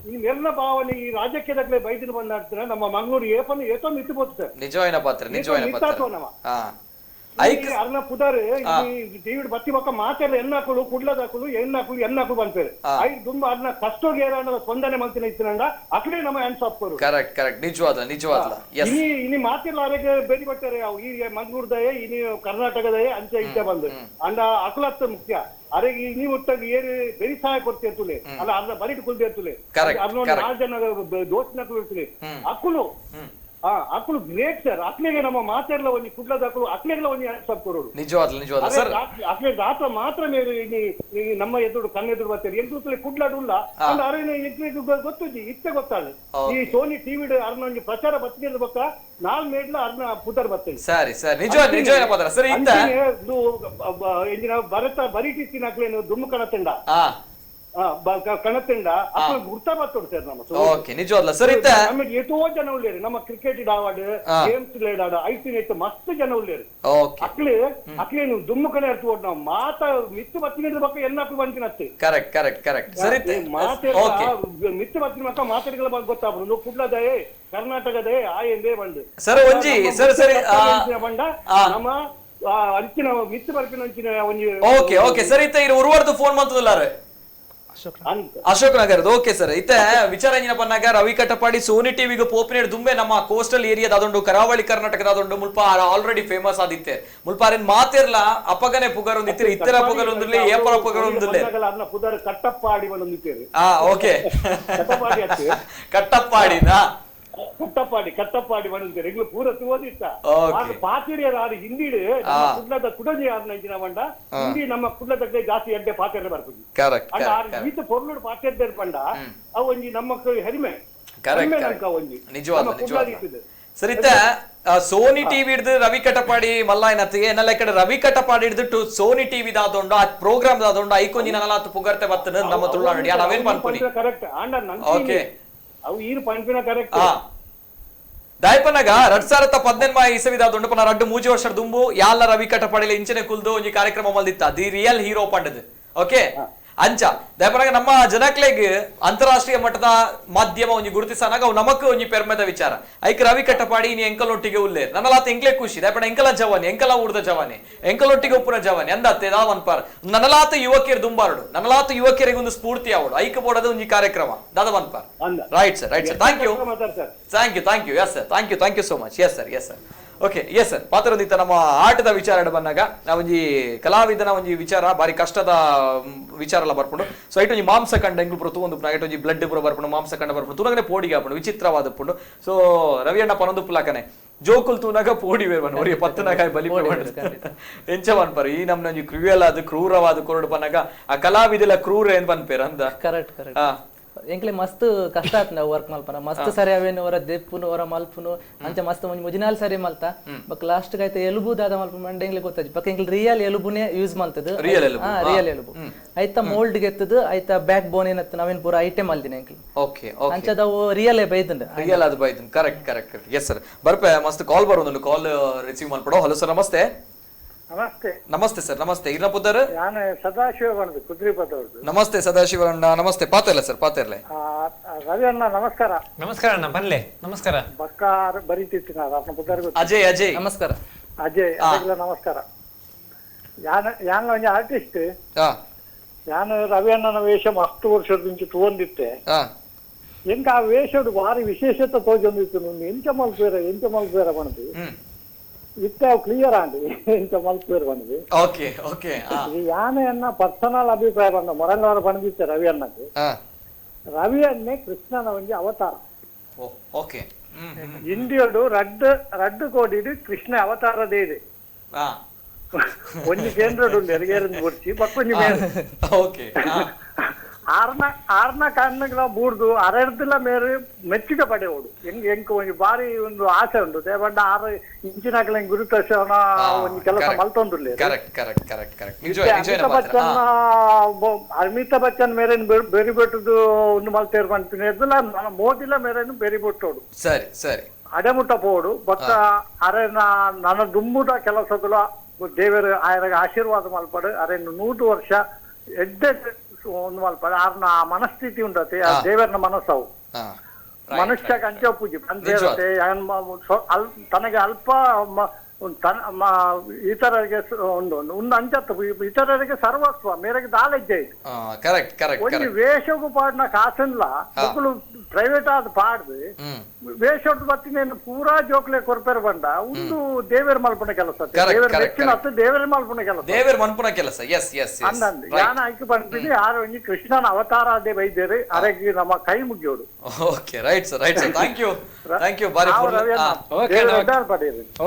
ಇನ್ ಮೆರ್ನ ಭಾವನೆ ಈ ರಾಜಕೀಯದಕ್ಲೆ ಬೈದಿನ ಬಂದಾಡ್ತಾರ ನಮ್ಮ ಮಂಗಳೂರು ಏಪನ್ನು ಏತೋ ಮಿತ್ತು ಪೋತು ನಿಜವಾದ ಪಾತ್ರ ನಿಜವಾದ ಪಾತ್ರ ಅರ್ನ ಪುದರ್ ಟಿವಿ ಬತ್ತಿ ಪಕ್ಕ ಮಾತೆಲ್ಲ ಎನ್ನಾಕುಲು ಕುಡ್ಲದಾಕುಲು ಎನ್ನಾಕುಲು ಎನ್ನಾಕುಲು ಬಂತೇವೆ ಐದು ದುಂಬ ಅರ್ನ ಕಷ್ಟೋಗೆ ಏರಾಂಡ ಸ್ಪಂದನೆ ಮಲ್ತಿನ ಇತ್ತಿನಂಡ ಅಕಡೆ ನಮ್ಮ ಹ್ಯಾಂಡ್ಸ್ ಆಫ್ ಕೊರು ಕರೆಕ್ಟ್ ಕರೆಕ್ಟ್ ನಿಜವಾದ ನಿಜವಾದ ಇನಿ ಇನಿ ಮಾತೆಲ್ಲ ಆರೆಗೆ ಬೇಡಿ ಬಟ್ಟಾರೆ ಅವು ಈ ಮಂಗಳೂರ್ದಯೇ ಇನಿ ಕರ್ನಾಟಕದಯೇ ಅಂಚೆ ಇಂಚೆ ಬಂದು ಅಂಡ ಅಕುಲತ್ತ ಮುಖ್ಯ ಅರೆ ಇನಿ ಒಟ್ಟಾಗಿ ಏರು ಬೆರಿ ಸಹಾಯ ಕೊಡ್ತಿರ್ತುಲೆ ಅಲ್ಲ ಅರ್ನ ಬರಿಟ್ ಕುಲ್ದಿರ್ತುಲೆ ಅರ್ನ ನಾಲ್ಕು ಜನ ದೋಸ್ತಿನಕುಲು ಇರ್ತುಲೆ ಅಕುಲು ಅಕುಲು ಗ್ರೇಟ್ ಸರ್ ಅಕ್ಲೆಗೆ ನಮ್ಮ ಮಾತೆಲ್ಲ ಒಂಜಿ ಕುಡ್ಲದ ಅಕುಲು ಅಕ್ಲೆಗೆಲ್ಲ ಒಂಜಿ ಆನ್ಸರ್ ಕೊರೋಡು ನಿಜವಾಗ್ಲೂ ನಿಜವಾಗ್ಲೂ ಸರ್ ಅಕ್ಲೆ ರಾತ್ರ ಮಾತ್ರ ಮೇರೆ ನಮ್ಮ ಎದುರು ಕಣ್ಣೆದುರು ಬರ್ತಾರೆ ಎಂತುತ್ತಲೇ ಕುಡ್ಲಾಡುಲ್ಲ ಅಂಡ್ ಅರೇನ ಎಂಕ್ಲೆಗ್ ಗೊತ್ತುಜಿ ಇತ್ತೆ ಗೊತ್ತಾಳು ಈ ಸೋನಿ ಟಿವಿ ಅರ್ನ ಒಂಜಿ ಪ್ರಚಾರ ಬತ್ತಿನ ಬೊಕ್ಕ ನಾಲ್ ಮೇಡ್ಲ ಅರ್ನ ಪುದರ್ ಬರ್ತೇನೆ ಸರಿ ಸರಿ ನಿಜ ನಿಜ ಪದರ ಸರಿ ಇತ್ತ ಎಂಜಿನ ಭರತ ಬರಿಟಿತ್ತಿನ ಅಕ್ಲೇನು ದುಮ್ಮು ಕಣತಂಡ ಕಣತಿಂಡ ಗುರ್ತ ಬರ್ತದೆ ಸರ್ ನಮ್ಮ ಓಕೆ ನಿಜವಾಗ್ಲ ಸರ್ ಇತ್ತ ನಮಗೆ ಎಷ್ಟೋ ಜನ ಉಳ್ಳೇರು ನಮ್ಮ ಕ್ರಿಕೆಟ್ ಆವಾಡ್ ಗೇಮ್ಸ್ ಆಡ ಐತಿ ನೆಟ್ಟು ಮಸ್ತ್ ಜನ ಉಳ್ಳೇರು ಅಕ್ಲೆ ಅಕ್ಲೇನು ದುಮ್ಮು ಕಣೆ ಅರ್ಥ ನಾವು ಮಾತ ಮಿತ್ತು ಬತ್ತಿನ ಪಕ್ಕ ಎನ್ನಾಕು ಬಂತಿನತ್ತೆ correct correct correct ಸರಿ ಮಾತೆ ಮಿತ್ತು ಬತ್ತಿನ ಮಕ್ಕ ಮಾತಾಡಿಗಳ ಗೊತ್ತಾಗ್ಬೋದು ಕುಡ್ಲದಯೇ ಕರ್ನಾಟಕದೇ ಆ ಎಂದೇ ಬಂದು ಸರ್ ಒಂಜಿ ಸರ್ ಸರಿ ಬಂಡ ನಮ್ಮ ಅಂಚಿನ ಮಿತ್ತು ಬರ್ಪಿನ ಅಂಚಿನ ಒಂಜಿ ಓಕೆ ಓಕೆ ಸರಿ ಇತ್ತ ಇರು ಉರುವರ್ದು ಫೋನ್ ಮಾಡ್ತದಲ್ಲಾರೆ ಅಶೋಕ್ ನಗರದ ಓಕೆ ಸರ್ ಇತ್ತೆ ವಿಚಾರ ಏನಪ್ಪ ಪನ್ನಾಗ ರವಿ ಕಟಪಾಡಿ ಸೋನಿ ಟಿವಿಗೆ ಪೋಪಿನೇಡ್ ದುಂಬೆ ನಮ್ಮ ಕೋಸ್ಟಲ್ ಏರಿಯಾದ ಕರಾವಳಿ ಕರ್ನಾಟಕದಾದೊಂಡು ಮುಲ್ಪ ಆಲ್ರೆಡಿ ಫೇಮಸ್ ಆದಿತ್ತೆ ಮುಲ್ಪ ಅರೇನ್ ಮಾತಿರ್ಲ ಅಪಗನೆ ಪುಗರೊಂದಿತ್ತಿರ ಇತ್ತರ ಪುಗರೊಂದಿರ್ಲಿ ಏಪರ ಪುಗರೊಂದಿರ್ಲಿ ಕಟ್ಟಪ್ಪಾಡಿ ಓಕೆ ಕಟ್ಟಪ್ಪಾಡಿನಾ ಕಟ್ಟಪ್ಪಾಡಿ ಕಟ್ಟಪ್ಪಾಡಿ ಬಂದಿದ್ದಾರೆ ಎಂಗ್ಲು ಪೂರ ತೂವದಿತ್ತ ಆಗ ಪಾತಿರಿಯರ ಆರು ಹಿಂದಿಡು ಕುಡ್ಲದ ಕುಡಂಜಿ ಆರು ನಂಚಿನ ಬಂಡ ಹಿಂದಿ ನಮ್ಮ ಕುಡ್ಲದ ಜಾಸ್ತಿ ಎಡ್ಡೆ ಪಾತಿರ ಬರ್ತದೆ ಕರೆಕ್ಟ್ ಅಂಡ ಆರು ಈತ ಪೊರ್ಲುಡು ಪಾತಿರ್ದೇರ್ ಪಂಡ ಅವು ಒಂಜಿ ನಮ್ಮ ಹೆರಿಮೆ ಕರೆಕ್ಟ್ ಒಂಜಿ ನಿಜವಾದ ನಿಜವಾದ ಸರಿತ ಸೋನಿ ಟಿವಿ ಹಿಡಿದು ರವಿ ಕಟಪಾಡಿ ಮಲ್ಲಾಯನತ್ತಿಗೆ ಎನ್ನಲ್ಲ ಕಡೆ ರವಿ ಕಟಪಾಡಿ ಹಿಡಿದು ಟು ಸೋನಿ ಟಿವಿ ದಾದೊಂಡು ಆ ಪ್ರೋಗ್ರಾಮ್ ದಾದೊಂಡು ಐಕೊಂಜಿ ನಲಾತು ಪುಗರ್ತೆ ಬತ್ತನ ನಮ್ಮ ತುಳುನಾಡು ಯಾನ್ ಅವೇನ್ ಪನ್ಪುನಿ ಕರೆಕ್ಟ್ ಆಂಡ ಓಕೆ ಅವು ಈರು ಪನ್ಪಿನ ಕರೆಕ್ಟ್ ದಾಯಪನಗ 2018 ಇಸವಿದ ದೊಂಡಪನ ರಡ್ಡು ಮೂಜಿ ವರ್ಷ ದುಂಬು ಯಾಲ ರವಿ ಕಟಪಾಡಿಲ ಇಂಚನೆ ಕುಲ್ದು ಒಂಜಿ ಕಾರ್ಯಕ್ರಮ ಮಲ್ದಿತ್ತ the real hero ಪಂಡದು okay ಅಂಚ ದಾಯಪನಗ ನಮ್ಮ ಜನಕ್ಲೆಗ್ ಅಂತಾರಾಷ್ಟ್ರೀಯ ಮಟ್ಟದ ಮಾಧ್ಯಮ ಒಂಜಿ ಗುರುತಿಸನಾಗ ಅವು ನಮಕ್ ಒಂಜಿ ಪೆರ್ಮೆದ ವಿಚಾರ ಐಕ್ ರವಿ ಕಟಪಾಡಿ ಇನಿ ಎಂಕಲೊಟ್ಟಿಗೆ ಉಲ್ಲೇರ್ ನನ್ನಲಾತ ಎಂಕ್ಲೆ ಖುಷಿ ದಾಯಪನ ಎಂಕಲ ಜವಾನಿ ಎಂಕಲ ಊರ್ದ ಜವಾನಿ ಎಂಕಲೊಟ್ಟಿಗೆ ಉಪ್ಪುನ ಜವಾನಿ ಅಂದತ್ತೆ ದಾವನ್ಪಾರ್ ನನ್ನಲಾತ ಯುವಕಿಯರು ದುಂಬಾರಡು ನನ್ನಲಾತ ಯುವಕಿಯರಿಗೆ ಒಂದು ಸ್ಫೂರ್ತಿ ಅವಡು ಐಕ್ ಬೋಡದ ಒಂಜಿ ಕಾರ್ಯಕ್ರಮ ದಾದವನ್ಪಾರ್ right sir right sir thank you thank you thank you yes sir thank you thank you so much yes sir yes sir okay yes sir ಪಾತ್ರದಿಂದ ನಮ್ಮ ಆಟದ ವಿಚಾರ ಬಂದಾಗ ನಾವೊಂಜಿ ಕಲಾವಿದನ ಒಂಜಿ ವಿಚಾರ ಬಾರಿ ಕಷ್ಟದ ವಿಚಾರ ಎಲ್ಲ ಬರ್ಕೊಂಡು ಸೊ ಐಟ್ ಒಂಜಿ ಮಾಂಸ ಕಂಡ ಎಂಗ್ಲು ಪೂರ ತೂವೊಂದು ಐಟ್ ಒಂಜಿ ಬ್ಲಡ್ ಪೂರ ಬರ್ಪುಂಡು ಮಾಂಸ ಕಂಡ ಬರ್ಪುಂಡು ತೂನಗನೆ ಪೋಡಿಗೆ ಹಾಪುಂಡು ವಿಚಿತ್ರವಾದ ಪುಂಡು ಸೊ ರವಿ ಅಣ್ಣ ಪನೊಂದು ಪುಲಾಕನೆ ಜೋಕುಲ್ ತೂನಾಗ ಪೋಡಿ ಬೇರ್ಬನ್ ಒರಿಯ ಪತ್ತನಾಗ ಬಲಿ ಎಂಚ ಪನ್ಪರ್ ಈ ನಮ್ನ ಒಂಜಿ ಕ್ರೂಯಲ್ ಅದು ಕ್ರೂರವಾದ ಕೊರಡು ಪನ್ನಾಗ ಆ ಕಲಾವಿದೆಲ್ಲ ಕ್ರೂರ ಏನ್ ಪನ್ಪೇರ್ ಅಂದ ಕರೆಕ್ಟ್ ಕರೆಕ್ಟ್ ಎಂಕ್ಲೆ ಮಸ್ತ್ ಕಷ್ಟ ಆತ್ ನಾವು ವರ್ಕ್ ಮಲ್ಪನ ಮಸ್ತ್ ಸರಿ ಅವೇನು ಹೊರ ದೆಪ್ಪುನು ಹೊರ ಮಲ್ಪುನು ಅಂಚ ಮಸ್ತ್ ಒಂಜಿ ಮುಜಿನಾಲ್ ಸರಿ ಮಲ್ತ ಬಕ್ ಲಾಸ್ಟ್ ಆಯ್ತು ಎಲುಬು ದಾದ ಮಲ್ಪ ಮಂಡ ಎಂಗ್ಲೆ ಗೊತ್ತಾಜಿ ಬಕ್ ಎಂಕ್ಲೆ ರಿಯಲ್ ಎಲುಬುನೇ ಯೂಸ್ ಮಲ್ತದ ರಿಯಲ್ ಎಲುಬು ಆಯ್ತಾ ಮೋಲ್ಡ್ ಗೆತ್ತದು ಆಯ್ತಾ ಬ್ಯಾಕ್ ಬೋನ್ ಏನತ್ತ ನಾವೇನ್ ಪೂರ ಐಟಮ್ ಮಲ್ದಿನ ಎಂಕ್ಲೆ ಓಕೆ ಅಂಚದವು ರಿಯಲ್ ಬೈದಂಡ ರಿಯಲ್ ಅದು ಬೈದನ್ correct correct correct yes sir ಬರ್ಪೆ ಮಸ್ತ್ ಕಾಲ್ ಬರೋದು ಕಾಲ್ ರಿಸೀವ್ ಮಲ್ಪಡೋ. ಹಲೋ ಸರ್ ನಮಸ್ತೆ. ನಮಸ್ತೆ ನಮಸ್ತೆ ಸರ್ ನಮಸ್ತೆ ಇರ್ನ ಪುದರ್ ನಾನು ಸದಾಶಿವ ಬಂದು ಕುದ್ರಿಪದವ್ರದ್ದು. ನಮಸ್ತೆ ಸದಾಶಿವ ಅಣ್ಣ ನಮಸ್ತೆ ಪಾತಿರ್ಲೆ ಸರ್ ಪಾತಿರ್ಲೆ. ರವಿ ಅಣ್ಣ ನಮಸ್ಕಾರ. ನಮಸ್ಕಾರ ಅಣ್ಣ ಬನ್ಲೆ ನಮಸ್ಕಾರ. ಬಕ್ಕ ಬರೀತಿರ್ತೀನಿ ಅಪ್ಪ ಪುದರ್ ಅಜಯ್ ಅಜಯ್ ನಮಸ್ಕಾರ. ಅಜಯ್ ಅದಕ್ಕೆಲ್ಲ ನಮಸ್ಕಾರ. ಯಾನ್ ಒಂಜಿ ಆರ್ಟಿಸ್ಟ್. ಯಾನು ರವಿ ಅಣ್ಣನ ವೇಷ ಮಸ್ತ್ ವರ್ಷದ ತಗೊಂಡಿತ್ತೆ. ಎಂಕ ಆ ವೇಷಡು ಭಾರಿ ವಿಶೇಷತೆ ತೋಜೊಂದಿತ್ತು. ಎಂಚ ಮಲ್ಪೇರ ಎಂಚ ಮಲ್ಪೇರ ಬಂದು ಇತ್ತೆ ಅವು ಕ್ಲಿಯರ್ ಆಂಡಿ ಎಂಚ ಮಲ್ಪೇರ ಬಂದು. ಓಕೆ ಓಕೆ ಯಾನೆಯನ್ನ ಪರ್ಸನಲ್ ಅಭಿಪ್ರಾಯ ಬಂದ ಮೊರಂಗವರ ಬಂದಿತ್ತೆ ರವಿ ಅಣ್ಣಗೆ. ರವಿ ಅಣ್ಣೆ ಕೃಷ್ಣನ ಒಂಜಿ ಅವತಾರ. ಓಕೆ ಇಂಡಿಯಡು ರಡ್ಡು ರಡ್ಡು ಕೋಡಿ ಕೃಷ್ಣ ಅವತಾರದೇ ಇದೆ. ಒಂಜಿ ಕೇಂದ್ರಡುಂಡು ಎರಿಗೇರಿಂದ ಗುರ್ಚಿ ಬಕ್ಕೊಂಜಿ ಮೇರೆ. ಓಕೆ ಆರ್ನ ಆರ್ನ ಕಣ್ಣುಗಳ ಬೂರ್ದು ಅರೆರ್ದಿಲ್ಲ ಮೇರೆ ಮೆಚ್ಚುಗೆ ಪಡೆಯೋಡು. ಹೆಂಗ್ ಎಂಕ್ ಒಂಜಿ ಬಾರಿ ಒಂದು ಆಸೆ ಉಂಟು ದೇವಂಡ ಆರು ಇಂಚಿನಾಕಲೆ ಗುರುತರ್ಶನ ಒಂಜಿ ಕೆಲಸ ಮಲ್ತೊಂದುಲ್ಲೆ. Correct correct correct correct Amitabh Bachchan Amitabh Bachchan ಮೇರೇನು ಬೇರಿ ಬೆಟ್ಟದು ಒಂದು ಮಲ್ತೇರ್ ಪನ್ಪಿನ ಎದ್ದುಲ ಮೋದಿಲ ಮೇರೇನು ಬೇರಿ ಬಿಟ್ಟೋಡು. ಸರಿ ಸರಿ ಅಡೆಮುಟ್ಟ ಪೋಡು ಬೊಕ್ಕ ಅರೆನ ನನ್ನ ದುಂಬುದ ಕೆಲಸಗಳ ದೇವರು ಆಯರ ಆಶೀರ್ವಾದ ಮಲ್ಪಡು. ಅರೆ 100 ವರ್ಷ ಎಡ್ಡೆ ಒಂದು ಮಲ್ಪಡು. ಆರ್ನ ಮನಸ್ಥಿತಿ ಉಂಟತೆ ಆ ದೇವರನ ಮನಸ್ಸವು ಮನುಷ್ಯ ಕಂಚ ಪೂಜೆ ಪಂಚೇರತೆ ತನಗೆ ಅಲ್ಪ ಇತರರಿಗೆ ಒಂದು ಒಂದು ಅಂಚತ್ತು ಇತರರಿಗೆ ಸರ್ವಸ್ವ ಮೇರೆಗೆ ದಾಲೆಜ್ಜೆ ಇದು. ಕರೆಕ್ಟ್ ಕರೆಕ್ಟ್ ಒಂದು ವೇಷಗೂ ಪಾಡಿನ ಕಾಸನ್ಲ ಮಕ್ಕಳು ಪ್ರೈವೇಟ್ ಆದ ಪಾಡ್ದು ವೇಷದ ಬತ್ತಿನ ಪೂರಾ ಜೋಕ್ಲೆ ಕೊರ್ಪೇರ್ ಬಂಡ ಒಂದು ದೇವರ ಮಲ್ಪನ ಕೆಲಸ ದೇವರ ಮೆಚ್ಚಿನ ಹತ್ತು ದೇವರ ಮಲ್ಪನ ಕೆಲಸ ದೇವರ ಮನ್ಪುನ ಕೆಲಸ. ಎಸ್ ಎಸ್ ಅಂದಂದು ಯಾನ ಆಯ್ಕೆ ಬಂದಿದ್ದು ಯಾರು ಒಂಜಿ ಕೃಷ್ಣನ ಅವತಾರ ಅದೇ ಬೈದೇರಿ ಅರೆಗೆ ನಮ್ಮ ಕೈ ಮುಗಿಯೋಡು. Okay right sir right sir thank you thank you ಬಾರಿ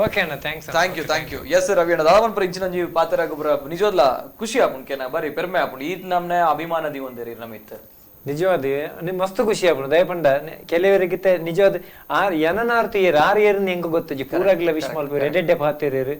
ಓಕೆ ಅಣ್ಣ thanks thank you thank you. Yes Ravi ಅಣ್ಣ ದಾವನ್ ಪರ ಇಂಚಿನ ಒಂಜಿ ಪಾತ್ರ ಗೊಬ್ಬರ ನಿಜವಲ್ಲ ಖುಷಿ ಆಪುಂಡು ಬಾರಿ ಪೆರ್ಮೆ ಆಪುಂಡು ಈ ನಮ್ನೆ ಅಭಿಮಾನ the ಒಂದೇರಿ ನಮಿತ್ ನಿಜವಾದ ನಿಮ್ ಮಸ್ತ್ ಖುಷಿ ಆಪುಂಡು ದಯಪಂಡ ಕೆಲವರಿಗೆ ನಿಜವಾದ ಆರ್ ಏನನಾರ್ತು ಏರು ಆರು ಏರ್ನ ಎಂಕ್ ಗೊತ್ತುಜಿ ಪೂರಾಗ್ಲ ವಿಶ್ ಮಲ್ಪೇರು ಎಡೆಡ್ಡೆ ಪಾತೇರು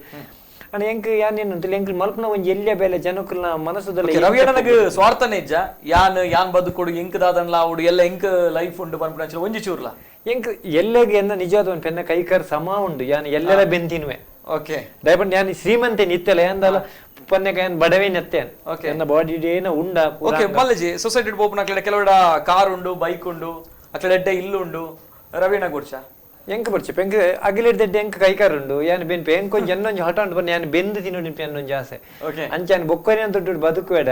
ಅಣ್ಣ ಎಂಕ್ ಯಾನೇನು ಎಂಕ್ ಮಲ್ಪನ ಒಂಜಿ ಎಲ್ಲಿಯ ಬೇಲೆ ಜನಕುಲ್ನ ಮನಸ್ಸುದಲ್ಲಿ ರವಿ ಅಣ್ಣನಗ್ ಸ್ವಾರ್ಥನೇ ಇಜ್ಜ ಯಾನ್ ಯಾನ್ ಬದುಕೊಡು ಎಂಕ್ ದಾದನ್ಲ ಆವಡು ಎಲ್ಲ ಎಂಕ್ ಲೈಫ್ ಉಂಡು ಪನ್ಪುನ ಒಂಜಿ ಚೂರ್ಲ ಎಂಕ್ ಎಲ್ಲೆಗೆ ಎನ್ನ ನಿಜವಾದ ಒಂದು ಪೆನ್ನ ಕೈಕರ್ ಸಮ ಉಂಡು ಯಾನ್ ಎಲ್ಲೆಲ್ಲ ಬೆಂತಿನುವೆ. ಓಕೆ ದಯಪಂಡ ಯಾನ್ ಶ್ರೀಮಂತೆ ನಿತ್ಯಲ ಯಾಂದಲ ಪನ್ನೆಕ ಯಾನ್ ಬಡವೇ ನೆತ್ತೇನ್ ಎನ್ನ ಬಾಡಿ ಏನ ಉಂಡ. ಓಕೆ ಮಲ್ಲಜಿ ಸೊಸೈಟಿ ಪೋಪುನ ಅಕ್ಲೆಡ ಕೆಲವೆಡ ಕಾರ್ ಉಂಡು ಬೈಕ್ ಉಂಡು ಅಕ್ಲೆಡ ಇಲ್ಲು ಉಂಡು ರವೀಣ ಗುಡ್ಚ ಎಂಕ್ ಬರ್ಚೆ ಎಂಕ್ ಅಗಿಲಿಡ್ದೆಡ್ಡೆ ಎಂಕ್ ಕೈಕಾರ್ ಉಂಡು ಯಾನ್ ಬೆನ್ಪೆ ಎಂಕ್ ಒಂಜಿ ಎನ್ನೊಂಜಿ ಹಠ ಉಂಡು ಬನ್ನಿ ಯಾನ್ ಬೆಂದು ತಿನ್ನು ನಿಂಪೆ ಅನ್ನೊಂಜಿ ಆಸೆ. ಅಂಚೆ ಯಾನ್ ಬೊಕ್ಕನೆ ದೊಡ್ಡ ಬದುಕುವೆಡ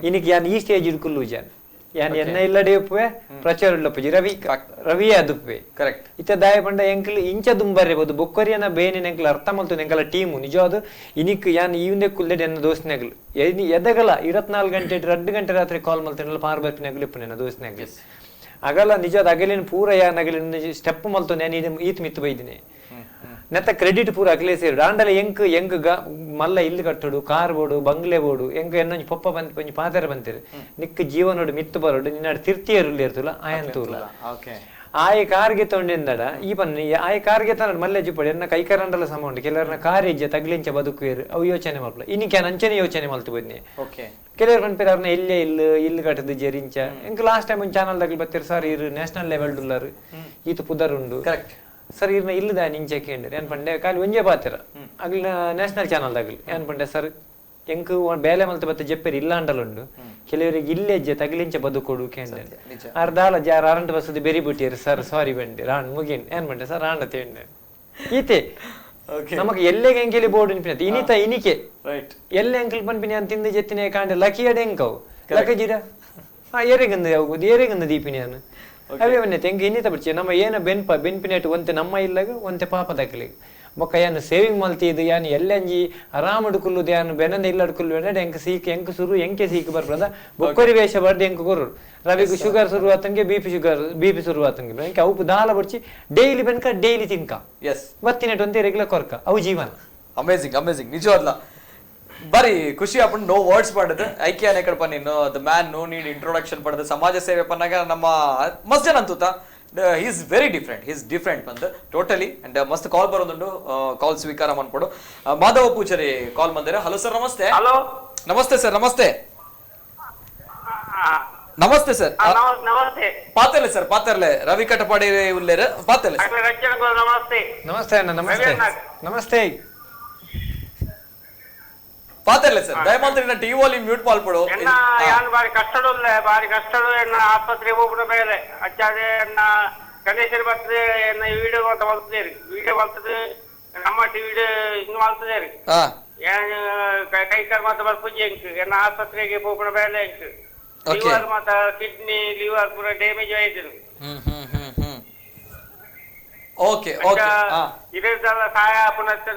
ಇನಿಕ್ ಯಾನ್ ಈ ಸ್ಟೇಜ್ ಇಡ್ಕುಲ್ಲು ಜಾನ್ ಯಾನ್ ಎನ್ನ ಇಲ್ಲಡೆ ಉಪ್ಪುವೆ ಪ್ರಚಾರ ಉಳ್ಳಪ್ಪುಜಿ ರವಿ ರವಿಯೇ ಅದುಪ್ಪೆ. ಕರೆಕ್ಟ್ ಇತ್ತ ದಾಯ ಪಂಡ ಎಂಕ್ಲು ಇಂಚ ದುಂಬರಿಬೋದು ಬೊಕ್ಕರಿಯನ ಬೇನೆ ಎಂಕ್ಲು ಅರ್ಥ ಮಲ್ತು ಎಂಕಲ ಟೀಮು ನಿಜವಾದ ಇನಿಕ್ ಯಾನ್ ಈವಂದೇ ಕುಲ್ಲೆಡ್ ಎನ್ನ ದೋಸ್ತಿನಗಲು ಎದಗಲ 24 ಗಂಟೆ 2 ಗಂಟೆ ರಾತ್ರಿ ಕಾಲ್ ಮಲ್ತಿನಲ್ಲ ಪಾರ್ ಬರ್ಪಿನಗಲು ಇಪ್ಪು ನನ್ನ ದೋಸ್ತಿನಗಲು ಅಗಲ ನಿಜವಾದ ಅಗಲಿನ ಪೂರ ಯಾನ್ ಅಗಲಿನ ಸ್ಟೆಪ್ ಮಲ್ತು ನಾನು ಈತ್ ಮಿತ್ತು ಬೈದಿನಿ ನೆತ್ತ ಕ್ರೆಡಿಟ್ ಪೂರ ಅಗಲೇ ಸೇರು ಆಂಡಲ ಎಂಕ್ ಎಂಕ್ ಮಲ್ಲ ಇಲ್ಲು ಕಟ್ಟೋಡು ಕಾರ್ ಬೋಡು ಬಂಗ್ಲೆ ಬೋಡು ಎಂಕ್ ಎನ್ನೊಂಜಿ ಪೊಪ್ಪ ಬಂತ ಒಂಜಿ ಪಾತೆರ ಬಂತಿರು ನಿಕ್ ಜೀವನೋಡು ಮಿತ್ತು ಬರೋಡು ನಿನ್ನಾಡು ತಿರ್ತಿಯರುಲ್ಲಿ ಇರ್ತಲ್ಲ ಆಯಂತೂಲ ಆಯೆ ಕಾರ್ಗೆ ತೊಂಡೆಂದಡ ಈ ಪನ್ನ ಆಯೆ ಕಾರ್ಗೆ ತನ್ನಡು ಮಲ್ಲೆ ಜುಪ್ಪಡು ಎನ್ನ ಕೈಕರಂಡಲ ಸಮ ಉಂಟು ಕೆಲವರನ್ನ ಕಾರ್ ಹೆಜ್ಜೆ ತಗ್ಲಿಂಚ ಬದುಕುವೇರು ಅವು ಯೋಚನೆ ಮಲ್ಪಲ ಇನ್ನಿಕ್ಕೆ ಅಂಚನೆ ಯೋಚನೆ ಮಲ್ತು ಬನ್ನಿ. ಕೆಲವರು ಪನ್ಪೇರು ಅವ್ರನ್ನ ಎಲ್ಲೇ ಇಲ್ಲು ಇಲ್ಲು ಕಟ್ಟದು ಜೆರಿಂಚ ಎಂಕ್ ಲಾಸ್ಟ್ ಟೈಮ್ ಒಂದು ಚಾನಲ್ ದಾಗಲಿ ಬತ್ತೀರು ಸರ್ ಇರು ನ್ಯಾಷನಲ್ ಲೆವೆಲ್ ಡುಲ್ಲರು ಈತ ಪುದರ್ ಉಂಡು ಕರೆಕ್ಟ್ ಸರ್ ಇರ್ನ ಇಲ್ಲದ ನಿಂಚೆ ಕೇಂದ್ರ ಏನ್ ಪಂಡೆ ಖಾಲಿ ಒಂಜೇ ಪಾತಿರ ಅಗ್ಲಿನ ನ್ಯಾಷನಲ್ ಚಾನಲ್ ದಾಗಲಿ ಏನ್ ಪಂಡೆ ಸರ್ ಎಂಕ್ ಬೇಲೆ ಮಲ್ತ ಬತ್ತ ಜಪ್ಪೇರು ಇಲ್ಲ ಅಂಡಲುಂಡು ಕೆಲವರಿಗೆ ಇಲ್ಲೆಜ್ಜೆ ತಗಲಿಂಚ ಬದುಕೊಡು ಕೇಂದ್ರ ಅರ್ಧಾಲ ಜಾರ ಅರಂಟು ಬಸ್ಸದು ಬೆರಿ ಬಿಟ್ಟಿರು ಸರ್ ಸಾರಿ ಬಂಡಿ ರಾಣ್ ಮುಗಿನ್ ಏನ್ ಪಂಡೆ ಸರ್ ರಾಂಡ ತೇಂಡೆ ಈತೆ ನಮಕ್ ಎಲ್ಲೆಗೆ ಎಂಕೆಲಿ ಬೋರ್ಡ್ ನಿಂಪಿನ ಇನಿತ ಇನಿಕೆ ಎಲ್ಲೆ ಎಂಕಲ್ ಪನ್ಪಿನಿ ಅಂತ ತಿಂದು ಜೆತ್ತಿನ ಕಾಂಡೆ ಲಕಿಯಡೆ ಎಂಕವು ಲಕಜಿರ ಹಾ ಏರೆಗಂದು ಯಾವುದು ಏರೆಗಂದು ದೀಪಿನಿ ನಾನು ಅವೇ ಬನ್ನಿ ತೆಂಗೆ ಇನ್ನಿತ ಬಿಡ್ಚಿ ನಮ್ಮ ಏನ ಬೆನ್ಪ ಬೆನ್ಪಿನೇಟು ಒಂತೆ ನಮ್ಮ ಇಲ್ಲಗ ಒಂತೆ ಪಾಪ ದಕ್ಕಲಿಗೆ ಬೊಕ್ಕ ಯಾನು ಸೇವಿಂಗ್ ಮಲ್ತಿದ್ದು ಯಾನು ಎಲ್ಲಂಜಿ ಆರಾಮಡು ಕುಲ್ಲುದು ಯಾನು ಬೆನಂದ ಇಲ್ಲಡು ಕುಲ್ಲು ಎಂಕ್ ಸೀಕ್ ಎಂಕ್ ಸುರು ಎಂಕೆ ಸೀಕ್ ಬರ್ಪದ ಬೊಕ್ಕರಿ ವೇಷ ಬರ್ದು ಎಂಕ್ ಕೊರು ರವಿಗೆ ಶುಗರ್ ಸುರು ಆತಂಗೆ BP sugar BP ಸುರು ಆತಂಗೆ ಎಂಕೆ ಅವು ದಾಲ ಬಡ್ಚಿ ಡೈಲಿ ಬೆನ್ಕ ಡೈಲಿ ತಿನ್ಕ ಎಸ್ ಬತ್ತಿನೆಟ್ ಒಂತೆ ರೆಗ್ಯುಲರ್ ಕೊರ್ಕ ಅವು ಜೀವನ. ಅಮೇಸಿಂಗ್ ಅಮೇಸಿಂಗ್ ನಿಜವಾದ್ಲ ಬಾರಿ ಖುಷಿ ಆಪುಂಡು ನೋ ವರ್ಡ್ಸ್ ಪಂಡದು ಐಕ್ಯ ಕಡಪ ನೀನು the man no need introduction ಪಡೆದು ಸಮಾಜ ಸೇವೆ ಪನ್ನಾಗ ನಮ್ಮ ಮಸ್ತ್ ಜನ ಅಂತೂತ he's very different he's different ಬಂದು ಟೋಟಲಿ ಅಂಡ್ ಮಸ್ತ್ ಕಾಲ್ ಬರೋದುಂಡು ಕಾಲ್ ಸ್ವೀಕಾರ ಮನ್ಪಡು. ಮಾಧವ ಪೂಜಾರಿ ಕಾಲ್ ಬಂದರೆ. ಹಲೋ ಸರ್ ನಮಸ್ತೆ. ಹಲೋ ನಮಸ್ತೆ ಸರ್ ನಮಸ್ತೆ ನಮಸ್ತೆ ಸರ್ ನಮಸ್ತೆ ಪಾತರ್ಲೆ ಸರ್ ಪಾತರ್ಲೆ ರವಿ ಕಟಪಾಡಿ ಉಲ್ಲೇರು ಪಾತರ್ಲೆ ನಮಸ್ತೆ ನಮಸ್ತೆ ಅಣ್ಣ ನಮಸ್ತೆ ನಮಸ್ತೆ. ಪಾತೆರ್ಲೆ ಸರ್ ದಯಮಾಲ್ತರಿನ TV volume mute ಮಲ್ಪಡು ಎನ್ನ ಯಾನ್ ಬಾರಿ ಕಷ್ಟಡುಲ್ಲೆ ಬಾರಿ ಕಷ್ಟಡು ಎನ್ನ ಆಸ್ಪತ್ರೆ ಹೋಗುನ ಬೇಲೆ ಅಚ್ಚಾದೆ ಎನ್ನ ಗಣೇಶನ ಬರ್ತದೆ ಎನ್ನ ವಿಡಿಯೋ ಅಂತ ಮಲ್ತದೇರಿ ವಿಡಿಯೋ ಮಲ್ತದೆ ನಮ್ಮ ಟಿವಿ ಇನ್ನು ಮಲ್ತದೇರಿ ಏನ್ ಕೈ ಕಾಲ್ ಮಾತ್ರ ಬರ್ಪುಜಿ ಎಂಕ್ ಎನ್ನ ಆಸ್ಪತ್ರೆಗೆ ಹೋಗುನ ಬೇಲೆ ಎಂಕ್ ಲಿವರ್ ಮಾತ ಕಿಡ್ನಿ ಲಿವರ್ ಪೂರ ಡ್ಯಾಮೇಜ್ ಆಯ್ತು. ಓಕೆ ಓಕೆ ಇದೆಲ್ಲ ಸಹಾಯ ಪುನಃ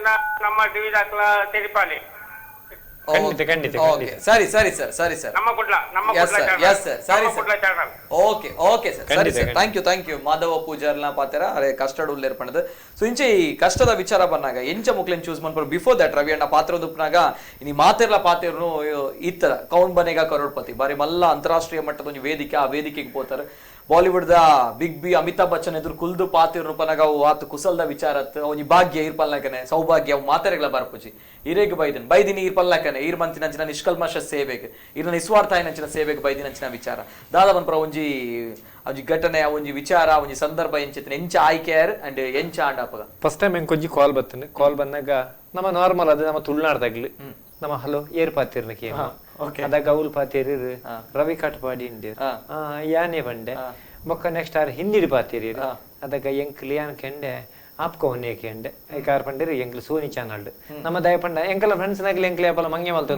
ನಮ್ಮ ಟಿವಿ ದಾಖಲ ತೆರಿಪಾಲಿ. ಖಂಡಿತ ಖಂಡಿತ. ಸರಿ ಸರಿ ಸರ್ ಸರಿ ಸರ್ ನಮ್ಮ ಕುಡ್ಲ ನಮ್ಮ ಕುಡ್ಲ ಎಸ್ ಸರ್ ಸರಿ Kudla channel. Okay okay sir ಸರಿ sir thank you thank you. Madhava ಪೂಜಾರ್ನ ಪಾತೆರ ಅರೆ ಕಷ್ಟಡ್ ಉಲ್ಲೇರ್ ಪಣದು. ಸೊ ಇಂಚೆ ಈ ಕಷ್ಟದ ವಿಚಾರ ಬಂದಾಗ ಎಂಚ ಮುಕ್ಲೆನ್ ಚೂಸ್ ಮನ್ಪರು ಬಿಫೋರ್ that Ravi ಅಣ್ಣ ಪಾತ್ರ ದುಪ್ಪನಾಗ ಇನಿ ಮಾತೆರ್ಲ ಪಾತೆರ್ನು ಇತ್ತರ ಕೌನ್ ಬನೇಗ ಕರೋಡ್ಪತಿ ಬಾರಿ ಮಲ್ಲ ಅಂತಾರಾಷ್ಟ್ರೀಯ ಮಟ್ಟದ ಒಂದು ವೇದಿಕೆ, ಆ ವೇದಿಕೆಗೆ ಪೋತಾರೆ Bollywood the big B Amitabh Bachchan ಎದುರು ಕುಲ್ದು ಪಾತಿರ್ನು ಪನಗ ಅವು ಆತು ಕುಸಲ್ದ ವಿಚಾರ ಅವನಿ ಭಾಗ್ಯ ಈರ್ಪಲ್ನಕನೆ ಸೌಭಾಗ್ಯ ಅವು ಮಾತೆರೆಗಳ ಬರ್ಪುಜಿ ಇರೇಗ್ ಬೈದನ್ ಬೈದಿನಿ ಈರ್ಪಲ್ನಕನೆ ಈರ್ ಮಂತಿನಂಚಿನ ನಿಷ್ಕಲ್ಮಶ ಸೇವೆಗೆ ಈರ್ನ ನಿಸ್ವಾರ್ಥ ನಂಚಿನ ಸೇವೆಗೆ ಬೈದಿನಂಚಿನ ವಿಚಾರ ದಾದ ಪನ್ಪರ ಒಂಜಿ ಒಂಜಿ ಘಟನೆ ಒಂಜಿ ವಿಚಾರ ಒಂಜಿ ಸಂದರ್ಭ ಎಂಚಿನ ಎಂಚ ಆಯ್ಕೆಯರ್ ಅಂಡ್ ಎಂಚ ಆಂಡ ಅಪಗ ಫಸ್ಟ್ ಟೈಮ್ ಎಂಕೊಂಜಿ ಕಾಲ್ ಬರ್ತೇನೆ. ಕಾಲ್ ಬಂದಾಗ ನಮ್ಮ ನಾರ್ಮಲ್ ಅದು ನಮ್ಮ ತುಳುನಾಡ್ದಾಗ್ಲಿ ನಮ್ಮ ಹಲೋ ಏರ್ ಪಾತಿರ್ನಕ್ಕೆ ಅದಾಗ ಅವಲ್ ಪಾತಿರ್ ರವಿ ಕಾಟ್ಪಾಡಿ ಇಂಡಿರ್ ಯಾನೇ ಬಂಡೆ ಬೊಕ್ಕ ನೆಕ್ಸ್ಟ್ ಆರ್ ಹಿಂದಿಡಿ ಪಾತಿರಿ ಅದಾಗ ಎಂಕ್ಲಿ ಯಾನ್ ಕೆಂಡೆ ಆಪ್ಕೋ ಹೊನ್ನೆ ಕೆಂಡೆ ಐಕಾರ್ ಪಂಡಿರಿ ಎಂಕ್ಲು ಸೋನಿ ಚಾನಲ್ ನಮ್ಮ ದಯ ಪಂಡ ಎಂಕಲ ಫ್ರೆಂಡ್ಸ್ ನಾಗ್ಲಿ ಎಂಕ್ಲಿ ಅಪಲ ಮಂಗೆ ಮಲ್ತ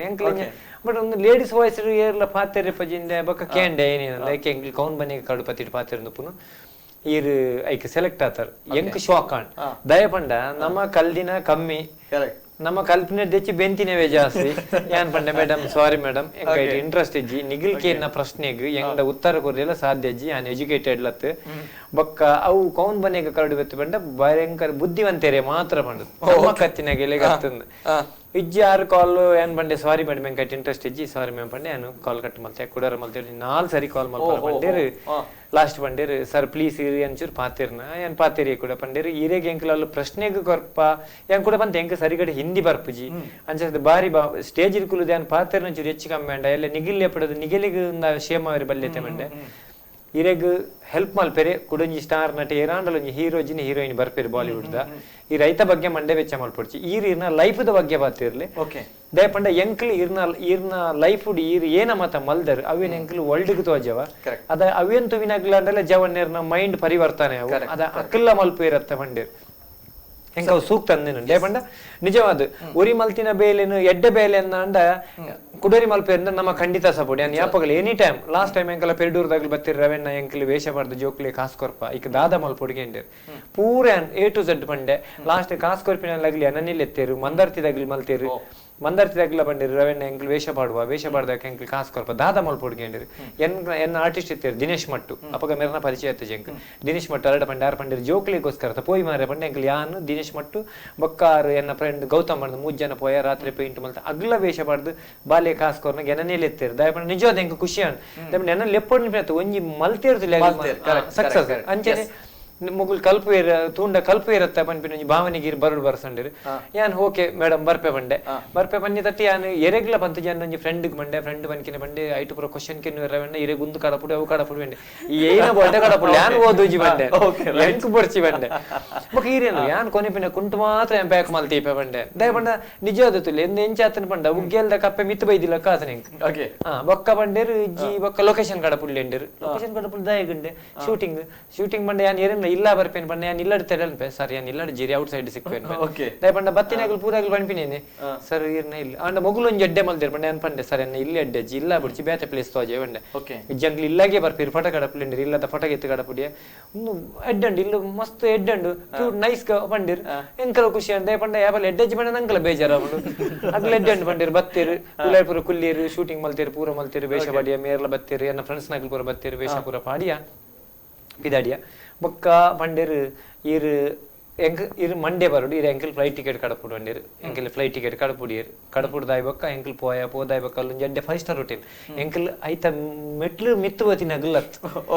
ಎಂಕ್ಲಿ ಬಟ್ ಒಂದು ಲೇಡೀಸ್ ವಾಯ್ಸ್ ಏರ್ಲ ಪಾತಿರಿ ಪಜಿಂದೆ ಬೊಕ್ಕ ಕೇಂಡೆ ಏನೇನಲ್ಲ ಐಕೆ ಎಂಕ್ಲಿ ಕೌನ್ ಬನ್ನಿ ಕಡು ಪತಿಟ್ ಪಾತಿರ್ನುಪುನು ಈರ್ ಐಕೆ ಸೆಲೆಕ್ಟ್ ಆತಾರ ಎಂಕ್ ಶಾಕ್ ಆಂಡ್ ದಯ ಪಂಡ ನಮ್ಮ ಕಲ್ದಿನ ಕಮ್ಮಿ ನಮ್ಮ ಕಲ್ಪನೆ ದೆಚ್ಚಿ ಬೆಂತಿನವೇ ಜಾಸ್ತಿ ಏನ್ ಪಂಡೆ madam sorry madam interest ಇಜ್ಜಿ ನಿಗಿಲ್ ಕೇನ್ನ ಪ್ರಶ್ನೆಗ್ ಎಂಡ ಉತ್ತರ ಕೊರ್ಲಿಲ್ಲ ಸಾಧ್ಯ ಇಜ್ಜಿ ಯಾನ್ ಎಜುಕೇಟೆಡ್ ಲತ್ ಬೊಕ್ಕ ಅವು ಕೌನ್ ಬನ್ನೇಗ ಕರಡು ಬೆತ್ತು ಪಂಡ ಭಯಂಕರ ಬುದ್ಧಿವಂತೇರೆ ಮಾತ್ರ ಪಂಡದು ನಮ್ಮ ಕತ್ತಿನಾಗ ಗತ್ತಂದು ಇಜ್ಜಿ ಆರು ಕಾಲ್ ಏನ್ ಪಂಡೆ ಸಾರಿ ಮೇಡಮ್ ಎಂಕೈಟ್ ಇಂಟ್ರೆಸ್ಟ್ ಇಜ್ಜಿ ಸಾರಿ ಮ್ಯಾಮ್ ಪಂಡೆ ಯಾನು ಕಾಲ್ ಕಟ್ ಮಲ್ತೆ ಕುಡಾರ ಮಲ್ತೆ ನಾಲ್ ಸರಿ ಕಾಲ್ ಮಲ್ಪ ಪಂಡೇರು ಲಾಸ್ಟ್ ಪಂಡೇರು ಸರ್ ಪ್ಲೀಸ್ ಇರಿ ಅಂಚೂರು ಪಾತಿರ್ನ ಏನ್ ಪಾತಿರಿ ಕೂಡ ಪಂಡೇರು ಇರೇಗ ಎಂಕಲ ಪ್ರಶ್ನೆಗೆ ಕೊರ್ಪ ಏನ್ ಕೂಡ ಬಂತ ಎಂಕ ಸರಿಗಡೆ ಹಿಂದಿ ಬರ್ಪುಜಿ ಅಂಚ ಬಾರಿ ಬಾ ಸ್ಟೇಜ್ ಇರ್ಕುಲುದು ಏನ್ ಪಾತಿರ್ನ ಒಂಚೂರು ಹೆಚ್ಚು ಕಮ್ಮಿ ಅಂಡ ಎಲ್ಲ ನಿಗಿಲ್ಲೆ ಪಡೋದು ನಿಗಿಲಿಗೆ ಶೇಮ ಬಲ್ಯತೆ ಮಂಡೆ ಇರೆಗ್ ಹೆಲ್ಪ್ ಮಲ್ಪೆರೆ ಕುಡೊಂಜಿ ಸ್ಟಾರ್ ನಟ ಏರಾಂಡಲ ಒಂಜಿ ಹೀರೋ ಜಿನ ಹೀರೋಯಿನ್ ಬರ್ಪೇರು ಬಾಲಿವುಡ್ ದ ಈ ರೈತ ಬಗ್ಗೆ ಮಂಡೆ ವೆಚ್ಚ ಮಲ್ಪೊಡ್ಚಿ ಈರ್ ಇರ್ನ ಲೈಫ್ the ಬಗ್ಗೆ ಬಾತಿರ್ಲಿ ದಯ ಪಂಡ ಎಂಕ್ಲು ಇರ್ನ ಇರ್ನ ಲೈಫ್ ಈರ್ ಏನ ಮತ ಮಲ್ದರ್ ಅವೇನ್ ಎಂಕ್ಲು ವರ್ಲ್ಡ್ ತೋಜವ ಅದ ಅವೇನ್ ತುವಿನಾಗ್ಲಾಂಡಲ ಜವನ್ನೇರ್ನ ಮೈಂಡ್ ಪರಿವರ್ತನೆ ಅವು ಅದ ಅಕ್ಕಲ್ಲ ಮಲ್ಪು ಇರತ್ತ ಪಂಡೇರ್ ಎಂಕ ಅವು ಸೂಕ್ತ ಅಂದೇನು ದಯ ಪಂಡ ನಿಜವಾದ ಉರಿ ಮಲ್ತಿನ ಬೇಲೆನು ಎಡ್ಡೆ ಬೇಲೆ ಅಂದ ಕುಡೋರಿ ಮಲ್ಪೆ ಅಂದ್ರೆ ನಮ್ಮ ಖಂಡಿತ ಸಪೋರ್ಟ್ ಯಾನ್ ಯಾಪಗಲ any time last time ಎಂಕಲ ಪೆರ್ಡೂರ್ದಾಗ್ಲಿ ಬತ್ತಿರ ರವೆಣ್ಣ ಎಂಕಲ್ ವೇಷ ಬಾರ್ದು ಜೋಕ್ಲಿ ಕಾಸ್ ಕೊರ್ಪ ಇಕ್ ದಾದ ಮಲ್ಪೊಡಿಗೆ ಎಂಡೇರು ಪೂರ A to Z Pande last ಕಾಸ್ ಕೊರ್ಪಿನ ಲಗ್ಲಿ ಅನನಿಲ್ ಎತ್ತೇರು ಮಂದರ್ತಿದಾಗ್ಲಿ ಮಲ್ತೇರು ಮಂದರ್ತಿದಾಗ್ಲ ಬಂಡಿರು ರವೆಣ್ಣ ಎಂಕಲ್ ವೇಷ ಪಾಡುವ ವೇಷ ಪಾಡ್ದಾಗ ಎಂಕಲ್ ಕಾಸ್ ಕೊರ್ಪ ದಾದ ಮಲ್ಪೊಡಿಗೆ ಎಂಡೇರು ಎನ್ ಎನ್ನ ಆರ್ಟಿಸ್ಟ್ ಇತ್ತೇರು ದಿನೇಶ್ ಮಟ್ಟು ಅಪಗ ಮೆರ್ನ ಪರಿಚಯ ಇತ್ತು ಎಂಕ್ ದಿನೇಶ್ ಮಟ್ಟು ಅರಡ ಪಂಡೆ ಆರು ಪಂಡೇರು ಜೋಕ್ಲಿಗೋಸ್ಕರ ಪೋಯಿ ಮಾರೆ ಪಂಡೆ ಎಂಕಲ್ ಯಾನು ದಿನೇಶ್ ಮಟ್ಟು ಬೊಕ್ಕಾರು ಎನ್ನ ಫ್ರೆಂಡ್ ಗೌತಮ್ ಪಂಡ್ ಮೂರು ಜನ ಪೋಯ ರಾತ್ರಿ ಪೇಂಟ್ ಮಲ್ತ ಅಗ್ಲ ವೇಷ ಪಾಡ್ದು ಬಾಲೆ ಕಾಸ್ ಕೊರ್ನ ಎನನೇಲಿ ಎತ್ತೇರು ದಯಪಂಡ ನಿಜವಾದ ಎಂಕ ಖುಷಿ ಅನ್ ದಯಪಂಡ ಎನ್ನ ಲೆಪ್ಪೊಡ್ ಒಂಜಿ ಮಲ್ತೇರ್ದು ಸಕ್ಸಸ್ ಅಂಚನೆ ಮುಗುಲ್ ಕಲ್ಪು ತೂಂಡ ಕಲ್ಪು ಇರತ್ತ ಪನ್ಪಿನ ಒಂಜಿ ಭಾವನೆಗೆ ಬರಡು ಬರ್ಸಂಡಿರು ಯಾನ್ ಓಕೆ ಮೇಡಮ್ ಬರ್ಪೆ ಬಂಡೆ ಬರ್ಪೆ ಬನ್ನಿ ತಟ್ಟಿ ಯಾನ್ ಎರೆಗ್ಲ ಬಂತು ಜನ ಒಂಜಿ ಫ್ರೆಂಡ್ ಬಂಡೆ ಫ್ರೆಂಡ್ ಬನ್ಕಿನ ಬಂಡೆ ಐಟು ಪೂರ ಕ್ವಶನ್ ಕೆನ್ನು ರವೆಣ್ಣ ಇರೆಗ್ ಉಂದು ಕಡಪುಡು ಅವು ಕಡಪುಡು ಬಂಡೆ ಈ ಏನ ಬೊಡ್ಡೆ ಕಡಪುಡು ಯಾನ್ ಓದೋಜಿ ಬಂಡೆ ಎಂಕ್ ಬೊಡ್ಚಿ ಬಂಡೆ ಬೊಕ ಈರೇನು ಯಾನ್ ಕೊನೆಪಿನ ಕುಂಟು ಮಾತ್ರ ಯಾನ್ ಪ್ಯಾಕ್ ಮಲ್ತೀಪೆ ಬಂಡೆ ದಯ ಪಂಡ ನಿಜವಾದ ತುಲೆ ಎಂದ ಎಂಚಾತನ ಪಂಡ ಉಗ್ಗೆಲ್ದ ಕಪ್ಪೆ ಮಿತ್ತು ಬೈದಿಲ್ಲ ಕಾತನ ಎಂಕ್ ಬೊಕ್ಕ ಬಂಡೇರು ಇಜ್ಜಿ ಬೊಕ್ಕ ಲೊಕೇಶನ್ ಕಡಪುಡ್ಲಿ ಎಂಡೇರು ಲೊಕೇಶನ್ ಕಡಪುಡು ದಯಗುಂಡೆ ಶೂಟಿಂಗ್ ಶೂಟಿಂಗ್ ಬಂಡೆ ಯಾನ್ ಏರೇನ ಇಲ್ಲ ಬರ್ಪೇನು ಪಂಡ ಯಾನ್ ಇಲ್ಲಡ್ ತೆರಲ್ಪೆ ಸರ್ ಯಾನ್ ಇಲ್ಲಡ್ ಜೀರಿ ಔಟ್ ಸೈಡ್ ಸಿಕ್ಪೇನು ದಯ ಪಂಡ ಬತ್ತಿನಾಗಲು ಪೂರಾಗಲು ಪನ್ಪಿನೇನೆ ಸರ್ ಇರ್ನ ಇಲ್ಲ ಅಂಡ ಮೊಗುಲು ಒಂಜಿ ಅಡ್ಡೆ ಮಲ್ದೇರ್ ಪಂಡ ಯಾನ್ ಪಂಡೆ ಸರ್ ಎನ್ನ ಇಲ್ಲಿ ಅಡ್ಡೆ ಅಜ್ಜಿ ಇಲ್ಲ ಬಿಡ್ಚಿ ಬೇತೆ ಪ್ಲೇಸ್ ತೋಜೆ ಪಂಡೆ ಜಂಗ್ಲಿ ಇಲ್ಲಾಗೆ ಬರ್ಪೀರು ಫೋಟೋ ಕಡಪುಲಿಂಡಿರು ಇಲ್ಲದ ಫೋಟೋ ಎತ್ತು ಕಡಪುಡಿಯ ಒಂದು ಎಡ್ಡಂಡು ಇಲ್ಲ ಮಸ್ತ್ ಎಡ್ಡಂಡು ಕ್ಯೂಟ್ ನೈಸ್ ಪಂಡಿರು ಎಂಕಲ ಖುಷಿ ಅಂದ ಪಂಡ ಯಾಪಲ ಎಡ್ಡೆಜ್ಜಿ ಪಂಡ ನಂಕಲ ಬೇಜಾರ ಅಗ್ಲ ಎಡ್ಡಂಡು ಪಂಡಿರು ಬತ್ತೀರು ಪೂರ ಕುಲ್ಲೀರು ಶೂಟಿಂಗ್ ಮಲ್ತೇರು ಪೂರ ಮಲ್ತೇರು ವೇಷ ಪಾಡಿಯ ಮೇರ್ಲ ಬತ್ತೀರು ಎನ್ನ ಫ್ರೆಂಡ್ಸ್ ನಾಗಲ್ ಪೂರ ಬತ್ತೀರು ವೇಷ ಪೂರ ಪಾಡಿಯ ಪಿದಾಡಿಯ ಬೊಕ್ಕ ಪಂಡೇರು ಈರ್ ಎಂಕ್ ಇರು ಮಂಡೇ ಬರೋಡು ಇರು ಎಂಕಲ್ ಫ್ಲೈಟ್ ಟಿಕೆಟ್ ಕಡಪುಡು ಅಂಡೇರು ಎಂಕಲ್ ಫ್ಲೈಟ್ ಟಿಕೆಟ್ ಕಡಪುಡಿಯರು ಕಡಪುಡ್ದಾಯ್ ಬೊಕ್ಕ ಎಂಕಲ್ ಪೋಯ ಪೋದಾಯ್ ಬೊಕ್ಕ ಅಲ್ಲೊಂಜಿ ಎಡ್ಡೆ five star hotel ಎಂಕಲ್ ಐತ ಮೆಟ್ಲು ಮಿತ್ತು ಬೋತಿನಗಲ್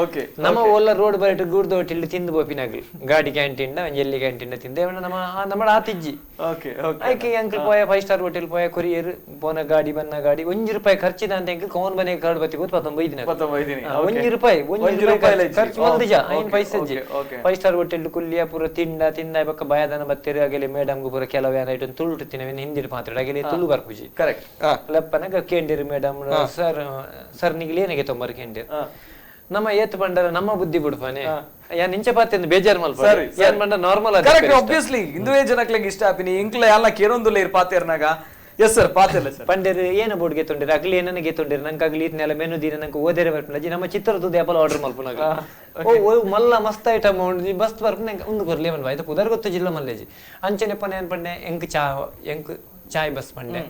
ಓಕೆ ನಮ್ಮ ಓಲ್ಲ ರೋಡ್ ಬರಟ್ ಗೂಡ್ದ ಹೋಟೆಲ್ ತಿಂದು ಬೋಪಿನಗಲ್ ಗಾಡಿ ಕ್ಯಾಂಟೀನ್ ಎಲ್ಲಿ ಕ್ಯಾಂಟೀನ್ ತಿಂದೆ ನಮ್ಮ ನಮ್ಮ ಆತಿಜ್ಜಿ ಓಕೆ ಐಕೆ ಎಂಕಲ್ ಪೋಯ five star hotel ಪೋಯ courier ಪೋನ ಗಾಡಿ ಬನ್ನ ಗಾಡಿ ₹1 ಖರ್ಚಿದ ಅಂತ ಎಂಕಲ್ ಕೌನ್ ಮನೆ ಕಾರ್ಡ್ ಬತ್ತಿ ಗೊತ್ತು 19 ದಿನ ₹1 1 ಖರ್ಚು ಮಲ್ದಿಜ ಐನ್ ಪೈಸೆ five star hotel ಕುಲ್ಲಿಯ ಪೂರ ತಿಂಡ ತಿನ್ನ ತಿಂದ ಬೊಕ್ಕ ಭಯದನ ಬತ್ತೆರ್ ಅಗಲೆ ಮೇಡಮ್ ಪೂರ ಕೆಲವು ಏನ ಐಟು ತುಳು ತಿನ್ನವೇನು ಹಿಂದಿಡ್ ಮಾತಾಡ ಅಗಲೆ ತುಳು ಬರ್ಪುಜಿ. ಕರೆಕ್ಟ್. ಲೆಪ್ಪನಗ ಕೇಂಡಿರು madam sir sir ನಿಗ್ಲಿ ಏನಿಗೆ ತೊಂಬರ್ ಕೇಂಡಿರು. ನಮ್ಮ ಏತ್ ಪಂಡರ ನಮ್ಮ ಬುದ್ಧಿ ಬಿಡ್ಪಾನೆ ಯಾನ್ ಇಂಚ ಪಾತೆ ಬೇಜಾರ್ ಮಲ್ಪ ಯಾನ್ ಪಂಡ normal. Correct, obviously ಇಂದುವೇ ಜನಕ್ಲೆಗ್ ಇಷ್ಟ ಆಪಿನಿ ಇಂಕ್ಲ ಯಾಲ್ನ ಕೇರೊಂದುಲ್ಲ ಇರ್ ಪಾತೆರ್ನಾಗ. ಎಸ್ ಸರ್, ಪಾತೆರ್ಲೆ ಸರ್. ಪಂಡೆರ್ ಏನ ಬೋರ್ಡ್ ಗೆತ್ತೊಂಡಿರು ಅಗ್ಲಿ ಏನನ್ನ ಗೆತ್ತೊಂಡಿರು ನಂಗೆ ಅಗ್ಲಿ ಇತ್ನೆಲ್ಲ ಮೆನು ದೀನ ನಂಗೆ ಓದೇರೆ ಬರ್ಪುನ ನಮ್ಮ ಚಿತ್ರದ್ದು ಯಾಪಲ ಆರ್ಡರ್ ಮಲ್ಪುನಾಗ ಓ ಮಲ್ಲ ಮಸ್ತ್ ಐಟಮ್ ಉಂಡು ಮಸ್ತ್ ಬರ್ಪುನ ನಂಗೆ ಒಂದು ಕೊರ್ಲೆ ಮನ್ಪ ಆಯ್ತು ಪುದರ್ ಗೊತ್ತು ಜಿಲ್ಲ ಮಲ್ಲೇಜಿ ಅಂಚನೆಪ್ಪ ಏನ್ ಪಂಡೆ ಎಂಕ್ ಚಾ ಎಂಕ್ ಚಾಯ್ ಬಸ್ ಪಂಡೆ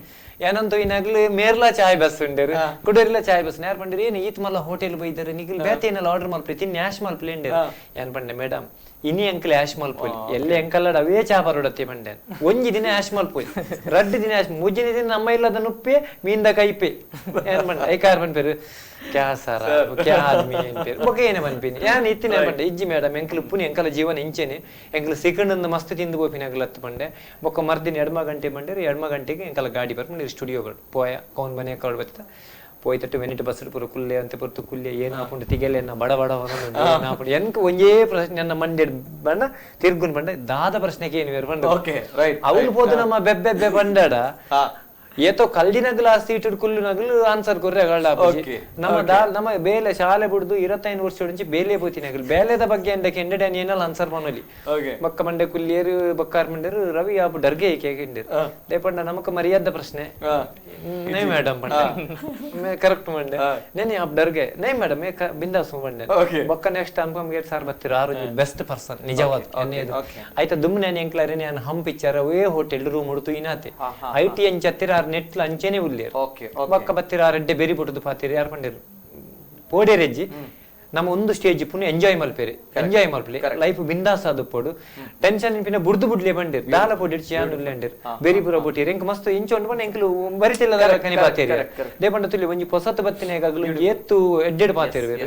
ಏನಂತೂ ಇನ್ನಾಗ್ಲಿ ಮೇರ್ಲಾ ಚಾಯ್ ಬಸ್ ಉಂಡೇರು ಕುಡೇರ್ಲ ಚಾಯ್ ಬಸ್ ಯಾರು ಪಂಡಿರು ಏನು ಈತ್ ಮಲ್ಲ ಹೋಟೆಲ್ ಬೈದರು ನಿಗ್ಲಿ ಬೇತೆ ಏನೆಲ್ಲ ಆರ್ಡರ್ ಮಲ್ಪಿ ತಿನ್ನಿ ಆಶ್ ಮಲ್ಪಲಿ ಉಂಡೇರು. ಏನ್ ಪಂಡೆ ಮೇಡಮ್ ಇನಿ ಅಂಕಲ್ ಆಶ್ ಮಲ್ಪೊಲಿ ಎಲ್ಲೆ ಅಂಕಲ್ ಅವೇ ಚಾ ಬರೋಡತ್ತೆ ಪಂಡೆ ಒಂಜಿ ದಿನ ಆಶ್ ಮಲ್ಪೊಲಿ ರಡ್ಡು ದಿನ ಆಶ್ ಮೂಜಿನ ದಿನ ನಮ್ಮ ಇಲ್ಲದ ನುಪ್ಪೆ ಮೀನ್ದ ಕೈಪೆ ಏನ್ ಪಂಡೆ ಐಕಾರ್ ಪನ್ಪೇರು ಕ್ಯಾ ಸರ್ ಕ್ಯಾ ಆದ್ಮಿ ಏನ್ ಬೊಕ್ಕ ಏನೇ ಪನ್ಪಿನಿ ಯಾನ್ ಇತ್ತಿನ ಪಂಡೆ ಇಜ್ಜಿ ಮೇಡಮ್ ಎಂಕಲ್ ಉಪ್ಪುನಿ ಎಂಕಲ ಜೀವನ ಇಂಚೆನೆ ಎಂಕಲ್ ಸಿಕಂಡ್ ಮಸ್ತ್ ತಿಂದು ಪೋಪಿನ ಅಂಕಲ್ ಹತ್ತು ಪಂಡೆ ಬೊಕ್ಕ ಮರ್ದಿನ ಎಡ್ಮ ಗಂಟೆ ಪಂಡೇರು ಎಡ್ಮ ಗಂಟೆಗೆ ಎಂಕಲ ಗಾಡಿ ಬರ್ಪುಂಡು ಸ್ಟುಡಿಯೋ ಪೋಯ ಕೌನ್ ಮನೆ ಕೌಡ್ ಬತ್ತ ಪೋಯ್ತಟ್ಟು ವೆನಿಟ್ ಬಸ್ ಪೂರ ಕುಲ್ಲೆ ಅಂತ ಪೊರ್ತು ಕುಲ್ಲೆ ಏನು ಹಾಕೊಂಡು ತಿಗೆಲೆ ಬಡ ಬಡ ಹಾಕೊಂಡು ಎನ್ಕ ಒಂಜೇ ಪ್ರಶ್ನೆ ನನ್ನ ಮಂಡೆ ಬಣ್ಣ ತಿರ್ಗುನ್ ಬಂಡ ದಾದ ಪ್ರಶ್ನೆಗೆ ಏನು ಬೇರೆ ಬಂಡ ಅವನು ಪೋದು ನಮ್ಮ ಬೆಬ್ಬೆಬ್ಬೆ ಬಂಡಾಡ ಏತೋ ಕಲ್ದಿನಗಲ ಸೀಟ್ ಕುಲ್ಲು ನಗಲು ಆನ್ಸರ್ ಕೊರ್ರೆ ನಮ್ಮ ನಮ್ಮ ಬೇಲೆ ಶಾಲೆ ಬಿಡುದು 25 ವರ್ಷ ಬೇಲೆ ಪೋತಿನ ಬೇಲೆದ ಬಗ್ಗೆ ಅಂಡಕ್ಕೆ ಎಂಡೆ ಏನಲ್ಲ ಆನ್ಸರ್ ಮನೋಲಿ ಬಕ್ಕ ಮಂಡೆ ಕುಲ್ಲಿಯರು ಬಕ್ಕಾರ್ ಮಂಡೇರು ರವಿ ಆಪು ಡರ್ಗೆ ಕೇಂಡೇರು ದೇಪಂಡ ನಮಕ್ ಮರ್ಯಾದ ಪ್ರಶ್ನೆ ನೈ ಮೇಡಮ್ ಪಂಡೆ ಕರೆಕ್ಟ್ ಮಂಡೆ ನೇನೆ ಆಪ್ ಡರ್ಗೆ ನೈ ಮೇಡಮ್ ಬಿಂದಾಸ್ ಮಂಡೆ ಬೊಕ್ಕ ನೆಕ್ಸ್ಟ್ ಅನ್ಪಮ್ ಗೇಟ್ ಸರ್ ಬತ್ತಿರು ಆರು ಬೆಸ್ಟ್ ಪರ್ಸನ್ ನಿಜವಾದ ಆಯ್ತಾ ದುಮ್ನೆ ಎಂಕ್ಲಾರೆ ನಾನು ಹಂ ಪಿಕ್ಚರ್ ಅವೇ ಹೋಟೆಲ್ ರೂಮ್ ಹುಡುತು ಇನಾತೆ I T ಅಂಚತ್ತಿರ ನೆಟ್ಲ ಅಂಚೆನೆ ಉಲ್ಲೇರು ಬಕ್ಕ ಬತ್ತಿರ ರೆಡ್ಡೆ ಬೆರಿ ಪುಟ್ಟದು ಪಾತಿರು ಯಾರು ಪಂಡೇರು ಪೋಡೇರೆಜ್ಜಿ ನಮ್ಮ ಒಂದು ಸ್ಟೇಜ್ ಪುನಃ ಎಂಜಾಯ್ ಮಲ್ಪೇರಿ ಎಂಜಾಯ್ ಮಲ್ಪಲಿ ಲೈಫ್ ಬಿಂದಾಸ್ ಆದ ಪೋಡು ಟೆನ್ಷನ್ ಪಿನ ಬುಡ್ದು ಬುಡ್ಲೆ ಬಂಡೇರು ದಾಲ ಪೋಡಿ ಚಿಯಾನ್ ಉಲ್ಲೇಂಡೇರು ಬೆರಿ ಪುರ ಬೊಟ್ಟಿರು ಎಂಕ್ ಮಸ್ತ್ ಇಂಚ ಉಂಡು ಪಂಡ ಎಂಕ್ಲು ಬರಿತಿಲ್ಲ ಕನಿ ಪಾತೇರಿ they ಪಂಡ ತುಲಿ ಒಂಜಿ ಪೊಸತ್ ಬತ್ತಿನ ಏತ್ತು ಎಡ್ಡೆಡ್ ಪಾತೇರು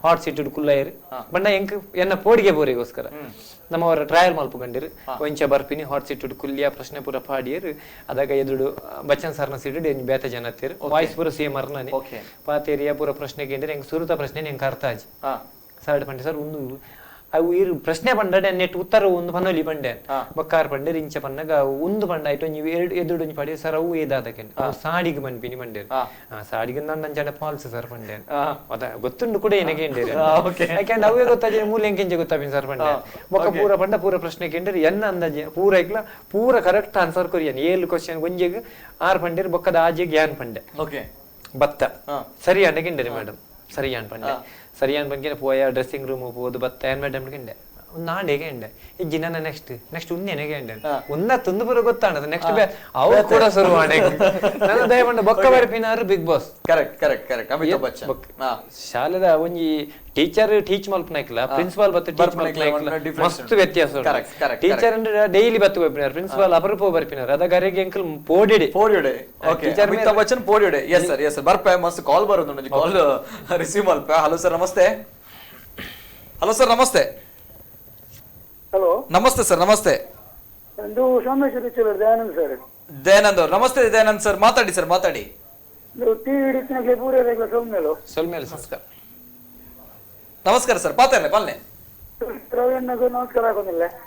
ಹಾಟ್ ಸೀಟ್ ಕುಲ್ಲಯರು ಬಂಡ ಎಂಕ್ ಎನ್ನ ಪೋಡಿಗೆ ಬೋರಿಗೋಸ್ಕರ ನಮ್ಮವರ ಟ್ರಯಲ್ ಮಲ್ಪ ಕಂಡಿರು ಒಂಚ ಬರ್ಪಿನಿ ಹಾಟ್ ಸೀಟ್ ಕುಲ್ಲಿಯ ಪ್ರಶ್ನೆ ಪೂರ ಪಾಡಿಯರು ಅದಾಗ ಎದುರು ಬಚ್ಚನ್ ಸರ್ನ ಸೀಟ್ ಬೇತ ಜನ ಹತ್ತಿರು ವಾಯ್ಸ್ ಪೂರ ಸೇಮ್ ಅರ್ನಾನೆ ಪಾತೇರಿಯ ಪೂರ ಪ್ರಶ್ನೆ ಕೇಂದ್ರ ಎಂಕ್ ಸುರುತ ಪ್ರಶ್ನೆ ಎಂಕ್ ಅರ್ಥ ಆಜಿ ಸರ್ ಪಂಡೆ ಸರ್ ಒಂದು ಅವು ಇರು ಪ್ರಶ್ನೆ ಪಂಡ ನೆಟ್ ಉತ್ತರ ಒಂದು ಪನ್ನೊಲಿ ಪಂಡೆ ಬಕ್ಕಾರ್ ಪಂಡೆ ಇಂಚ ಪನ್ನಗ ಒಂದು ಪಂಡ ಆಯ್ತು ನೀವು ಎರಡು ಎದುರು ಒಂಜಿ ಪಡೆ ಸರ್ ಅವು ಏದಾದಕ್ಕೆ ಸಾಡಿಗೆ ಪನ್ಪಿನಿ ಪಂಡೇರು ಸಾಡಿಗೆ ನಾನು ನಂಜಾಡ ಫಾಲ್ಸ್ ಸರ್ ಪಂಡೆ ಅದ ಗೊತ್ತುಂಡು ಕೂಡ ಏನಕ್ಕೆ ಎಂಡೇರು ಯಾಕೆಂದ್ರೆ ಅವೇ ಗೊತ್ತಾಜೆ ಮೂಲೆ ಎಂಕೆಂಚೆ ಗೊತ್ತಾಪಿನ ಸರ್ ಪಂಡೆ ಬೊಕ್ಕ ಪೂರ ಪಂಡ ಪೂರ ಪ್ರಶ್ನೆ ಕೇಂದ್ರೆ ಎನ್ನ ಅಂದಾಜೆ ಪೂರ ಐಕ್ಲ ಪೂರ ಕರೆಕ್ಟ್ ಆನ್ಸರ್ ಕೊರಿಯನ್ 7 ಕ್ವಶನ್ ಒಂಜೆಗ್ 6 ಪಂಡೇರು ಬೊಕ್ಕದ ಆಜೆಗ್ ಯಾನ್ ಪಂಡೆ ಬತ್ತ ಸರಿ ಅಂಡ ಗೆಂಡೇರಿ ಮೇಡಮ್ ಸರಿಯಾನ್ ಪಂಡೆ ಸರಿಯಾನ್ ಪಂಕೆ ಪೋಯ ಡ್ರೆಸ್ಸಿಂಗ್ ರೂಮ್ ಪೋದು ಬತ್ತ ಏನ್ ಮೇಡಮ್ ಗೆಂಡೆ ನಾಡೆಗೆ ಎಂಡೆ ಇಜ್ಜಿ ನನ್ನ ನೆಕ್ಸ್ಟ್ ನೆಕ್ಸ್ಟ್ ಉನ್ನೇನೆಗೆ ಎಂಡೆ ಉನ್ನ ತುಂದು ಪೂರ ಗೊತ್ತಾಣದ ನೆಕ್ಸ್ಟ್ ಅವ್ರು ಕೂಡ ಶುರು ಮಾಡೆ ನನ್ನ ದಯಪಂಡ ಬೊಕ್ಕ ಬರ್ಪಿನಾರು Bigg Boss. Correct correct correct Amitabh Bachchan ಶಾಲೆದ ಒಂಜಿ ಟೀಚರ್ ಟೀಚ್ ಮಲ್ಪನಾಕಿಲ್ಲ ಪ್ರಿನ್ಸಿಪಾಲ್ ಬತ್ತು ಟೀಚ್ ಮಲ್ಪನಾಕಿಲ್ಲ ಮಸ್ತ್ ವ್ಯತ್ಯಾಸ. ಟೀಚರ್ ಅಂದ್ರೆ ಡೈಲಿ ಬತ್ತು ಬರ್ಪಿನಾರು ಪ್ರಿನ್ಸಿಪಾಲ್ ಅಪರೂಪ ಬರ್ಪಿನಾರು ಅದಾಗ ಅರೆಗೆ ಅಂಕಲ್ ಪೋಡಿಡೆ ಪೋಡಿಡೆ ಟೀಚರ್ ಅಮಿತಾಬ್ ಬಚ್ಚನ್ ಪೋಡಿಡೆ. Yes sir, yes sir. ಬರ್ಪೆ ಮಸ್ತ್ ಕಾಲ್ ಬರೋದು ಕಾಲ್ ರಿಸೀವ್ ಮಲ್ಪ. ಹಲೋ ಸರ್ ನಮಸ್ತೆ. ಹಲೋ ಸರ್ ನಮಸ್ತೆ. ಹಲೋ ನಮಸ್ತೆ ಸರ್. ನಮಸ್ತೆ. ಇದು ಸೋಮೇಶ್ವರ ದಯಾನಂದ್ ಸರ್. ದಯಾನಂದ್ ಅವರು ನಮಸ್ತೆ. ದಯಾನಂದ್ ಸರ್ ಮಾತಾಡಿ ಸರ್ ಮಾತಾಡಿ. ನಮಸ್ಕಾರ ನಮಸ್ಕಾರ ಸರ್. ಪಾತಾನೆ ಪಾಲನೆ. ನಮಸ್ಕಾರ ನಮಸ್ಕಾರ ಅಣ್ಣ.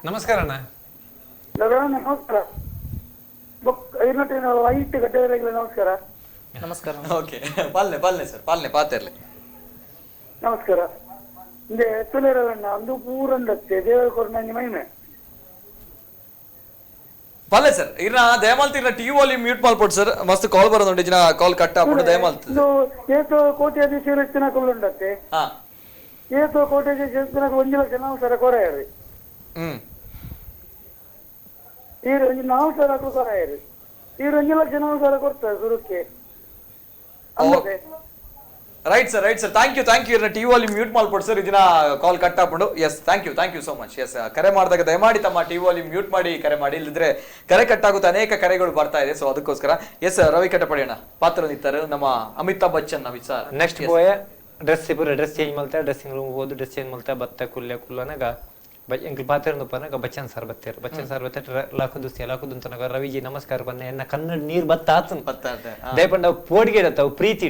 ನಮಸ್ಕಾರ ನಮಸ್ಕಾರ ನಮಸ್ಕಾರ. ಓಕೆ ಪಾಲನೆ ಪಾಲನೆ ಸರ್ ಪಾಲನೆ ಪಾತೇರ್ಲೆ. ನಮಸ್ಕಾರ. ಇಂದೆ ತುಲೇರಣ್ಣ ಒಂದು ಪೂರಂಡತ್ತೆ ದೇವರ ಕೊರ್ನ ಮಹಿಮೆ ಪಲ್ಲೆ ಸರ್. ಇರ್ನ ದಯಮಾಲ್ತಿ ಇರ್ನ TV volume mute ಮಲ್ಪೊಡು sir. ಮಸ್ತ್ ಕಾಲ್ ಬರೋದುಂಡು ಇಜ್ಜಿನ ಕಾಲ್ ಕಟ್ ಆಪುಂಡು ದಯಮಾಲ್ತಿ. ಏತೋ ಕೋಟ್ಯಾಧೀಶರು ಹೆಚ್ಚಿನ ಕೊಲ್ಲುಂಡತ್ತೆ ಏತೋ ಕೋಟ್ಯಾಧೀಶ ಹೆಚ್ಚಿನ 1 ಲಕ್ಷ 4 ಸಾವಿರ ಕೊರೆಯರಿ ಈರು 4 ಸಾವಿರ ಕೊರೆಯರಿ ಈರು 1 ಲಕ್ಷ 4 ಸಾವಿರ ಕೊಡ್ತಾರೆ ಸುರುಕ್ಕೆ. Right sir, right sir. Thank you, thank you. TV volume mute ಮಲ್ಪೊಡು sir, ಇದನ್ನ ಕಾಲ್ ಕಟ್ ಆಪುಂಡು. Yes, thank you, thank you so much. Yes, ಕರೆ ಮಾಡಿದಾಗ ದಯಮಾಡಿ ತಮ್ಮ TV volume mute ಮಾಡಿ ಕರೆ ಮಾಡಿ, ಇಲ್ಲದ್ರೆ ಕರೆ ಕಟ್ ಆಗುತ್ತೆ. ಅನೇಕ ಕರೆಗಳು ಬರ್ತಾ ಇದೆ, ಸೊ ಅದಕ್ಕೋಸ್ಕರ. ಎಸ್ ರವಿ ಕಟಪಡಿಯಣ್ಣ ಪಾತ್ರ ನಿಂತಾರೆ ನಮ್ಮ ಅಮಿತಾಬ್ ಬಚ್ಚನ್ ವಿಚಾರ. ನೆಕ್ಸ್ಟ್ ಬೋಯ ಡ್ರೆಸ್ ಪೂರ dress change Malta dressing room ಹೋದು ಡ್ರೆಸ್ ಚೇಂಜ್ ಮಲ್ತಾ ಬತ್ತ ಕುಲ್ಲೆ ಕುಲ್ಲನಾಗ ಎಂಕ್ಲು ಪಾತೆರೊಂದುಪ್ಪನಗ ಬಚ್ಚನ್ ಸರ್ ಬತ್ತೆರ್ ಬಚ್ಚನ್ ಸರ್ ಬತ್ತೆ ಲಾಕುದು ಲಾಕುದು ರವಿಜಿ ನಮಸ್ಕಾರ ಪನ್ನೆ ಎನ್ನ ಕನ್ನಡ ನೀರ್ ಬತ್ತ ಆತನ್ ದಯಪಂಡ ಅವು ಪೋಡಿಗೆ ಅವು ಪ್ರೀತಿ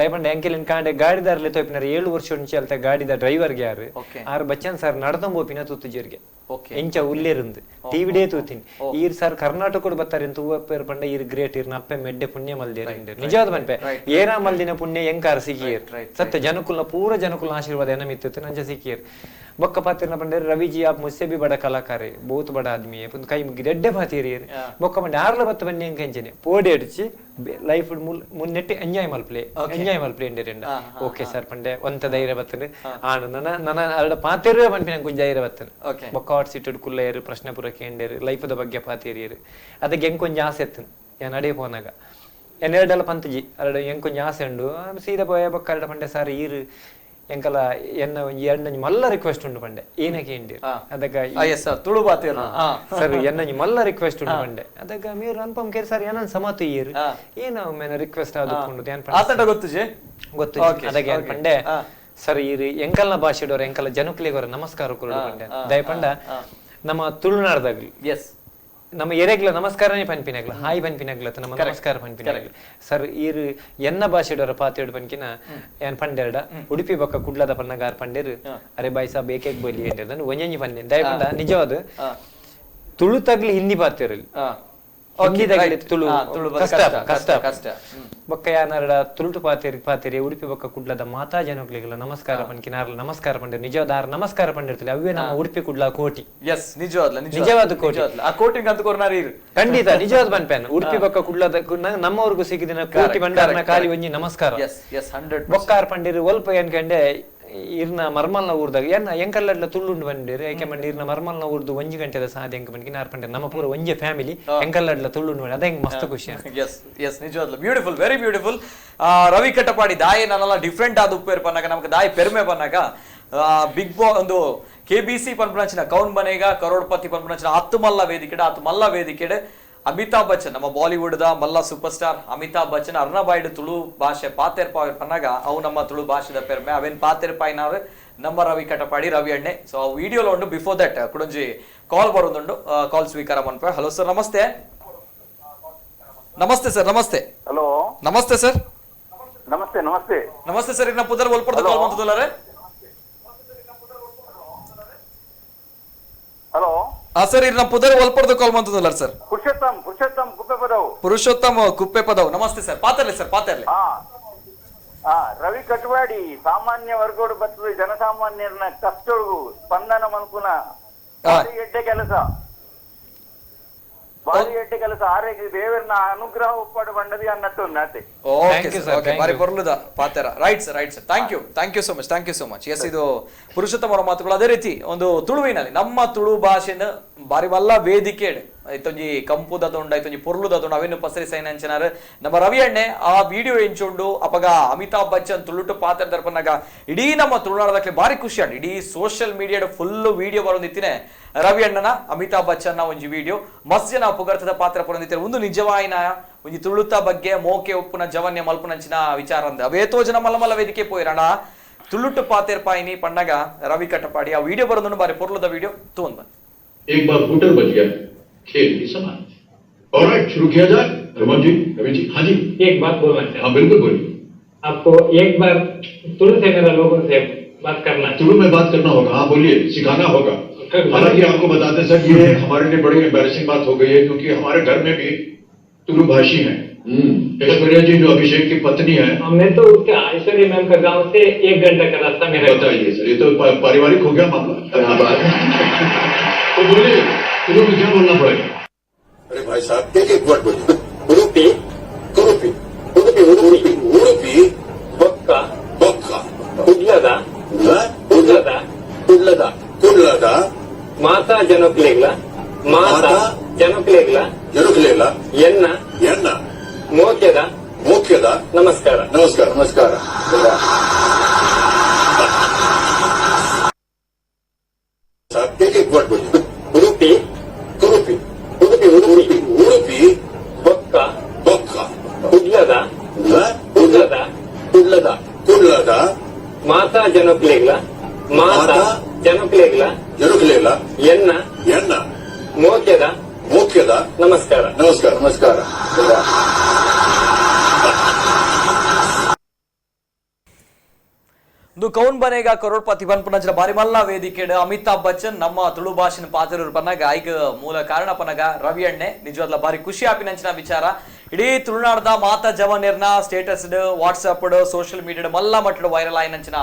ದಯಪಂಡ ಎಂಕೆಲಿನ್ ಕಾಂಡೆ ಗಾಡಿದಾರ್ಲೆ ತೋಪಿನಾರ 7 ವರ್ಷ ಉಂಚಿ ಅಲ್ತ ಗಾಡಿದ ಡ್ರೈವರ್ಗೆ ಯಾರು ಆರು ಬಚ್ಚನ್ ಸರ್ ನಡ್ದೊಂಬೋಪಿನ ತೂತುಜೀರ್ಗೆ ಎಂಚ ಉಲ್ಲೇರುಂದು ಟಿವಿ ಡೇ ತೂತೀನಿ ಈರ್ ಸರ್ ಕರ್ನಾಟಕಡ್ ಬತ್ತಾರೆ ಅಂತ ಹೂವಪ್ಪೇರ್ ಪಂಡ ಈರ್ ಗ್ರೇಟ್ ಇರ್ನ ಅಪ್ಪೆ ಮೆಡ್ಡೆ ಪುಣ್ಯ ಮಲ್ದೇರ್ ನಿಜವಾದ ಪನ್ಪೆ ಏರಾ ಮಲ್ದಿನ ಪುಣ್ಯ ಎಂಕಾರ ಸಿಕ್ಕಿಯರ್ ಸತ್ಯ ಜನಕುಲ್ನ ಪೂರ ಜನಕುಲ್ನ ಆಶೀರ್ವಾದ ಏನ ಮಿತ್ತು ನಂಜ ಸಿಕ್ಕಿಯರ್ ಬೊಕ್ಕ ಪಾತಿರ್ನ ಪಂಡೆ ರವಿಜಿ ಆಪ್ ಮುಸ್ಸೆ ಬಿ ಬಡ ಕಲಾಕಾರೆ ಬಹುತ್ ಬಡ ಆದ್ಮಿ ಕೈ ಮುಗಿದ ಎಡ್ಡೆ ಪಾತಿರಿ ಬೊಕ್ಕ ಪಂಡೆ ಆರ್ಲ ಬತ್ತ ಬನ್ನಿ ಎಂಕ ಎಂಚನೆ ಪೋಡಿ ಅಡಿಚಿ ಲೈಫ್ ಮುನ್ನೆಟ್ಟಿ ಎಂಜಾಯ್ ಮಲ್ಪ್ಲೆ ಎಂಜಾಯ್ ಮಲ್ಪ್ಲೆ ಎಂಡೆರೆಂಡ ಓಕೆ ಸರ್ ಪಂಡೆ ಒಂತ ಧೈರ್ಯ ಬತ್ತನೆ ಆಂಡ ನನ ನನ ಅರಡ ಪಾತಿರುವೆ ಪನ್ಪಿನ ನಂಗೆ ಧೈರ್ಯ ಬತ್ತನೆ ಬೊಕ್ಕ ಹಾಟ್ ಸೀಟೆಡ್ ಕುಲ್ಲೇರು ಪ್ರಶ್ನೆ ಪೂರ ಕೇಂಡೇರು ಲೈಫದ ಬಗ್ಗೆ ಪಾತಿರಿಯರು ಅದಕ್ಕೆ ಎಂಕೊಂಜ ಆಸೆ ಎತ್ತನು ಯಾನ್ ಅಡೇ ಪೋನಾಗ ಎನ್ನೆರಡೆಲ್ಲ ಪಂತಜಿ ಅರಡ ಎಂಕೊಂಜ ಆಸೆ ಉಂಡು ಸೀದಾ ಪೋಯ ಬೊಕ್ಕ ಅರಡ ಪಂಡೆ ಸರ್ ಈರು ಎಂಕಲ ಎನ್ನ ಒಂಜಿ ಎರಡೊಂಜಿ ಮಲ್ಲ ರಿಕ್ವೆಸ್ಟ್ ಉಂಡು ಪಂಡೆ ಏನಕ್ಕೆ ಇಂಡಿ ಅದಕ್ಕ ತುಳು ಬಾತೇರು ಸರ್ ಎನ್ನೊಂಜಿ ಮಲ್ಲ ರಿಕ್ವೆಸ್ಟ್ ಉಂಡು ಪಂಡೆ ಅದಕ್ಕ ಮೇರು ಅನ್ಪಮ್ ಕೇರ್ ಸರ್ ಏನನ್ ಸಮತು ಈರು ಏನ ಮೇನ ರಿಕ್ವೆಸ್ಟ್ ಆದು ಗೊತ್ತು ಗೊತ್ತು ಅದಕ್ಕೆ ಏನ್ ಪಂಡೆ ಸರ್ ಈರು ಎಂಕಲ್ನ ಭಾಷೆಡೋರು ಎಂಕಲ ಜನಕುಲಿಗೋರ ನಮಸ್ಕಾರ ಕೊಡು ಪಂಡೆ ದಯಪಂಡ ನಮ್ಮ ತುಳುನಾಡ್ದಾಗ್ಲಿ ಎಸ್ ನಮ್ಮ ಎರೆಗ್ಲ ನಮಸ್ಕಾರನೇ ಪನ್ಪಿನಾಗ್ಲ ಹಾಯ್ ಪನ್ಪಿನಾಗ್ಲ ನಮ್ಮ ನಮಸ್ಕಾರ ಪನ್ಪಿನಾಗ್ಲ ಸರ್ ಈರು ಎನ್ನ ಭಾಷೆಡೋರ ಪಾತೇಡು ಪನ್ಕಿನ ಏನ್ ಪಂಡೆರಡ ಉಡುಪಿ ಬೊಕ್ಕ ಕುಡ್ಲದ ಪನ್ನಗಾರ್ ಪಂಡೇರು ಅರೆ ಬಾಯ್ ಸಾಬ್ ಏಕೇಕ್ ಬೋಲಿ ಎಂಡೇರ್ ಒಂಜೊಂಜಿ ಪನ್ನೆ ದಯಪಂಡ ನಿಜವಾದ ತುಳು ತಗ್ಲಿ ಹಿಂದಿ ಪಾತೇರಲ್ಲಿ ಹಿಂದಿ ತುಳು ಕಷ್ಟ ಕಷ್ಟ ಕಷ್ಟ ಬೊಕ್ಕ ಯಾನಾರಡ ತುಳುಟು ಪಾತೇರಿ ಪಾತೇರಿ ಉಡುಪಿ ಬೊಕ್ಕ ಕುಡ್ಲದ ಮಾತಾ ಜನಕ್ಲಿಗೆಲ್ಲ ನಮಸ್ಕಾರ ಪನ್ಕಿನಾರ್ಲ ನಮಸ್ಕಾರ ಪಂಡೇರು ನಿಜವಾದ ಆರ್ ನಮಸ್ಕಾರ ಪಂಡಿರ್ತಲೆ ಅವೇ ನಮ್ಮ ಉಡುಪಿ ಕುಡ್ಲ ಕೋಟಿ ಎಸ್ ನಿಜವಾದ ನಿಜವಾದ ಕೋಟಿ ಆ ಕೋಟಿ ಅಂತ ಖಂಡಿತ ನಿಜವಾದ ಪನ್ಪೇನ್ ಉಡುಪಿ ಬೊಕ್ಕ ಕುಡ್ಲದ ನಮ್ಮವ್ರಿಗೂ ಸಿಕ್ಕಿದಿನ ಕೋಟಿ ಬಂಡಾರನ ಖಾಲಿ ಒಂಜಿ ನಮಸ್ಕಾರ ಬೊಕ್ಕಾರ್ ಪಂಡಿರು ಒಲ್ಪ ಏನ್ಕಂಡೆ ಇರ್ನ ಮರ್ಮಲ್ನ ಊರ್ದಾಗ ಏನ ಎಂಕಲ್ಲಡ್ಲ ತುಳ್ಳುಂಡು ಬಂದಿರು ಏಕೆ ಮಂಡಿ ಇರ್ನ ಮರ್ಮಲ್ನ ಊರ್ದು ಒಂಜಿ ಗಂಟೆದ ಸಾಧ್ಯ ಎಂಕ ಬಂಡಿ ನಾರ್ ಪಂಡೆ ನಮ್ಮ ಪೂರ ಒಂಜೆ ಫ್ಯಾಮಿಲಿ ಎಂಕಲ್ಲಡ್ಲ ತುಳ್ಳುಂಡು ಬಂಡಿ ಅದೇ ಮಸ್ತ್ ಖುಷಿ. ಎಸ್ ಎಸ್ ನಿಜವಾದ್ಲು beautiful, very beautiful. Ravi Katapadi ದಾಯಿ ನಾನೆಲ್ಲ ಡಿಫ್ರೆಂಟ್ ಆದ ಉಪ್ಪೇರ್ ಪನ್ನಾಗ ನಮ್ಗೆ ದಾಯಿ ಪೆರ್ಮೆ ಪನ್ನಾಗ ಬಿಗ್ ಬಾ ಒಂದು K B C ಪನ್ಪುನಂಚಿನ Kaun Banega crorepati ಪನ್ಪುನಂಚಿನ ಹತ್ತು ಮಲ್ಲ ವೇದಿಕೆಡೆ ಹತ್ತು ಮಲ್ಲ ವೇದಿಕೆಡೆ ಅಮಿತಾಬ್ ಬಚ್ಚನ್ ನಮ್ಮ Bollywood the Mallya super star Amitabh Bachchan ಅರ್ಣಬಾಯ್ಡು ತುಳು ಭಾಷೆ ಪಾತೇರ್ ಪಾವೇರ್ ಪನ್ನಾಗ ಅವು ನಮ್ಮ ತುಳು ಭಾಷೆದ ಪೆರ್ಮೆ ಅವೇನ್ ಪಾತೇರ್ ಪಾಯ್ನಾರು ನಮ್ಮ ರವಿ ಕಟಪಾಡಿ ರವಿ ಅಣ್ಣೆ. ಸೊ ಆ ವಿಡಿಯೋಲ ಉಂಡು. ಬಿಫೋರ್ that ಕುಡೊಂಜಿ ಕಾಲ್ ಬರೋದುಂಡು, ಕಾಲ್ ಸ್ವೀಕಾರ ಮನ್ಪ. ಹಲೋ ಸರ್ ನಮಸ್ತೆ. ನಮಸ್ತೆ ಸರ್. ನಮಸ್ತೆ. ಹಲೋ ನಮಸ್ತೆ ಸರ್. ನಮಸ್ತೆ. ನಮಸ್ತೆ. ನಮಸ್ತೆ ಸರ್. ಈಗ ಪುದರ್ ಒಲ್ಪಡ್ದು ಕಾಲ್ ಮಾಡ್ತದಲ್ಲ. ಹಲೋ ಸರ್, ಇರ್ನ ಪುದರ್ ಒಲ್ಪಡ್ದು ಕಾಲ್ ಮಾಡ್ತದಲ್ಲ ಸರ್. ಪುರುಷೋತ್ತಮ್ ಪುರುಷೋತ್ತಮ್ ಕುಪ್ಪೆ ಪದವು. ಪುರುಷೋತ್ತಮ್ ಕುಪ್ಪೆ ಪದವು. ನಮಸ್ತೆ ಸರ್. ಪಾತರ್ಲಿ ಸರ್, ಪಾತರ್ಲಿ. ರವಿ ಕಟಪಾಡಿ ಸಾಮಾನ್ಯ ವರ್ಗೋಡು ಬರ್ತದೆ ಜನಸಾಮಾನ್ಯರನ್ನ ಕಷ್ಟೊಳಗು ಸ್ಪಂದನ ಮನ್ಕುನ ಭಾರಿ ಎಡ್ಡೆ ಕೆಲಸ, ಭಾರಿ ಎಡ್ಡೆ ಕೆಲಸ. ಆರೋಗ್ಯ ದೇವರನ್ನ ಅನುಗ್ರಹ ಒಪ್ಪಾಡು ಬಂಡದಿ ಅನ್ನಟ್ಟು ನಾತೆ. ಓಕೆ ಓಕೆ, ಬಾರಿ ಪೊರ್ಲುದ ಪಾತೆರ. Right sir, right sir. Thank you, thank you so much, thank you so much. Yes, ಇದು ಪುರುಷೋತ್ತಮ ಅವರ ಮಾತುಗಳು. ಅದೇ ರೀತಿ ಒಂದು ತುಳುವಿನಲ್ಲಿ ನಮ್ಮ ತುಳು ಭಾಷೆನ ಬಾರಿ ಮಲ್ಲ ವೇದಿಕೆ ಐತೊಂಜಿ ಕಂಪುದ ತೊಂಡ ಐತೊಂಜಿ ಪೊರ್ಲುದ ತೊಂಡ ಅವೇನು ಪಸರಿಸೈನಂಚನಾರು ನಮ್ಮ ರವಿ ಅಣ್ಣೆ ಆ ವಿಡಿಯೋ ಎಂಚುಂಡು. ಅಪಗ ಅಮಿತಾಬ್ ಬಚ್ಚನ್ ತುಳುಟು ಪಾತ್ರ ದರ್ಪನಾಗ ಇಡೀ ನಮ್ಮ ತುಳುನಾಡದಕ್ಕೆ ಬಾರಿ ಖುಷಿ ಅಂಡ್ ಇಡೀ ಸೋಷಿಯಲ್ ಮೀಡಿಯಾದ ಫುಲ್ ವಿಡಿಯೋ ಬರೋದಿತ್ತಿನೇ ರವಿ ಅಣ್ಣನ ಅಮಿತಾಬ್ ಬಚ್ಚನ್ನ ಒಂಜಿ ವಿಡಿಯೋ ಮಸ್ತ್ ಜನ ಪುಗರ್ತದ ಪಾತ್ರ ಪರೊಂದಿತ್ತಾರೆ. ಒಂದು ನಿಜವಾಯಿನ ಒಂಜಿ ತುಳುತ ಬಗ್ಗೆ ಮೋಕೆ ಉಪ್ಪುನ ಜವನ್ಯ ಮಲ್ಪುನಂಚಿನ ವಿಚಾರ ಅಂದ ಅವೇತೋ ಜನ ಮಲ್ಲ ಮಲ್ಲ ವೇದಿಕೆ ಪೋಯಿರಣ ತುಳುಟು ಪಾತೇರ್ ಪಾಯಿನಿ ಪಣ್ಣಗ ರವಿ ಕಟಪಾಡಿ ಆ ವಿಡಿಯೋ ಬರೋದನ್ನು ಬಾರಿ ಪೊರ್ಲುದ ವಿಡಿಯೋ ತೋಂದ. एक बार हूटर बज गया, खेल की समाप्त। ऑलराइट, शुरू किया जाए। रमन जी, रवि जी। हाँ जी, एक बात बोलना चाहिए। हाँ बिल्कुल बोलिए। आपको एक बार तुलु से मेरा लोगों से बात करना, तुलु में बात करना होगा। हाँ बोलिए, सिखाना होगा। हालांकि आपको बताते सर, ये हमारे लिए बड़ी एम्बेरसिंग बात हो गई है क्योंकि हमारे घर में भी तुलु भाषी है। ऐश्वर्या जी जो अभिषेक की पत्नी है। मैं तो उसके ऐश्वर्या मैम का गांव से 1 घंटा का रास्ता मेरा। बताइए सर, ये तो पारिवारिक हो गया मामला। तो बोलिए, तुलु में क्या बोलना पड़ेगा? अरे भाई साहब, एक वर्ड बोलिए। उडुपी उडुपी उडुपी उडुपी उडुपी बक्का बक्का कुಡ್ಲದ ಕುಡ್ಲದ ಕುಡ್ಲದ ಕುಡ್ಲದ ಮಾತಾ ಜನಕ್ಲೆಗ್ಲ ಮಾತಾ ಜನಕ್ಲೆಗ್ಲ ಜನಕ್ಲೆಗ್ಲ ಎನ್ನ ಎನ್ನ ಮೋಕ್ಯದ ಮೋಕ್ಯದ ನಮಸ್ಕಾರ ನಮಸ್ಕಾರ ನಮಸ್ಕಾರ. एक वर्ड बोलिए। ಉಡುಪಿ ಉಡುಪಿ ಉಡುಪಿ ಉಡುಪಿ ಉಡುಪಿ ಬೊಕ್ಕ ಬೊಕ್ಕ ಕುಡ್ಲದ ಕುಡ್ಲದ ಕುಡ್ಲದ ಕುಡ್ಲದ ಮಾತಾ ಜನಕ್ಲೆಗ್ಲ ಮಾತಾ ಜನಕ್ಲೆಗ್ಲ ಜನುಕುಲೆಲ್ಲ ಎನ್ನ ಎನ್ನ ಮೋಕ್ಯದ ಮೋಕ್ಯದ ನಮಸ್ಕಾರ ನಮಸ್ಕಾರ ನಮಸ್ಕಾರ. ಒಂದು ಕೌನ್ ಬನೇಗ ಕರೋಡ್ಪತಿ ಪನ್ಪುನಂಚಿನ ಬಾರಿ ಮಲ್ಲ ವೇದಿಕೆಡ್ ಅಮಿತಾಬ್ ಬಚ್ಚನ್ ನಮ್ಮ ತುಳು ಭಾಷೆನ ಪಾತ್ರರು ಪನ್ನಗ ಐಕ್ ಮೂಲ ಕಾರಣ ಪನ್ನಗ ರವಿ ಅಣ್ಣೆ ನಿಜವಾದ್ಲ ಬಾರಿ ಖುಷಿ ಆಪಿನಂಚಿನ ವಿಚಾರ. ಇಡೀ ತುಳುನಾಡದ ಮಾತಾ ಜವನಿರ್ನ status WhatsApp social media ಮಲ್ಲ ಮಟ್ಟದ ವೈರಲ್ ಆಯಿನಂಚಿನ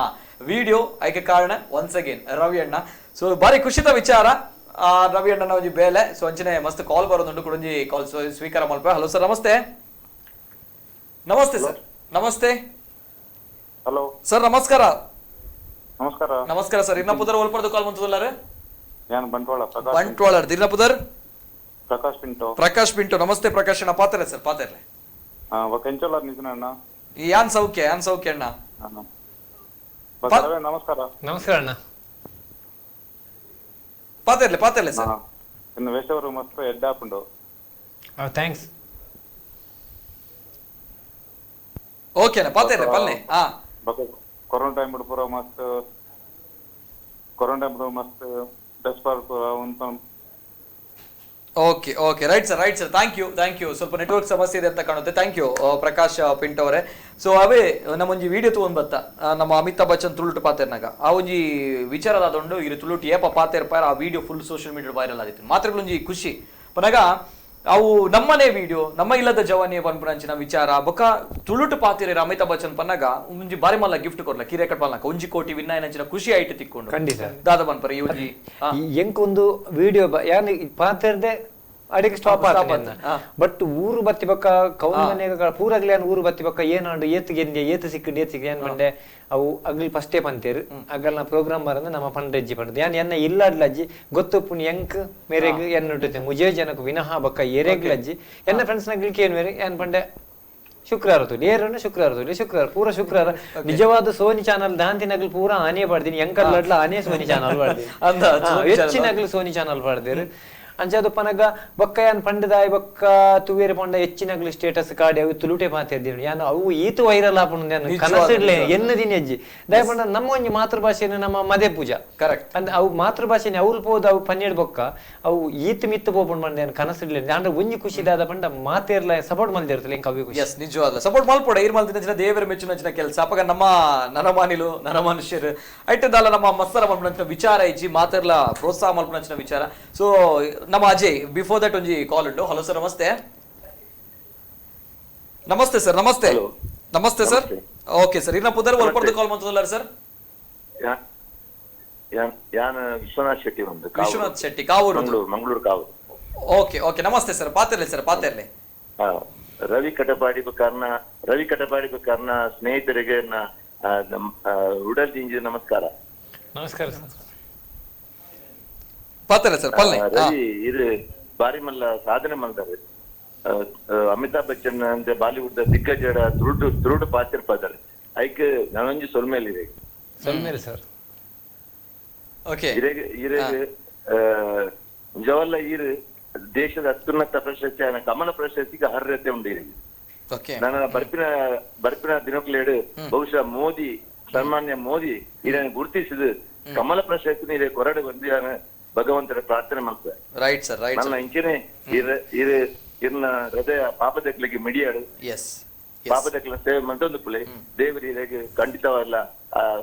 ವಿಡಿಯೋ ಐಕೆ ಕಾರಣ ಒನ್ಸ್ ಅಗೇನ್ ರವಿ ಅಣ್ಣ. ಸೊ ಬಾರಿ ಖುಷಿದ ವಿಚಾರ ರವಿ ಅಣ್ಣನ ಒಂಜಿ ಬೇಲೆ. ಸೊ ಅಂಚನೆ ಮಸ್ತ್ ಕಾಲ್ ಬರೋದುಂಟು, ಕುಡೊಂಜಿ ಕಾಲ್ ಸ್ವೀಕಾರ ಮಲ್ಪ. ಹಲೋ ಸರ್, ನಮಸ್ತೆ. ನಮಸ್ತೆ ಸರ್, ನಮಸ್ತೆ. ಹಲೋ ಸರ್, ನಮಸ್ಕಾರ. ನಮಸ್ಕಾರ. ನಮಸ್ಕಾರ ಸರ್, ಇರ್ನಪುದರ್ ಒಲ್ಪರ್ದು ಕಾಲ್ ಮಂತದಲ್ಲಾರೆ? ನಾನು ಬಂಟ್ವಾಳ ಪ್ರಕಾಶ್. ಬಂಟ್ವಾಳ ಇರ್ನಪುದರ್ ಪ್ರಕಾಶ್ ಪಿಂಟೋ. ಪ್ರಕಾಶ್ ಪಿಂಟೋ, ನಮಸ್ತೆ ಪ್ರಕಾಶ್ ಅಣ್ಣ. ಪಾತ್ರ ಸರ್, ಪಾತ್ರಲೆ. ಕೆಂಚೋಲಾರ್ ನಿಜನ ಅಣ್ಣ. ಯಾನ್ ಸೌಖ್ಯ, ಯಾನ್ ಸೌಖ್ಯ ಅಣ್ಣ. ನಮಸ್ಕಾರ. ನಮಸ್ಕಾರ ಅಣ್ಣ. ಪಾತ್ರಲೆ ಪಾತ್ರಲೆ ಸರ್. ಇನ್ನು ವೇಷವರು ಮಸ್ತ್ ಎಡ್ ಆಪುಂಡು. Thanks. Okay ಅಣ್ಣ, ಪಾತ್ರಲೆ ಪಲ್ಲೆ. ಹಾ, ಕೊರೋನಾ ಟೈಮ್ ಪೂರ ಮಸ್ತ್, ಕೊರೋನಾ ಟೈಮ್ ಮಸ್ತ್ ಬೆಸ್ಟ್ ಪಾರ್ ಪೂರ. Okay okay, right sir, right sir, thank you, thank you. ಸ್ವಲ್ಪ ನೆಟ್ವರ್ಕ್ ಸಮಸ್ಯೆ ಇದೆ ಅಂತ ಕಾಣುತ್ತೆ. Thank you Prakash Pinto ಅವರೇ. ಸೊ ಅವೇ ನಮ್ಮೊಂಜಿ ವಿಡಿಯೋ ತಗೊಂಡ್ ಬತ್ತ ನಮ್ಮ ಅಮಿತಾಬ್ ಬಚ್ಚನ್ ತುಳುಟು ಪಾತೆರ್ನಾಗ ಆ ಒಂಜಿ ವಿಚಾರದಾದೊಂಡು ಇರು ತುಳುಟು ಏಪ ಪಾತೆರ್ಪಾರ ಆ video full social media viral ಆಗಿತ್ತು. ಮಾತ್ರಗಳೊಂಜಿ ಖುಷಿ ಪನಗ ಅವು ನಮ್ಮನೆ ವಿಡಿಯೋ ನಮ್ಮ ಇಲ್ಲದ ಜವಾನಿಯ ಪನ್ಪುನಂಚಿನ ವಿಚಾರ ಬೊಕ್ಕ ತುಳುಟು ಪಾತಿರ ಅಮಿತಾಬ್ ಬಚ್ಚನ್ ಪನ್ನಗ ಒಂಜಿ ಬಾರಿ ಮಲ್ಲ ಗಿಫ್ಟ್ ಕೊರ್ಲ ಕಿರೇಕಟ್ ಪಲ್ನಾಕ 1 ಕೋಟಿ ವಿನ್ನಾಯನಂಚಿನ ಖುಷಿ ಆಯ್ತು ತಿಕ್ಕೊಂಡು. ಖಂಡಿತ ದಾದ ಪನ್ಪರ ಈ ಒಂಜಿ ಎಂಕೊಂದು ವಿಡಿಯೋ ಯಾನ್ ಪಾತಿರ್ದೆ ಅಡಿಗೆ ಸ್ಟಾಪ್ ಆತ. ಬಟ್ ಊರು ಬತ್ತಿ ಬಕ್ಕ ಕೌನ್ ಪೂರಾಗ್ಲಿ ಯಾನ್ ಊರು ಬತ್ತಿ ಬಕ್ಕ ಏನಾಂಡು ಏತ್ ಗೆಂದೆ ಏತ್ ಸಿಕ್ಕಂಡು ಏತ್ ಸಿಕ್ಕ ಏನ್ ಮಂಡೆ ಅವು ಅಗ್ಲಿ ಫಸ್ಟೇ ಪಂತೇರು ಅಗಲ್ನ ಪ್ರೋಗ್ರಾಮ್ ಬರಂದ ನಮ್ಮ ಪಂಡ್ರೆಜ್ಜಿ ಪಂಡದು ಯಾನ್ ಎನ್ನ ಇಲ್ಲಾಡ್ಲಜ್ಜಿ ಗೊತ್ತು ಪುಣ್ ಎಂಕ್ ಮೇರೆಗ್ ಎನ್ನ ಮುಜೇ ಜನಕ್ ವಿನಃ ಬಕ್ಕ ಎರೆಗ್ಲಜ್ಜಿ ಎನ್ನ ಫ್ರೆಂಡ್ಸ್ ನಗ್ಲಿಕ್ಕೆ ಏನ್ ಮೇರೆ ಏನ್ ಪಂಡೆ ಶುಕ್ರವಾರ ತುಲಿ ಏರನ್ನು ಶುಕ್ರವಾರ ತುಲಿ ಶುಕ್ರವಾರ ಪೂರ ಶುಕ್ರವಾರ ನಿಜವಾದ ಸೋನಿ ಚಾನಲ್ ದಾಂತಿನಗ್ಲು ಪೂರ ಆನೆ ಪಾಡ್ದಿನಿ ಎಂಕಲ್ಲಡ್ಲ ಆನೆ ಸೋನಿ ಚಾನಲ್ ಪಾಡ್ದಿನಿ ಹೆಚ್ಚಿನಗ್ಲು ಸೋನಿ ಚಾನಲ್ ಪಾಡ್ದಿರು. ಅಂಚಾದ ಪನಗ ಬೊಕ್ಕ ಯಾನ್ ಪಂಡದಾಯ್ ಬೊಕ್ಕ ತುವೇರು ಪಂಡ ಹೆಚ್ಚಿನಗ್ಲು ಸ್ಟೇಟಸ್ ಕಾಡಿ ಅವು ತುಳುಟೆ ಮಾತಾಡ್ದೀನಿ ಯಾನ್ ಅವು ಈತು ವೈರಲ್ ಆಪುಂಡು ಯಾನ್ ಕನಸಿಡ್ಲೆ ಎನ್ನ ದಿನ ಅಜ್ಜಿ ದಯ ಪಂಡ ನಮ್ಮ ಒಂಜಿ ಮಾತೃಭಾಷೆನ ನಮ್ಮ ಮದೆ ಪೂಜಾ ಕರೆಕ್ಟ್ ಅಂದ್ ಅವು ಮಾತೃಭಾಷೆನ ಅವ್ರು ಪೋದು ಅವು ಪನ್ನೆರಡು ಬೊಕ್ಕ ಅವು ಈತು ಮಿತ್ತು ಪೋಪುಂಡು ಪಂಡ ಯಾನ್ ಕನಸಿಡ್ಲೆ ಅಂದ್ರೆ ಒಂಜಿ ಖುಷಿ ದಾದ ಪಂಡ ಮಾತೇರ್ಲ ಸಪೋರ್ಟ್ ಮಲ್ದಿರ್ತಲೆ ಎಂಕ್ ಅವೇ ಖುಷಿ. ಎಸ್, ನಿಜವಾದ ಸಪೋರ್ಟ್ ಮಲ್ಪೊಡ ಈರ್ ಮಲ್ದಿನ ದೇವರ ಮೆಚ್ಚುನಂಚಿನ ಕೆಲಸ ಅಪಗ ನಮ್ಮ ನರಮಾನಿಲು ನರಮನುಷ್ಯರು ಐಟದಲ್ಲ ನಮ್ಮ ಮತ್ಸರ ಮಲ್ಪುನಂಚಿನ ವಿಚಾರ ಇಜ್ಜಿ ಮಾತೇರ್ಲ ಪ್ರೋತ್ಸಾಹ ಮಲ್ಪುನಂಚಿನ ವಿಚಾರ. ಸೊ ನಮ್ಮ ಅಜಯ್ ಬಿಫೋರ್ that ಒಂಜಿ ಕಾಲ್ ಉಂಟು. ಹಲೋ ಸರ್, ನಮಸ್ತೆ. ನಮಸ್ತೆ ಸರ್, ನಮಸ್ತೆ. ನಮಸ್ತೆ sir. Okay sir, ಇನ್ನ ಪುದರ್ ಒಲ್ಪರ್ದು ಕಾಲ್ ಮಂತದಲ್ಲ ಸರ್? ವಿಶ್ವನಾಥ್ ಶೆಟ್ಟಿ ಒಂದು ವಿಶ್ವನಾಥ್ ಶೆಟ್ಟಿ ಕಾವೂರು, ಮಂಗಳೂರು ಕಾವೂರು. ಓಕೆ ಓಕೆ, ನಮಸ್ತೆ ಸರ್. ಪಾತಿರ್ಲಿ ಸರ್, ಪಾತಿರ್ಲಿ. ರವಿ ಕಟಪಾಡಿ ಕಾರಣ, ರವಿ ಕಟಪಾಡಿ ಕಾರಣ ಸ್ನೇಹಿತರಿಗೆ ಉಡಲ್ ಜಿಂಜಿ ನಮಸ್ಕಾರ. ನಮಸ್ಕಾರ ಸರ್. ಪಾತ್ರ ಸರ್ ಪಲ್ಲೆ. ರವಿ ಇದು ಬಾರಿ ಮಲ್ಲ ಸಾಧನೆ ಮಾಡ್ತಾರೆ. ಅಮಿತಾಬ್ ಬಚ್ಚನ್ ಅಂತ ಬಾಲಿವುಡ್ ದಿಗ್ಗಜರ ತುರುಟು ತುರುಟು ಪಾತಿರ್ಪಾತಾರೆ ಐಕ್ ನಾನೊಂಜಿ ಸೊಲ್ಮೇಲೆ ಇದೆ ಸೊಲ್ಮೇಲೆ ಸರ್. ಓಕೆ, ಇರೇಗ ನಿಜವಲ್ಲ ಈರು ದೇಶದ ಅತ್ಯುನ್ನತ ಪ್ರಶಸ್ತಿ ಕಮಲ ಪ್ರಶಸ್ತಿಗೆ ಅರ್ಹತೆ ಉಂಟು ಇರಿಗೆ. ನನ್ನ ಬರ್ಪಿನ ಬರ್ಪಿನ ದಿನಕ್ಲೇಡು ಬಹುಶಃ ಮೋದಿ ಸನ್ಮಾನ್ಯ ಮೋದಿ ಇದನ್ನು ಗುರುತಿಸಿದ ಕಮಲ ಪ್ರಶಸ್ತಿ ಇದೆ ಕೊರಡು ಬಂದು ಭಗವಂತರ ಪ್ರಾರ್ಥನೆ ಮಾಡ್ತಾರೆ. Right sir, right. ನನ್ನ ಇಂಚಿನೇ ಇರ್ನ ಹೃದಯ ಪಾಪದಕ್ಲಿಗೆ ಮಿಡಿಯಾಡು ಪಾಪದಕ್ಲ ಸೇವೆ ಮಂತೊಂದು ಪುಲೆ ದೇವರಿ ಇರೆಗ್ ಖಂಡಿತವಲ್ಲ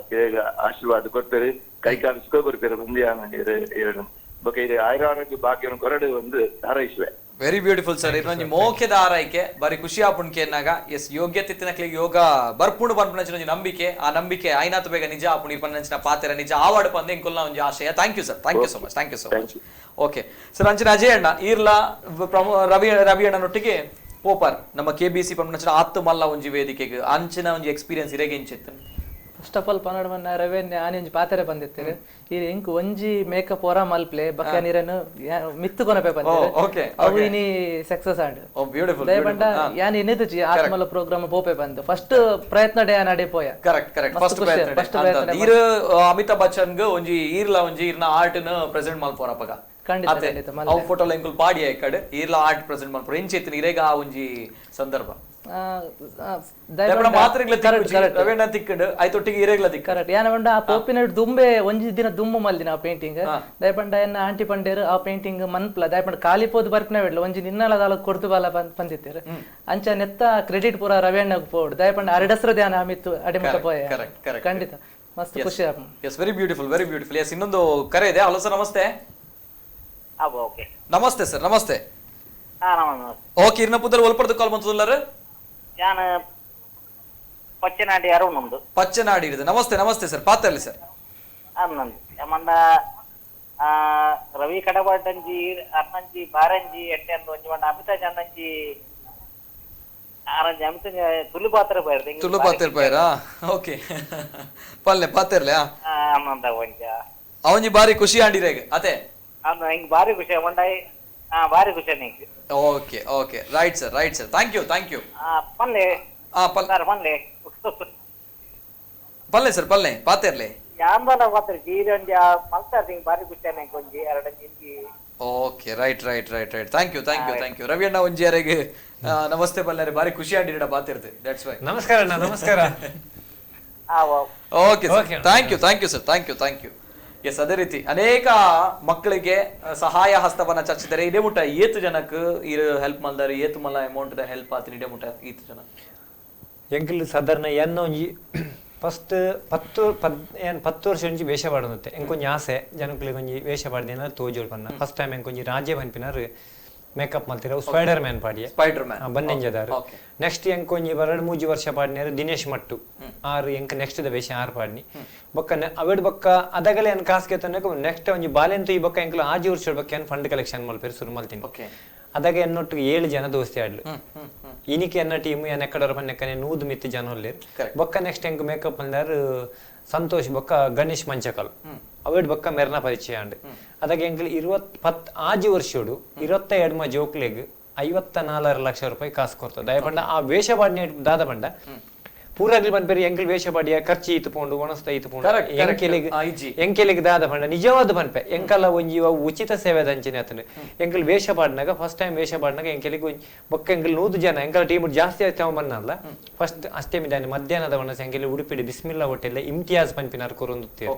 ಆಶೀರ್ವಾದ ಕೊಡ್ತಾರೆ, ಕೈಕಾಲು ಸುಖ ಕೊಡ್ತಾರೆ ಬಂದು ಬೊಕ ಇರೆ ಆಯುರಾರೋಗ್ಯ ಭಾಗ್ಯವನ್ನು ಕೊರಡು ಒಂದು ಹಾರೈಸುವೆ. Very beautiful sir. ಇದೊಂದು ಮೋಕ್ಯದ ಆರೈಕೆ ಬಾರಿ ಖುಷಿ ಆಪುಣ್ಕೆ ಎನ್ನಾಗ ಎಸ್ ಯೋಗ್ಯತೆ ತಿನ್ನಕ್ಲಿಗೆ ಯೋಗ ಬರ್ಪುಂಡು ಪನ್ಪುನಂಚಿನ ಒಂಜಿ ನಂಬಿಕೆ, ಆ ನಂಬಿಕೆ ಐನಾತ್ ಬೇಗ ನಿಜ ಆಪುಂಡು ಇರ್ಪನಂಚಿನ ಪಾತ್ರ ನಿಜ ಆವಾಡು ಪಂದ್ ಎಂಕುಲ್ನ ಒಂಜಿ ಆಶಯ. Thank you sir, thank you so much, thank you so much. Okay sir, ಅಂಚಿನ ಅಜಯ್ ಅಣ್ಣ ಈರ್ಲ ರವಿ ರವಿ ಅಣ್ಣನೊಟ್ಟಿಗೆ ಪೋಪರ್ ನಮ್ಮ ಕೆಬಿಸಿ ಪನ್ಪುನಂಚಿನ ಆತ್ತು ಮಲ್ಲ ಒಂಜಿ ವೇದಿಕೆಗೆ ಅಂಚಿನ ಒಂಜಿ ಎಕ್ಸ್ಪೀರಿಯನ್ಸ್ ಇರೆಗೆ ಇಂಚಿತ್ತು. First of all ಪನ್ನಡ ರವೆನ್ ಆನೆ ಒಂಜಿ ಪಾತ್ರೆ ಬಂದಿತ್ತೇನೆ ಈ ಎಂಕ್ ಒಂಜಿ ಮೇಕಪ್ ಹೊರ ಮಲ್ಪ್ಲೆ ಬಕ್ಕ ನೀರನ್ನು ಮಿತ್ತು ಕೊನಪೆ ಬಂದೆ ಅವು ಇನಿ success and beautiful ದಯಪಂಡ ಯಾನ್ ಇನ್ನಿದುಜಿ ಆತ್ಮಲ ಪ್ರೋಗ್ರಾಮ್ ಪೋಪೆ ಬಂದು ಫಸ್ಟ್ ಪ್ರಯತ್ನ ಡೇ ನಡೆ ಪೋಯ. Correct correct, first ಪ್ರಯತ್ನ ಈರ್ ಅಮಿತಾಬ್ ಬಚ್ಚನ್ ಗೆ ಒಂಜಿ ಈರ್ಲ ಒಂಜಿ ಈರ್ನ ಆರ್ಟ್ ನ ಪ್ರೆಸೆಂಟ್ ಮಲ್ಪೋರ ಅಪಗ ಖಂಡಿತ ಖಂಡಿತ ಅವು ಫೋಟೋ ಎಂಕುಲ್ ಪಾಡಿ ಕಡೆ ಈರ್ಲ ಆರ್ಟ್ ಪ್ರೆಸೆಂಟ್ ಮಲ್ಪೋರ ಇಂಚೆತ್ತಿನ ಇರೇಗ ಆ ಒಂಜಿ ಸಂದರ್ಭ. Correct ಯಾನ ಪಂಡ ಆ ಪೋಪಿನ ದುಂಬೆ ಒಂಜಿ ದಿನ ದುಂಬು ಮಲ್ದಿನ ಆ ಪೇಂಟಿಂಗ್ ದಯಪಂಡ ಎನ್ನ ಆಂಟಿ ಪಂಡೇರು ಆ ಪೇಂಟಿಂಗ್ ಮನ್ಪ್ಲ ದಯಪಂಡ ಖಾಲಿ ಪೋದು ಬರ್ಪಿನ ಬಿಡ್ಲ ಒಂಜಿ ನಿನ್ನಲ ದಾಲ ಕೊರ್ದು ಬಾಲ ಪಂದಿತ್ತೇರು ಅಂಚ ನೆತ್ತ ಕ್ರೆಡಿಟ್ ಪೂರ ರವಿ ಅಣ್ಣಗ್ ಪೋಡು ದಯಪಂಡ ಅರಡಸ್ರ ಧ್ಯಾನ ಅಮಿತ್ತು ಅಡಿಮುಟ್ಟ ಪೋಯ ಖಂಡಿತ ಮಸ್ತ್ ಖುಷಿ. Yes, very beautiful, very beautiful. Yes, ಇನ್ನೊಂದು ಕರೆ ಇದೆ. ಹಲೋ ಸರ್, ನಮಸ್ತೆ. ನಮಸ್ತೆ ಸರ್, ನಮಸ್ತೆ. ಓಕೆ, ಇರ್ನ ಪುದರ್ ಒಲ್ಪಡ್ದು ಕಾಲ್ ಬಂತದಲ್ಲಾರ? ನಾನು ಪಚ್ಚನಾಡಿ ಅರುಣ್ ಉಂಡು. ಪಚ್ಚನಾಡಿ ಇದೆ. ನಮಸ್ತೆ, ನಮಸ್ತೆ ಸರ್, ಪಾತಲ್ಲಿ ಸರ್. ಮಂದ ರವಿ ಕಡಬಾಟಂಜಿ ಅರ್ನಂಜಿ ಬಾರಂಜಿ ಎಟ್ಟೆ ಅಂದ್ ಒಂಜಿ ಮಂಡ ಅಮಿತಾ ಚಂದಂಜಿ ಆರಂಜಿ ಅಮಿತ ತುಳು ಪಾತ್ರ ಪೈರ್ ತುಳು ಪಾತ್ರ ಪೈರಾ. ಓಕೆ, ಪಲ್ಲೆ ಪಾತಿರ್ಲೆ ಅಮ್ಮಂದ ಒಂಜ ಅವಂಜಿ ಬಾರಿ ಖುಷಿ ಆಂಡಿರೇಗ ಅತೆ ಅಂದ ಹಿಂಗ್ ಬಾರಿ ಖುಷಿ ಮಂಡ. ಬಾರಿ ಖುಷಿ ನಿಂಗೆ. Okay okay, right sir, right sir, thank you, thank you. ಪಲ್ಲೆ ಸರ್, ಪಲ್ಲೆ ಪಲ್ಲೆ ಸರ್, ಪಲ್ಲೆ ಪಾತಿರ್ಲೆ ಯಾಂಬಲ ಪಾತ್ರ ಜೀರಂಜ ಮಲ್ತಾರ್ ಹಿಂಗ್ ಬಾರಿ ಖುಷಿ ನಿಂಗೆ ಒಂಜಿ ಎರಡಂಜಿ. Okay, right right right right, thank you, thank you, thank you. Ravi ಅಣ್ಣ ಒಂಜಿ ಯಾರಿಗೆ ನಮಸ್ತೆ ಪಲ್ಲಾರೆ, ಬಾರಿ ಖುಷಿ ಆಂಡಿರಡ ಬಾತಿರ್ತೆ, that's why. ನಮಸ್ಕಾರ ಅಣ್ಣ, ನಮಸ್ಕಾರ. Okay thank you, thank you sir, thank you, thank you. Yes, ಅದೇ ರೀತಿ ಅನೇಕ ಮಕ್ಕಳಿಗೆ ಸಹಾಯ ಹಸ್ತವನ್ನ ಚಾಚಿದ್ದಾರೆ. ಇದೇ ಮುಟ್ಟ ಏತು ಜನಕ್ಕೆ ಈ ಹೆಲ್ಪ್ ಮಲ್ದಾರೆ, ಏತು ಮಲ್ಲ ಅಮೌಂಟ್ ಹೆಲ್ಪ್ ಆತೀನಿ ಇದೇ ಮುಟ್ಟ ಈತು ಜನ ಎಂಕಲ್ ಸಾಧಾರಣ ಎನ್ನ ಒಂಜಿ ಫಸ್ಟ್ 10 ವರ್ಷ ಒಂಜಿ ವೇಷ ಪಾಡೋದಂತೆ ಎಂಕೊಂಜಿ ಆಸೆ ಜನಕ್ಕಳಿಗೆ ಒಂಜಿ ವೇಷ ಪಾಡ್ದಿನ ತೋಜೋಳು ಪನ್ನ. ಫಸ್ಟ್ ಟೈಮ್ ಎಂಕೊಂಜಿ ರಾಜ್ಯ ಪನ್ಪಿನಾರು ಮೇಕಪ್ ಮಲ್ತಿರ ಸ್ಪೈಡರ್ ಮ್ಯಾನ್ ಪಾಡಿಯ, ಸ್ಪೈಡರ್ ಮ್ಯಾನ್ ಬನ್ನೆಂಜದಾರು. ನೆಕ್ಸ್ಟ್ ಎಂಕೊಂಜಿ 2-3 ವರ್ಷ ಪಾಡಿನಾರು ದಿನೇಶ್ ಮಟ್ಟು ಆರು ಎಂಕ್ ನೆಕ್ಸ್ಟ್ the ವೇಷ ಆರು ಪಾಡಿನಿ. ಬೊಕ್ಕ ಅವೆಡ್ ಬೊಕ್ಕ ಅದಗಲೆ ಅನ್ ಕಾಸ್ಗೆ ತನ್ನಕ ನೆಕ್ಸ್ಟ್ ಒಂಜಿ ಬಾಲೆಂತು ಈ ಬೊಕ್ಕ ಎಂಕಲು ಆಜಿ ವರ್ಷ ಬೊಕ್ಕ ಏನ್ ಫಂಡ್ ಕಲೆಕ್ಷನ್ ಮಲ್ಪೇರು ಶುರು ಮಲ್ತೀನಿ. ಅದಾಗ ಎನ್ನೊಟ್ಟಿಗೆ 7 ಜನ ದೋಸ್ತಿ ಆಡ್ಲು. ಇನಿಕೆ ಎನ್ನ ಟೀಮ್ ಎನ್ ಎಕ್ಕಡವರ ಪನ್ನೆಕ್ಕನೆ 100 ಮಿತ್ತು ಜನ ಒಲ್ಲೇರು. ಬೊಕ್ಕ ನೆಕ್ಸ್ಟ್ ಎಂಕ್ ಮೇಕಪ್ ಅಂದಾರು ಸಂತೋಷ್ ಬೊಕ್ಕ ಗಣೇಶ್ ಮಂಚಕಲ್ ಅವೇಡ್ ಬೊಕ್ಕ ಮೆರ್ನ ಪರಿಚಯ ಅಂಡ್. ಅದಾಗ ಎಂಕಲ್ 10 ವರ್ಷೋಡು 22 ಜೋಕ್ಲೆಗ್ 54 ಲಕ್ಷ ರೂಪಾಯಿ ಕಾಸು ಕೊಡ್ತದೆ. ದಯಪಂಡ ಆ ವೇಷ ಪಾಡಿನ ದಾದ ಪಂಡ ಪೂರಾಗ್ಲಿ ಪನ್ಪೇರಿ ಎಂಕಲ್ ವೇಷ ಪಾಡಿಯ ಖರ್ಚು ಈತು ಪೋಂಡು ಒಣಸ್ತ ಈತು ಪೋಂಡು ಎಂಕೆಲಿಗೆ ದಾದ ಪಂಡ ನಿಜವಾದ ಪನ್ಪೆ ಎಂಕಲ್ಲ ಒಂಜಿ ಉಚಿತ ಸೇವೆ ದಂಚಿನ ಆತನು. ಎಂಕಲ್ ವೇಷ ಪಾಡಿನಾಗ ಫಸ್ಟ್ ಟೈಮ್ ವೇಷ ಪಾಡಿನಾಗ ಎಂಕೆಲಿಗೆ ಬೊಕ್ಕ ಎಂಕಲ್ 100 ಜನ ಎಂಕಲ್ ಟೀಮ್ ಜಾಸ್ತಿ ಆಯ್ತು ಬನ್ನಲ್ಲ. ಫಸ್ಟ್ ಅಷ್ಟೇ ಮಿದಾನೆ ಮಧ್ಯಾಹ್ನದ ಒಣಸ ಎಂಕೆಲಿ ಉಡುಪಿಡಿ ಬಿಸ್ಮಿಲ್ಲಾ ಹೋಟೆಲ್ ಇಮ್ತಿಯಾಜ್ ಪನ್ಪಿನಾರ್ ಕೊರೊಂದುತ್ತೇವೆ.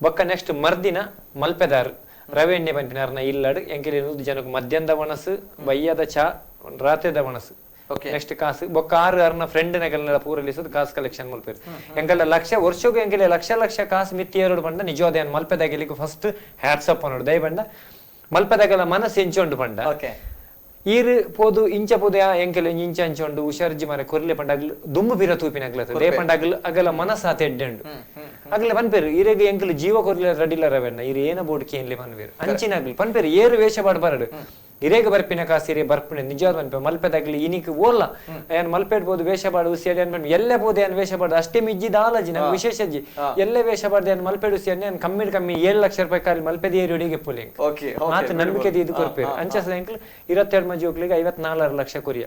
ಬೊಕ್ಕ ನೆಕ್ಸ್ಟ್ ಮರ್ದಿನ ಮಲ್ಪೆದಾರ್ ರವೆಣ್ಣೆ ಪನ್ಪಿನಾರ್ನ ಇಲ್ಲಡು ಎಂಕೆಲಿ 100 ಜನಕ್ಕೆ ಮಧ್ಯಾಹ್ನದ ಒಣಸು ಬಯ್ಯದ ಚಾ ರಾತ್ರಿದ ಒಣಸು ನೆಕ್ಸ್ಟ್ ಕಾಸು ಬೊಕ್ಕ ಆರು ಅರ್ನ ಫ್ರೆಂಡ್ ನಗಲ್ನೆಲ್ಲ ಪೂರಲಿಸೋದು ಕಾಸು ಕಲೆಕ್ಷನ್ ಮಲ್ಪೇರು. ಎಂಕಲ್ಲ ಲಕ್ಷ ವರ್ಷಕ್ಕೂ ಎಂಕೆಲೆ ಲಕ್ಷ ಲಕ್ಷ ಕಾಸು ಮಿತ್ತಿ ಎರಡು ಬಂಡ ನಿಜವಾದ ಏನ್ ಮಲ್ಪೆದಾಗಲಿಕ್ಕೆ first hats up ಅನ್ನೋಡು. ದಯ ಬಂಡ ಮಲ್ಪೆದಾಗಲ ಮನಸ್ಸು ಎಂಚೊಂಡು ಪಂಡ ಈರು ಪೋದು ಇಂಚ ಪೋದು ಎಂಕೆಲೆ ಇಂಚ ಅಂಚೊಂಡು ಹುಷಾರ್ಜಿ ಮರ ಕೊರ್ಲೆ ಪಂಡ ಅಗ್ಲು ದುಂಬು ಬೀರ ತೂಪಿನ ಅಗ್ಲತ್ತ they ಪಂಡ ಅಗ್ಲ ಅಗಲ ಮನಸ್ಸು ಆತ ಎಡ್ಡೆಂಡು ಅಗಲ ಪನ್ಪೇರು ಈರೆಗೆ ಎಂಕಲು ಜೀವ ಕೊರ್ಲೆ ರಡಿಲ್ಲ ರವೆಣ್ಣ ಈರು ಏನ ಬೋರ್ಡ್ ಕೇನ್ಲೆ ಪನ್ಪೇರು ಅಂಚಿನ ಅಗ್ಲು ಪನ್ಪೇರು ಏರು ವೇಷ ಪಾಡ್ಬಾರಡು ಇರೇಗ ಬರ್ಪಿನ ಕಾಸು ಇರೇ ಬರ್ಪಿನ ನಿಜವಾದ ಪನ್ಪೆ ಮಲ್ಪೆದಾಗ್ಲಿ ಇನಿಕ್ ಓಲ್ಲ ಏನ್ ಮಲ್ಪೆಡ್ಬೋದು ವೇಷ ಪಾಡು ಉಸಿಯಾಡಿ ಅನ್ಪೆ ಎಲ್ಲೇ ಬೋದು ಏನ್ ವೇಷ ಪಾಡು ಅಷ್ಟೇ ಮಿಜ್ಜಿ ದಾಲಜಿ ನಂಗೆ ವಿಶೇಷ ಅಜ್ಜಿ ಎಲ್ಲೇ ವೇಷ ಪಾಡ್ದೆ ಏನ್ ಮಲ್ಪೆಡು ಉಸಿಯಾಡಿ ಏನ್ ಕಮ್ಮಿ ಕಮ್ಮಿ 7 ಲಕ್ಷ ರೂಪಾಯಿ ಕಾಲಿ ಮಲ್ಪೆದ ಏರಿಯೋಡಿಗೆ ಪುಲಿ ಮಾತು ನಂಬಿಕೆ ಇದು ಕೊರ್ಪೇರು. ಅಂಚ ಎಂಕಲ್ 22 ಮಂದಿ ಜೋಕ್ಲಿಗೆ 54 ಲಕ್ಷ ಕೊರಿಯ.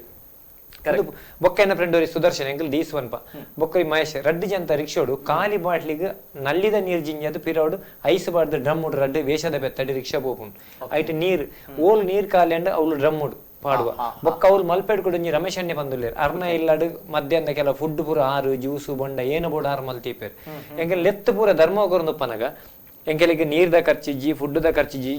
ಬೊಕ್ಕ ಎನ್ನ ಫ್ರೆಂಡ್ ಅವ್ರಿ ಸುದರ್ಶನ್ ಎಂಕಲ್ these ಒನ್ಪ ಬೊಕ್ಕ ಮಹೇಶ್ ರಡ್ಡು ಜಂತ ರಿಕ್ಷೋಡು ಖಾಲಿ ಬಾಟ್ಲಿಗೆ ನಲ್ಲಿದ ನೀರ್ ಜಿಂಜದು ಪಿರೋಡು ಐಸ್ ಬಾರ್ದು ಡ್ರಮ್ ಉಡು ರಡ್ಡು ವೇಷದ ಬೆತ್ತಡಿ ರಿಕ್ಷಾ ಪೋಪುಂಡು ಐಟ್ ನೀರ್ ಓಲ್ ನೀರ್ ಖಾಲಿ ಅಂಡ್ ಅವ್ಲು ಡ್ರಮ್ ಉಡು ಪಾಡುವ ಬೊಕ್ಕ ಅವ್ಲು ಮಲ್ಪೆಡ್ ಕೂಡ ಒಂಜಿ ರಮೇಶ್ ಅಣ್ಣೆ ಬಂದುಲ್ಲೇರು ಅರ್ನ ಇಲ್ಲಡು ಮಧ್ಯಾಹ್ನ ಕೆಲ ಫುಡ್ ಪೂರ ಆರು ಜ್ಯೂಸು ಬೊಂಡ ಏನು ಬೋಡು ಆರು ಮಲ್ತೀಪೇರು. ಎಂಕಲ್ ಲೆತ್ತು ಪೂರ ಧರ್ಮ ಕೊರೊಂದುಪ್ಪನಗ ಎಂಕೆಲಿಗೆ ನೀರ್ದ ಖರ್ಚಿಜ್ಜಿ ಫುಡ್ದ ಖರ್ಚಿಜ್ಜಿ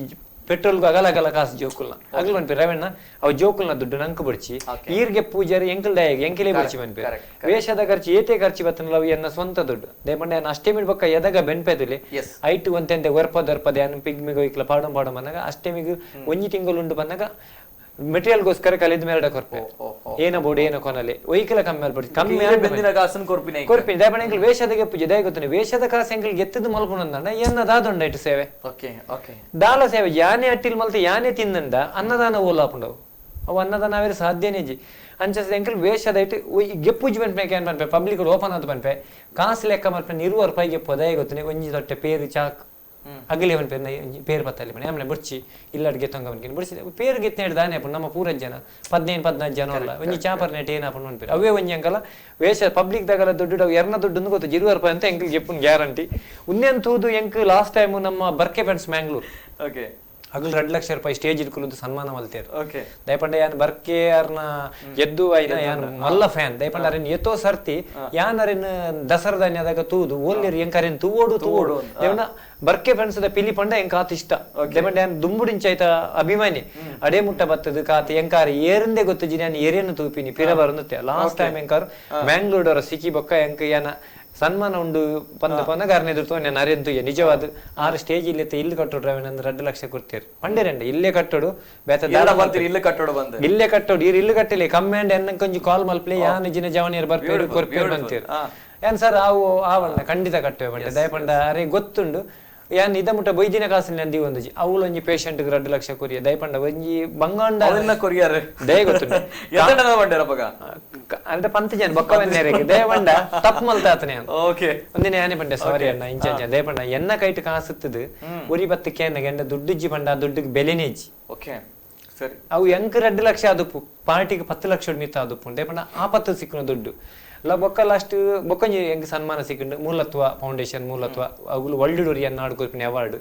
ಪೆಟ್ರೋಲ್ಗೂ ಅಗಲ ಅಗಲ ಕಾಸು ಜೋಕುಲ್ನ ಅಗಲ ಪನ್ಪಿ ರವಣ್ಣ ಅವು ಜೋಕುಲ್ನ ದುಡ್ಡು ನಂಕು ಬಡ್ಚಿ ಈರ್ಗೆ ಪೂಜಾರಿ ಎಂಕಲ್ ದಯಗೆ ಎಂಕೆಲೆ ಬಡ್ಚಿ ಪನ್ಪಿ ವೇಷದ ಖರ್ಚು ಏತೆ ಖರ್ಚು ಬತ್ತನಲ್ಲ ಅವು ಎನ್ನ ಸ್ವಂತ ದುಡ್ಡು ದಯಪಂಡ ಅಷ್ಟೇ ಮಿಡ್ ಬೊಕ್ಕ ಎದಗ ಬೆನ್ಪೆದುಲೆ ಐಟು ಒಂತೆಂತೆ ಒರ್ಪದೊರ್ಪದೆ ಅನ್ ಪಿಗ್ಮಿಗೋ ಇಕ್ಲ ಪಾಡಂ ಪಾಡಂ ಬಂದಾಗ ಅಷ್ಟೇ ಮಿಗ್ ಒಂಜಿ ತಿಂಗಳು ಉಂಡು ಬಂದಾಗ ಮೆಟೀರಿಯಲ್ಗೋಸ್ಕರ ಕಲಿದ ಮೇರಡ ಕೊರ್ಪೆ ಏನ ಬೋರ್ಡ್ ಏನ ಕೊನಲೆ ಒಯ್ಕಲ ಕಮ್ಮಿ ಅಲ್ಪಡಿ ಕಮ್ಮಿ ಕೊರ್ಪಿನ ಕೊರ್ಪಿನ ದಯಪಂಡ ಎಂಕಲ್ ವೇಷದ ಪೂಜೆ ದಯ ಗೊತ್ತನೆ ವೇಷದ ಕಾಸು ಎಂಕಲ್ ಗೆತ್ತದ ಮಲ್ಪುನಂದ ಎನ್ನ ದಾದೊಂಡ ಇಟ್ಟು ಸೇವೆ ದಾಲ ಸೇವೆ ಯಾನೆ ಅಟ್ಟಿಲ್ ಮಲ್ತೆ ಯಾನೆ ತಿನ್ನಂದ ಅನ್ನದಾನ ಓಲಾಪುಂಡವು ಅವು ಅನ್ನದಾನ ಅವೇರು ಸಾಧ್ಯನೇ ಜಿ ಅಂಚ ಎಂಕಲ್ ವೇಷದ ಇಟ್ಟು ಗೆಪ್ಪುಜಿ ಪನ್ಪೆ ಏನ್ ಪನ್ಪೆ ಪಬ್ಲಿಕ್ ಓಪನ್ ಆದ ಪನ್ಪೆ ಕಾಸು ಲೆಕ್ಕ ಮಲ್ಪೆ 20 ರೂಪಾಯಿ ಗೆಪ್ಪು ದಯ ಗೊತ್ತನೆ ಒಂಜಿ ತೊಟ್ಟೆ ಪೇರು ಚಾಕ್ ಅಗಲಿ ಅವನ ಪೇರು ಪೇರು ಪತ್ತಲ್ಲಿ ಮನೆ ಆಮೇಲೆ ಬುಡ್ಚಿ ಇಲ್ಲಡ್ಗೆ ತೊಂಗ ಅವನಿಗೆ ಬುಡ್ಸಿ ಪೇರು ಗೆತ್ತನೇಡು ದಾನೆ ಅಪ್ಪು ನಮ್ಮ ಪೂರ ಜನ 15 14 ಜನ ಅಲ್ಲ ಒಂಜಿ ಚಾಪರ್ ನೆಟ್ ಏನಪ್ಪು ಅನ್ಪೇರು ಅವೇ ಒಂಜಿ ಅಂಕಲ ವೇಷ ಪಬ್ಲಿಕ್ ದಾಗಲ ದುಡ್ಡು ಅವು ಎರ್ನ ದುಡ್ಡು ಗೊತ್ತು 20 ರೂಪಾಯಿ ಅಂತ ಎಂಕಲ್ ಗೆಪ್ಪುನ್ ಗ್ಯಾರಂಟಿ ಉನ್ನೆನ್ ತೂದು ಎಂಕ್ ಲಾಸ್ಟ್ ಟೈಮ್ ನಮ್ಮ ಬರ್ಕೆ ಫ್ರೆಂಡ್ಸ್ ಮ್ಯಾಂಗ್ಳೂರ್ ಓಕೆ ಅಗಲ್ 2 ಲಕ್ಷ ರೂಪಾಯಿ ಸ್ಟೇಜ್ ಇಟ್ಕೊಳ್ಳೋದು ಸನ್ಮಾನ ಮಲ್ತೇರು. ದಯಪಂಡ ಯಾನ್ ಬರ್ಕೆ ಅರ್ನ ಎದ್ದು ಐನ ಯಾನ್ ಮಲ್ಲ ಫ್ಯಾನ್. ದಯಪಂಡ ಅರೆನ್ ಏತೋ ಸರ್ತಿ ಯಾನ್ ಅರೆನ್ ದಸರದಾನ್ಯದಾಗ ತೂದು ಓಲ್ಲೇರು ಎಂಕ ಅರೆನ್ ತೂವೋಡು ತೂವೋಡು ದೇವನ ಬರ್ಕೆ ಫ್ರೆಂಡ್ಸ್ ಪಿಲಿ ಪಂಡ ಎಂಕ ಆತ ಇಷ್ಟ. ದಯಪಂಡ ಯಾನ್ ದುಂಬುಡಿಂಚ ಆಯ್ತ ಅಭಿಮಾನಿ ಅಡೆ ಮುಟ್ಟ ಬತ್ತದು ಕಾತ ಎಂಕಾರೆ ಏರಿಂದೇ ಗೊತ್ತುಜಿ ನಾನು ಏರಿಯನ್ನು ತೂಪಿನಿ ಪಿರ ಬರಂದುತ್ತೆ. ಲಾಸ್ಟ್ ಟೈಮ್ ಎಂಕಾರು ಬ್ಯಾಂಗ್ಳೂರ್ ಸಿಕ್ಕಿ ಬೊಕ್ಕ ಎಂಕ ಯಾನ ಸನ್ಮಾನ ಉಂಡು ಪಂದ ಪಂದ ಎದುರ್ತು ನಾನು ಅರೆಂತು ನಿಜವಾದ ಆರು ಸ್ಟೇಜ್ ಇಲ್ಲಿ ಇಲ್ಲಿ ಕಟ್ಟೋಡು ಅಂದ್ರೆ 2 ಲಕ್ಷ ಕೊಡ್ತೀರಿ ಪಂಡೇರಂಡ ಇಲ್ಲೇ ಕಟ್ಟೋಡು ಇಲ್ಲೇ ಕಟ್ಟೋಡು ಬಂದು ಇಲ್ಲೇ ಕಟ್ಟೋಡು ಇರ್ ಇಲ್ಲು ಕಟ್ಟಲಿ ಕಮ್ಯಾಂಡ್ ಎನ್ನ ಕೊಂಚ ಕಾಲ್ ಮಲ್ಪ್ಲೆ ಯಾನ್ ಜಿನ ಜವನಿಯರ್ ಬರ್ಪೇರು ಕೊರ್ಪೇರು ಬಂತೀರು ಏನ್ ಸರ್ ಆವು ಆವಣ್ಣ ಖಂಡಿತ ಕಟ್ಟುವೆ ಬಂಡೆ ದಯಪಂಡ ಅರೆ ಗೊತ್ತುಂಡು ಯಾನ್ ಇದ ಮುಟ್ಟ ಬೈದಿನ ಕಾಸಿನ ನಂದಿ ಒಂದುಜಿ ಅವಳು ಒಂಜಿ ಪೇಷಂಟ್ 2 ಲಕ್ಷ ಕೊರಿಯ ದಯಪಂಡ ಒಂಜಿ ಬಂಗಾಂಡ ಕೊರಿಯರ್ ದಯ ಗೊತ್ತುಂಡು ಅಂದ್ರೆ ಪಂತ ಜನ ಬೊಕ್ಕ ದಯಪಂಡ ತಪ್ಪು ಮಲ್ತಾತನೆ. ಒಂದಿನ ಯಾನೆ ಪಂಡೆ ಸಾರಿ ಅಣ್ಣ ಇಂಚ ದಯಪಂಡ ಎನ್ನ ಕೈಟ್ ಕಾಸುತ್ತದು ಒರಿ ಬತ್ತಕ್ಕೆ ಎನ್ನ ದುಡ್ಡುಜ್ಜಿ ಪಂಡ ದುಡ್ಡುಗೆ ಬೆಲೆನೇ ಇಜ್ಜಿ. ಅವು ಎಂಕ್ 2 ಲಕ್ಷ ಆದುಪ್ಪು ಪಾರ್ಟಿಗೆ 10 ಲಕ್ಷ ಮಿತ್ತ ಆದುಪ್ಪು ದಯಪಂಡ ಆ ಪತ್ತು ಸಿಕ್ಕುನ ದುಡ್ಡು ಲ ಬೊಕ್ಕ ಲಾಸ್ಟ್ ಬೊಕ್ಕೊಂಜಿ ಎಂಕ್ ಸನ್ಮಾನ ಸಿಕ್ಕಿಂಡು ಮೂಲತ್ವ ಫೌಂಡೇಶನ್ ಮೂಲತ್ವ ಅವುಲು ವರ್ಲ್ಡ್ ಡೋರಿಯನ್ ನಾಡು ಕೊರ್ಪಿನ ಅವಾರ್ಡ್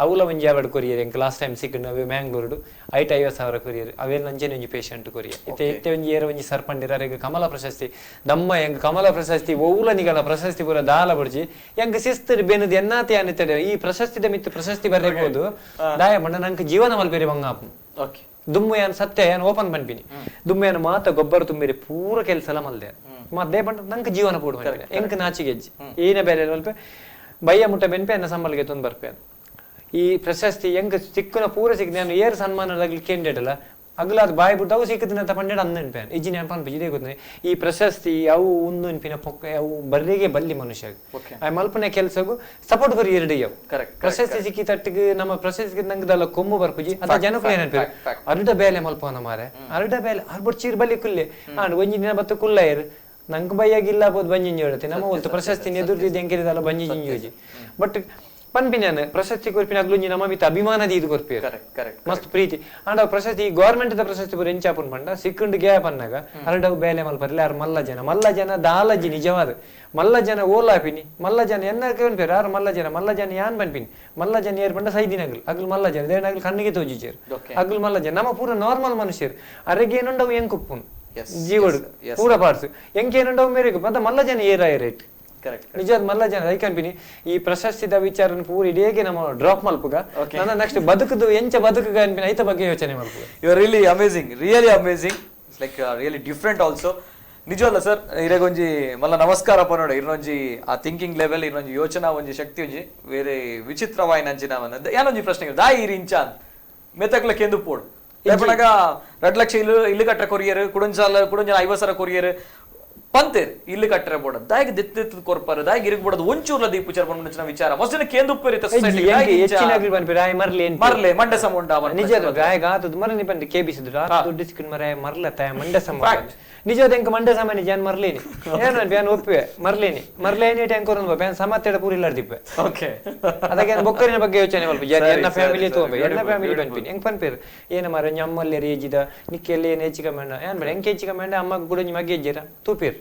ಅವುಲ ಒಂಜಿ ಅವಾರ್ಡ್ ಕೊರಿಯರ್ ಎಂಕ್ ಲಾಸ್ಟ್ ಟೈಮ್ ಸಿಕ್ಕಿಂಡು ಅವೆ ಮ್ಯಾಂಗ್ಳೂರ್ಡು ಐಟ್ 50,000 ಕೊರಿಯರ್ ಅವೇನು ಅಂಚೆನೆ ಒಂಜಿ ಪೇಷಂಟ್ ಕೊರಿಯರ್ ಇತ್ತೆ ಇತ್ತೆ ಒಂಜಿ ಏರ ಒಂಜಿ ಸರ್ಪಂಡಿರ ಅರೆಗ್ ಕಮಲ ಪ್ರಶಸ್ತಿ ದಮ್ಮ ಎಂಕ್ ಕಮಲ ಪ್ರಶಸ್ತಿ ಒವ್ಲ ನಿಗಲ ಪ್ರಶಸ್ತಿ ಪೂರ ದಾಲ ಬಡ್ಜಿ ಎಂಕ್ ಶಿಸ್ತು ಬೆನುದು ಎನ್ನಾತಿ ಅನಿತಡೆ ಈ ಪ್ರಶಸ್ತಿದ ಮಿತ್ತು ಪ್ರಶಸ್ತಿ ಬರ್ಬೋದು ದಾಯ ಮಂಡ ನಂಗೆ ಜೀವನ ಮಲ್ಪೇರಿ ಬಂಗಾಪು. ದುಮ್ಮು ಯಾನ್ ಸತ್ಯ ಯಾನ್ ಓಪನ್ ಪನ್ಪಿನಿ ದುಮ್ಮು ಯಾನ್ ಮಾತ ಗೊಬ್ಬರ ತುಂಬಿರಿ ಪೂರ ಕೆಲಸ ಎಲ್ಲ ಮಲ್ದೆ ಮದ್ದೆ ಪಂಡ ನಂಗೆ ಜೀವನ ಪೂಡ ಎಂಕ್ ನಾಚಿಗೆಜ್ಜಿ ಏನ ಬೇರೆ ಮಲ್ಪೆ ಬಯ್ಯ ಮುಟ್ಟ ಬೆನ್ಪೆ ಎನ್ನ ಸಂಬಳಿಗೆ ತೊಂದು ಬರ್ಪೆ. ಈ ಪ್ರಶಸ್ತಿ ಎಂಕ್ ಸಿಕ್ಕುನ ಪೂರ ಸಿಕ್ಕ ನಾನು ಏರ್ ಸನ್ಮಾನದಾಗಲಿ ಕೇಂದ್ರಲ್ಲ ಅಗಲಾದ ಬಾಯಿ ಬಿಟ್ಟು ಅವು ಸಿಕ್ಕದಿನ ಅಂತ ಪಂಡೇಡ್ ಅಂದ ನೆನ್ಪೆ ಇಜ್ಜಿ ನೆನಪು ಅನ್ಪಿ ಇದೇ ಗೊತ್ತ ಈ ಪ್ರಶಸ್ತಿ ಅವು ಒಂದು ನೆನಪಿನ ಪೊಕ್ಕ ಅವು ಬರ್ರಿಗೆ ಬಲ್ಲಿ ಮನುಷ್ಯ ಆ ಮಲ್ಪನೆ ಕೆಲಸಗೂ ಸಪೋರ್ಟ್ ಬರಿ ಎರಡು ಅವು ಪ್ರಶಸ್ತಿ ಸಿಕ್ಕಿ ತಟ್ಟಿಗೆ ನಮ್ಮ ಪ್ರಶಸ್ತಿ ನಂಗದಲ್ಲ ಕೊಮ್ಮು ಬರ್ಪುಜಿ ಅದ ಜನಕ್ಕೂ ನೆನಪಿ ಅರ್ಡ ಬೇಲೆ ಮಲ್ಪನ ಮಾರೆ ಅರ್ಡ ಬೇಲೆ ಅರ್ಬಡ್ ಚೀರ್ ಬಲ್ಲಿ ಕುಲ್ಲೆ ಆಂಡ್ ಒಂಜಿ ದಿನ ಬತ್ತು ಕುಲ್ಲಾಯರು ನಂಗೆ ಬೈಯಾಗಿಲ್ಲ ಬೋದು ಬಂಜಿಂಜಿ ಹೇಳುತ್ತೆ ನಮ್ಮ ಒಲ್ತು ಪ್ರಶಸ್ತಿ ಎದುರ್ದಿದ್ದು ಹೆಂಗಿರಿದಲ್ಲ ಬಂಜಿ ಜಿಂಜೋಜಿ ಬಟ್ ಪನ್ಪಿನ ಪ್ರಶಸ್ತಿ ಕೊರ್ಪಿನ ಅಗ್ಲುಂಜಿ ನಮ್ಮ ಮಿತ್ತ ಅಭಿಮಾನದ ಇದು ಕೊರ್ಪಿ ಮಸ್ತ್ ಪ್ರೀತಿ ಅಂಡ್ ಪ್ರಶಸ್ತಿ ಈ ಗೌರ್ಮೆಂಟ್ ಪ್ರಶಸ್ತಿ ಪೂರ ಎಂಚಾಪುನ್ ಪಂಡ ಸಿಕ್ಕುಂಡು ಗ್ಯಾಪ್ ಅನ್ನಾಗ ಅರಡವು ಬೇಲೆ ಮಲ್ಪರ್ಲೆ ಆರು ಮಲ್ಲ ಜನ ಮಲ್ಲ ಜನ ದಾಲಜಿ ನಿಜವಾದ ಮಲ್ಲ ಜನ ಓಲಾಪಿನಿ ಮಲ್ಲ ಜನ ಎನ್ನ ಕೇಳ್ಪೇರು ಆರು ಮಲ್ಲ ಜನ ಮಲ್ಲ ಜನ ಯಾನ್ ಪನ್ಪಿನಿ ಮಲ್ಲ ಜನ ಏರ್ ಪಂಡ ಸೈದಿನ ಅಗ್ಲು ಅಗ್ಲು ಮಲ್ಲ ಜನ ದೇವನಾಗ್ಲು ಕಣ್ಣಿಗೆ ತೋಜಿಚೇರು ಅಗ್ಲು ಮಲ್ಲ ಜನ ನಮ್ಮ ಪೂರ ನಾರ್ಮಲ್ ಮನುಷ್ಯರು ಅರೆಗೆ ಏನುಂಡವು ಎಂಕುಪ್ಪುನ್ ಜೀವಡು ಪೂರ ಪಾರ್ಟ್ಸ್ ಎಂಕೇನುಂಡವು ಮೇರೆಗೆ ಮತ್ತೆ ಮಲ್ಲ ಜನ ಏರಾಯ ರೇಟ್ ನಿಜ ಮಲ್ಲ ಜನ I ಕಂಪಿನಿ ಈ ಪ್ರಶಸ್ತಿದ ವಿಚಾರ ಪೂರ ಇಡೀ ನಮ್ಮ ಡ್ರಾಪ್ ಮಲ್ಪುಗ ನನ್ನ ನೆಕ್ಸ್ಟ್ ಬದುಕುದು ಎಂಚ ಬದುಕುಗ ಅನ್ಪಿನ ಐತ ಬಗ್ಗೆ ಯೋಚನೆ ಮಲ್ಪುಗ. You are really amazing, really amazing, it's like really different also. ನಿಜವಲ್ಲ ಸರ್ ಇರೆಗೊಂಜಿ ಮಲ್ಲ ನಮಸ್ಕಾರ ಪನೋಡ ಇರೊಂಜಿ ಆ ಥಿಂಕಿಂಗ್ ಲೆವೆಲ್ ಇರೊಂಜಿ ಯೋಚನಾ ಒಂಜಿ ಶಕ್ತಿ ಒಂಜಿ ಬೇರೆ ವಿಚಿತ್ರವಾಯಿನ ಅಂಚಿನ ಯಾನೊಂಜಿ ಪ್ರಶ್ನೆ ದಾಯಿ ಇರಿ ಇಂಚ ಮೆತಕ್ಲ ಕೆಂದು ಪೋಡು ಪಣಗ 2 ಲಕ್ಷ ಇಲ್ಲು ಇಲ್ಲು ಕಟ್ಟರ ಕೊರಿಯರ್ ಕುಡಂಜಾಲ ಕುಡಂಜಲ 50 ಸಾವಿರ ಕೊರಿಯರ್ ಪಂತೇರ್ ಇಲ್ಲು ಕಟ್ಟರೆ ಬೋಡ ದಾಯಿಗೆ ದೆತ್ತು ಕೊರ್ಪಾರು ದಾಯಿಗೆ ಇರುಗ್ ಬೋಡದು ಒಂಚೂರ್ಲ ದೀಪುಚಾರ ಪಂಡ ವಿಚಾರ ಮಸ್ತಿನ ಕೇಂದುಪ್ಪೇರಿ ಮರ್ಲೆ ಮಂಡೆ ಸಮುಂಡ ನಿಜ ಗಾಯಗ ಆತದ ಮರನಿ ಪಂಡ ಕೇಬಿಸಿದ್ರು ಆ ದುಡ್ಡು ಸಿಕ್ಕನ್ ಮರ ಮರ್ಲ ತಾಯ ಮಂಡೆ ಸಮ ನಿಜದ ಎಂಕ ಮಂಡೆ ಸಾಮಾನ್ಯ ಜಾನ್ ಮರ್ಲೇನಿ ಏನು ಬ್ಯಾನ್ ಒಪ್ಪುವೆ ಮರ್ಲೇನಿ ಮರ್ಲೇನಿ ಟ್ಯಾಂಕ್ ಕೊರೊಂದು ಬ್ಯಾನ್ ಸಮತ್ತೆಡ ಪೂರ ಇಲ್ಲಾರ್ದಿಪ್ಪೆ. ಓಕೆ ಅದಕ್ಕೆ ಬೊಕ್ಕರಿನ ಬಗ್ಗೆ ಯೋಚನೆ ಮಲ್ಪ ಎನ್ನ ಫ್ಯಾಮಿಲಿ ತೋಂಬೆ ಎನ್ನ ಫ್ಯಾಮಿಲಿ ಪನ್ಪಿನಿ ಎಂಕ್ ಪನ್ಪೇರು ಏನ ಮಾರ ನಮ್ಮಲ್ಲಿ ಏಜಿದ ನಿಕ್ಕೆಲ್ಲ ಏನು ಹೆಚ್ಚಿಕ ಮೇಂಡ ಏನ್ ಬೇಡ ಎಂಕ ಹೆಚ್ಚಿಕ ಮೇಂಡ ಅಮ್ಮಗ್ ಕೂಡ ಮಗ್ಗೆ ಎಜ್ಜೇರ ತೂಪೇರು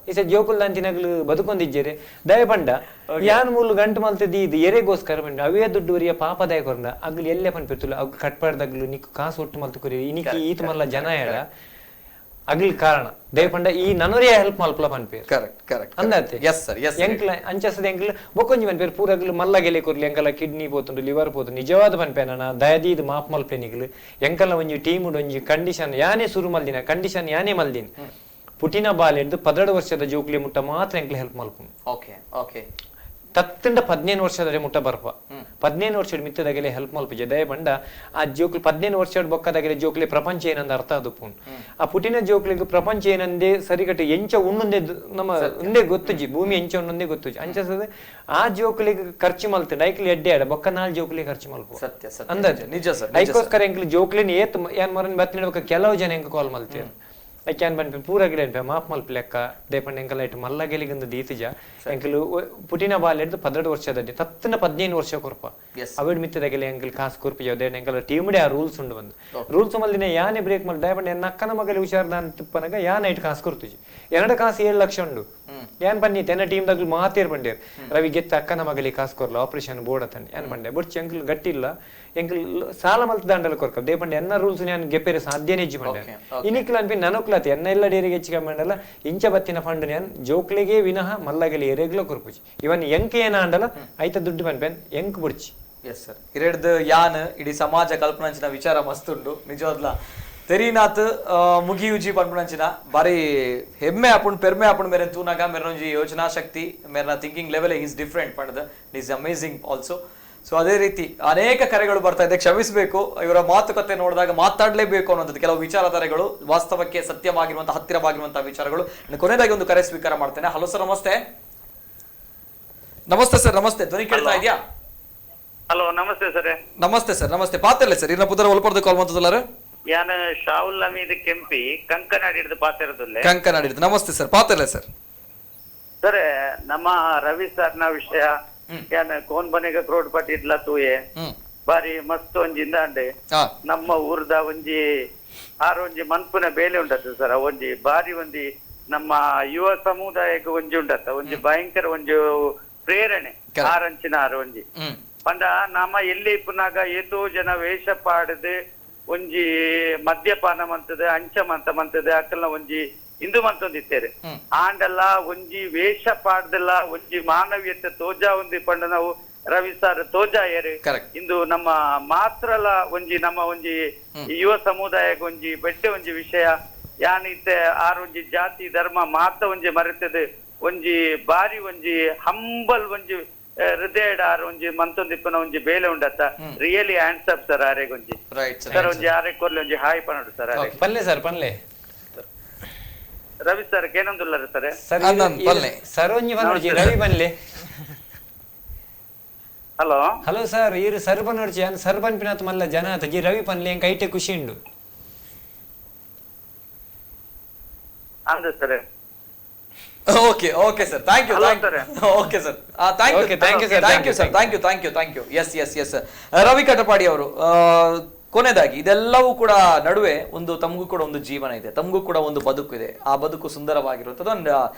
ಈ ಸೆ ಜೋಕುಲ್ ಅಂತಿನಗ್ಲು ಬದುಕೊಂದಿಜ್ಜೇರೆ ದಯಪಂಡ ಯಾನ್ ಮೂಲು ಗಂಟು ಮಲ್ತದಿ ಇದು ಎರೆಗೋಸ್ಕರ ಪಂಡ ಅವೇ ದುಡ್ಡು ಉರಿಯ ಪಾಪ ದಯ ಕೊರಂಡ ಅಗ್ಲು ಎಲ್ಲೇ ಪನ್ಪಿರ್ತುಲ್ಲ ಅಗ್ ಕಟ್ಪಾಡ್ದಾಗ್ಲು ನಿಕ್ಕು ಕಾಸು ಒಟ್ಟು ಮಲ್ತು ಕೊರಿ ಇನಿಕಿ ಈತ ಮಲ್ಲ ಜನ ಹೇಳ ಅಗ್ಲಿ ಕಾರಣ ದಯಪಂಡ ಈ ನನೊರಿಯ ಹೆಲ್ಪ್ ಮಲ್ಪಲ ಪನ್ಪೇರು. ಕರೆಕ್ಟ್ ಕರೆಕ್ಟ್ ಅಂದಾತೆ yes sir S ಎಂಕ್ಲ ಅಂಚಸದ ಎಂಕ್ಲ ಬೊಕೊಂಜಿ ಪನ್ಪೇರು ಪೂರ ಅಗ್ಲು ಮಲ್ಲ ಗೆಲೆ ಕೊರ್ಲಿ ಎಂಕಲ ಕಿಡ್ನಿ ಪೋತುಂಡು ಲಿವರ್ ಪೋತು ನಿಜವಾದ ಪನ್ಪೆ ನನ್ನ ದಯದೀದ್ ಮಾಪ್ ಮಲ್ಪೆ ನಿಗ್ಲು ಎಂಕಲ ಒಂಜಿ ಟೀಮ್ ಒಂಜಿ ಕಂಡೀಷನ್ ಯಾನೇ ಸುರು ಮಲ್ದಿನ ಕಂಡೀಷನ್ ಯಾನೇ ಮಲ್ದಿನ ಪುಟಿನ ಬಾಲೆಡ್ದು 12 ವರ್ಷದ ಜೋಕ್ಲಿ ಮುಟ್ಟ ಮಾತ್ರ ಎಂಕ್ಲ ಹೆಲ್ಪ್ ಮಲ್ಪುನು. ಓಕೆ ಓಕೆ ತತ್ತಂಡ 15 ವರ್ಷದ ಮುಟ್ಟ ಬರ್ಪ 15 ವರ್ಷದ ಮಿತ್ತದಾಗಲೇ ಹೆಲ್ಪ್ ಮಲ್ಪುಜೆ ದಯಪಂಡ ಆ ಜೋಕ್ಲಿ 15 ವರ್ಷದ ಬೊಕ್ಕದಾಗಲೇ ಜೋಕ್ಲಿ ಪ್ರಪಂಚ ಏನಂದ ಅರ್ಥ ಆದುಪ್ಪುನು. ಆ ಪುಟಿನ ಜೋಕ್ಲಿಗೆ ಪ್ರಪಂಚ ಏನಂದೇ ಸರಿಗಟ್ಟು ಎಂಚ ಉಣ್ಣೊಂದೇ ನಮ್ಮ ಒಂದೇ ಗೊತ್ತುಜಿ ಭೂಮಿ ಎಂಚ ಉಣ್ಣೊಂದೇ ಗೊತ್ತುಜಿ ಅಂಚಸದ ಆ ಜೋಕ್ಲಿಗೆ ಖರ್ಚು ಮಲ್ತಂಡ ಐಕ್ಲಿ ಎಡ್ಡೆ ಆಡ ಬೊಕ್ಕ ನಾಲ್ ಜೋಕ್ಲಿ ಖರ್ಚು ಮಲ್ಪು ಸತ್ಯ ಸತ್ಯ ಅಂದಾಜು ನಿಜ ಸರ್. ಐಕೋಸ್ಕರ ಎಂಕ್ಲಿ ಜೋಕ್ಲಿನ ಏತ್ ಏನ್ ಮರನ್ ಬತ್ತಿನ ಕೆಲವು ಜನ ಎಂಕ ಕಾಲ್ ಮಲ್ತೀರು ಐಕ್ಯಾನ್ ಪನ್ಪಿ ಪೂರ ಗಿಡ ಅನ್ಪೆ ಮಾಪ್ ಮಲ್ಪ ಲೆಕ್ಕ ದೇಪಂಡ ಎಂಕಲ ಇಟ್ಟು ಮಲ್ಲ ಗೆಲಿಗಂದು ದೀತಿಜ ಎಂಕಲು ಪುಟಿನ ಬಾಲೆಡ್ದು 12 ವರ್ಷದ ತತ್ತನ 15 ವರ್ಷ ಕೊರ್ಪ ಅವಿಡ್ ಮಿತ್ತದಾಗಲಿ ಎಂಕಲ್ ಕಾಸು ಕೊರ್ಪಿ ದೇಂಡ ಎಂಕಲ ಟೀಮ್ಡೆ ಆ ರೂಲ್ಸ್ ಉಂಡು ಬಂದು ರೂಲ್ಸ್ ಮಲ್ದಿನ ಯಾನೆ ಬ್ರೇಕ್ ಮಲ್ ದಯಪಂಡ ಎನ್ನ ಅಕ್ಕನ ಮಗಲಿ ಹುಷಾರ್ದ ಅಂತ ತಿಪ್ಪನಾಗ ಯಾನ ಇಟ್ಟು ಕಾಸು ಕೊರ್ತುಜಿ ಎರಡು ಕಾಸು 7 ಲಕ್ಷ ಉಂಡು ಯಾನ್ ಪನ್ನಿ ತೆನ್ನ ಟೀಮ್ ದಾಗ್ಲು ಮಾತೇರ್ ಪಂಡೇರ್ ರವಿ ಗೆತ್ತ ಅಕ್ಕನ ಮಗಲಿ ಕಾಸು ಕೊರ್ಲ ಆಪರೇಷನ್ ಬೋರ್ಡ್ ಅತ್ತಂಡೆ ಯಾನ್ ಪಂಡೆ ಬೊಡ್ಚಿ ಅಂಕಲ್ ಗಟ್ಟಿಲ್ಲ ಎಂಕಲ್ ಸಾಲ ಮಲ್ತ ದಾಂಡಲ ಕೊರ್ಕ they ಪಂಡೆ ಎನ್ನ ರೂಲ್ಸ್ ಯಾನ್ ಗೆಪ್ಪೆರೆ ಸಾಧ್ಯನೇ ಇಜ್ಜಿ ಪಂಡೆ ಇನಿಕ್ಲ ಅನ್ಪಿ ನನಕ್ಲಾತಿ ಎನ್ನ ಎಲ್ಲ ಡೇರಿಗೆ ಹೆಚ್ಚಿಗೆ ಮಂಡಲ ಇಂಚ ಬತ್ತಿನ ಫಂಡ್ ಯಾನ್ ಜೋಕ್ಲಿಗೆ ವಿನಃ ಮಲ್ಲಗಲಿ ಎರೆಗ್ಲ ಕೊರ್ಪುಜಿ ಇವನ್ ಎಂಕ್ ಏನ ಅಂಡಲ ಐತ ದುಡ್ಡು ಪನ್ಪೆನ್ ಎಂಕ್ ಬುಡ್ಚಿ. ಎಸ್ ಸರ್, ಇರೆಡ್ದು ಯಾನ್ ಇಡೀ ಸಮಾಜ ಕಲ್ಪನಂಚಿನ ವಿಚಾರ ಮಸ್ತುಂಡು ನಿಜವಾದ್ಲ ತೆರಿನಾಥ್ ಮುಗಿಯುಜಿ ಪನ್ಪುನಂಚಿನ ಬಾರಿ ಹೆಮ್ಮೆ ಆಪುಂಡು ಪೆರ್ಮೆ ಆಪುಂಡು ಮೇರೆ ತೂನಾಗ ಮೇರೊಂಜಿ ಯೋಜನಾ ಶಕ್ತಿ ಮೇರ್ನ thinking level is different ಪಂಡದ is amazing also. So ಅದೇ ರೀತಿ ಅನೇಕ ಕರೆಗಳು ಬರ್ತಾ ಇದೆ, ಕ್ಷಮಿಸಬೇಕು, ಇವರ ಮಾತುಕತೆ ನೋಡಿದಾಗ ಮಾತಾಡಲೇಬೇಕು ಅನ್ನೋಂಥದ್ದು ಕೆಲವು ವಿಚಾರಧಾರೆಗಳು ವಾಸ್ತವಕ್ಕೆ ಸತ್ಯವಾಗಿರುವಂತಹ ಹತ್ತಿರವಾಗಿರುವಂತಹ ವಿಚಾರಗಳು. ಕೊನೆಯದಾಗಿ ಒಂದು ಕರೆ ಸ್ವೀಕಾರ ಮಾಡ್ತೇನೆ. ಹಲೋ ಸರ್, ನಮಸ್ತೆ. ನಮಸ್ತೆ ಸರ್, ನಮಸ್ತೆ. ಧ್ವನಿ ಕೇಳ್ತಾ ಇದೆಯಾ? ಹಲೋ, ನಮಸ್ತೆ ಸರ್. ನಮಸ್ತೆ ಸರ್, ನಮಸ್ತೆ. ಪಾತ್ರಲ್ಲ ಸರ್, ಇನ್ನ ಪುದರ ಒಲ್ಪರ್ದು ಕಾಲ್ ಮಾಡ್ತದಲ್ಲ. ಯಾನ ಶಾಹುಲ್ ಹಮೀದ್ ಕೆಂಪಿ, ಕಂಕನಾಡಿ ಹಿಡಿದು ಪಾತಿರದುಲ್ಲೆ. ಕಂಕನಾಡಿ ಹಿಡಿದು. ನಮಸ್ತೆ ಸರ್, ಪಾತ್ರಲ್ಲ ಸರ್. ಸರ್, ನಮ್ಮ ರವಿ ಸರ್ನ ವಿಷಯ ಯಾನ ಕೋನ್ ಬನೆಗ ಕ್ರೋಡ್ ಇಡ್ಲ ತೂಯೆ ಬಾರಿ ಮಸ್ತ್ ಒಂಜಿಂದ ಅಂಡೆ ನಮ್ಮ ಊರ್ದ ಒಂಜಿ ಆರು ಒಂಜಿ ಮನ್ಪುನ ಬೇಲೆ ಉಂಟತ್ತು ಸರ್. ಒಂಜಿ ಬಾರಿ ಒಂಜಿ ನಮ್ಮ ಯುವ ಸಮುದಾಯಕ್ಕೆ ಒಂಜಿ ಉಂಟತ್ತ ಒಂಜಿ ಭಯಂಕರ ಒಂಜಿ ಪ್ರೇರಣೆ ಆರಂಚಿನ ಆರು ಒಂಜಿ ಪಂಡ ನಮ್ಮ ಎಲ್ಲಿ ಇಪ್ಪುನಾಗ ಏತೋ ಜನ ವೇಷ ಪಾಡದು ಒಂಜಿ ಮದ್ಯಪಾನ ಮಂತದೆ ಅಂಚ ಮಂತ ಮಂತದೆ ಅಕ್ಕಲ್ನ ಒಂಜಿ ಇಂದು ಮಂತೊಂದಿತ್ತೇರೆ ಆಂಡಲ್ಲ ಒಂಜಿ ವೇಷ ಪಾಡ್ದಲ್ಲ ಒಂಜಿ ಮಾನವೀಯತೆ ತೋಜಾ ಒಂದಿ ಪಂಡ ನಾವು ರವಿ ಸರ್ ತೋಜಾಯರು. ಇಂದು ನಮ್ಮ ಮಾತ್ರಲ ಒಂಜಿ ನಮ್ಮ ಒಂಜಿ ಯುವ ಸಮುದಾಯಕ್ಕೆ ಒಂಜಿ ಬೆಟ್ಟೆ ಒಂಜಿ ವಿಷಯ ಯಾನಿತ್ತೆ ಆರ್ ಒಂಜಿ ಜಾತಿ ಧರ್ಮ ಮಾತ್ರ ಒಂಜಿ ಮರೆತದೆ ಒಂಜಿ ಬಾರಿ ಒಂಜಿ ಹಂಬಲ್ ಒಂಜಿ ಹೃದಯ ಆರ್ ಒಂಜಿ ಮಂತೊಂದಿಪ್ಪನ ಒಂಜಿ ಬೇಲೆ ಉಂಡತ್ತ. Really hands up sir ಆರೆಗ್ ಒಂಜಿ ಸರ್ ಒಂಜಿ ಆರೆ ಕೊರ್ಲೆ ಒಂಜಿ ಹಾಯ್ ಪನ್ನಡು ಸರ್. ಪಲ್ಲೆ ಸರ್, ಪಲ್ಲೆ ರವಿ ಸರ್ ಏನೊಂದುಲ್ಲರ ಸರ್. ಸರ್ ಒಂಜಿ ಪನ್ನೊಡ್ಚಿ ರವಿ ಪನ್ಲೆ. Hello hello sir, ಈರು ಸರ್ ಪನ್ನೊಡ್ಚಿ ಯಾನ್ ಸರ್ ಪನ್ಪಿನಾತ್ ಮಲ್ಲ ಜನ ಆತ ಜಿ ರವಿ ಪನ್ಲೆ ಎಂಕ್ ಐಟೆ ಖುಷಿ ಉಂಡು. ಅಂದ sir. Okay okay sir, thank you okay sir, thank you thank you sir, thank you sir, thank you thank you thank you. Yes yes yes. Ravi Katapadi ಅವರು, ಕೊನೆಯದಾಗಿ ಇದೆಲ್ಲವೂ ಕೂಡ ನಡುವೆ ಒಂದು ತಮಗೂ ಕೂಡ ಒಂದು ಜೀವನ ಇದೆ, ತಮಗೂ ಕೂಡ ಒಂದು ಬದುಕು ಇದೆ. ಆ ಬದುಕು ಸುಂದರವಾಗಿರುವಂಥದ್ದು. ಒಂದು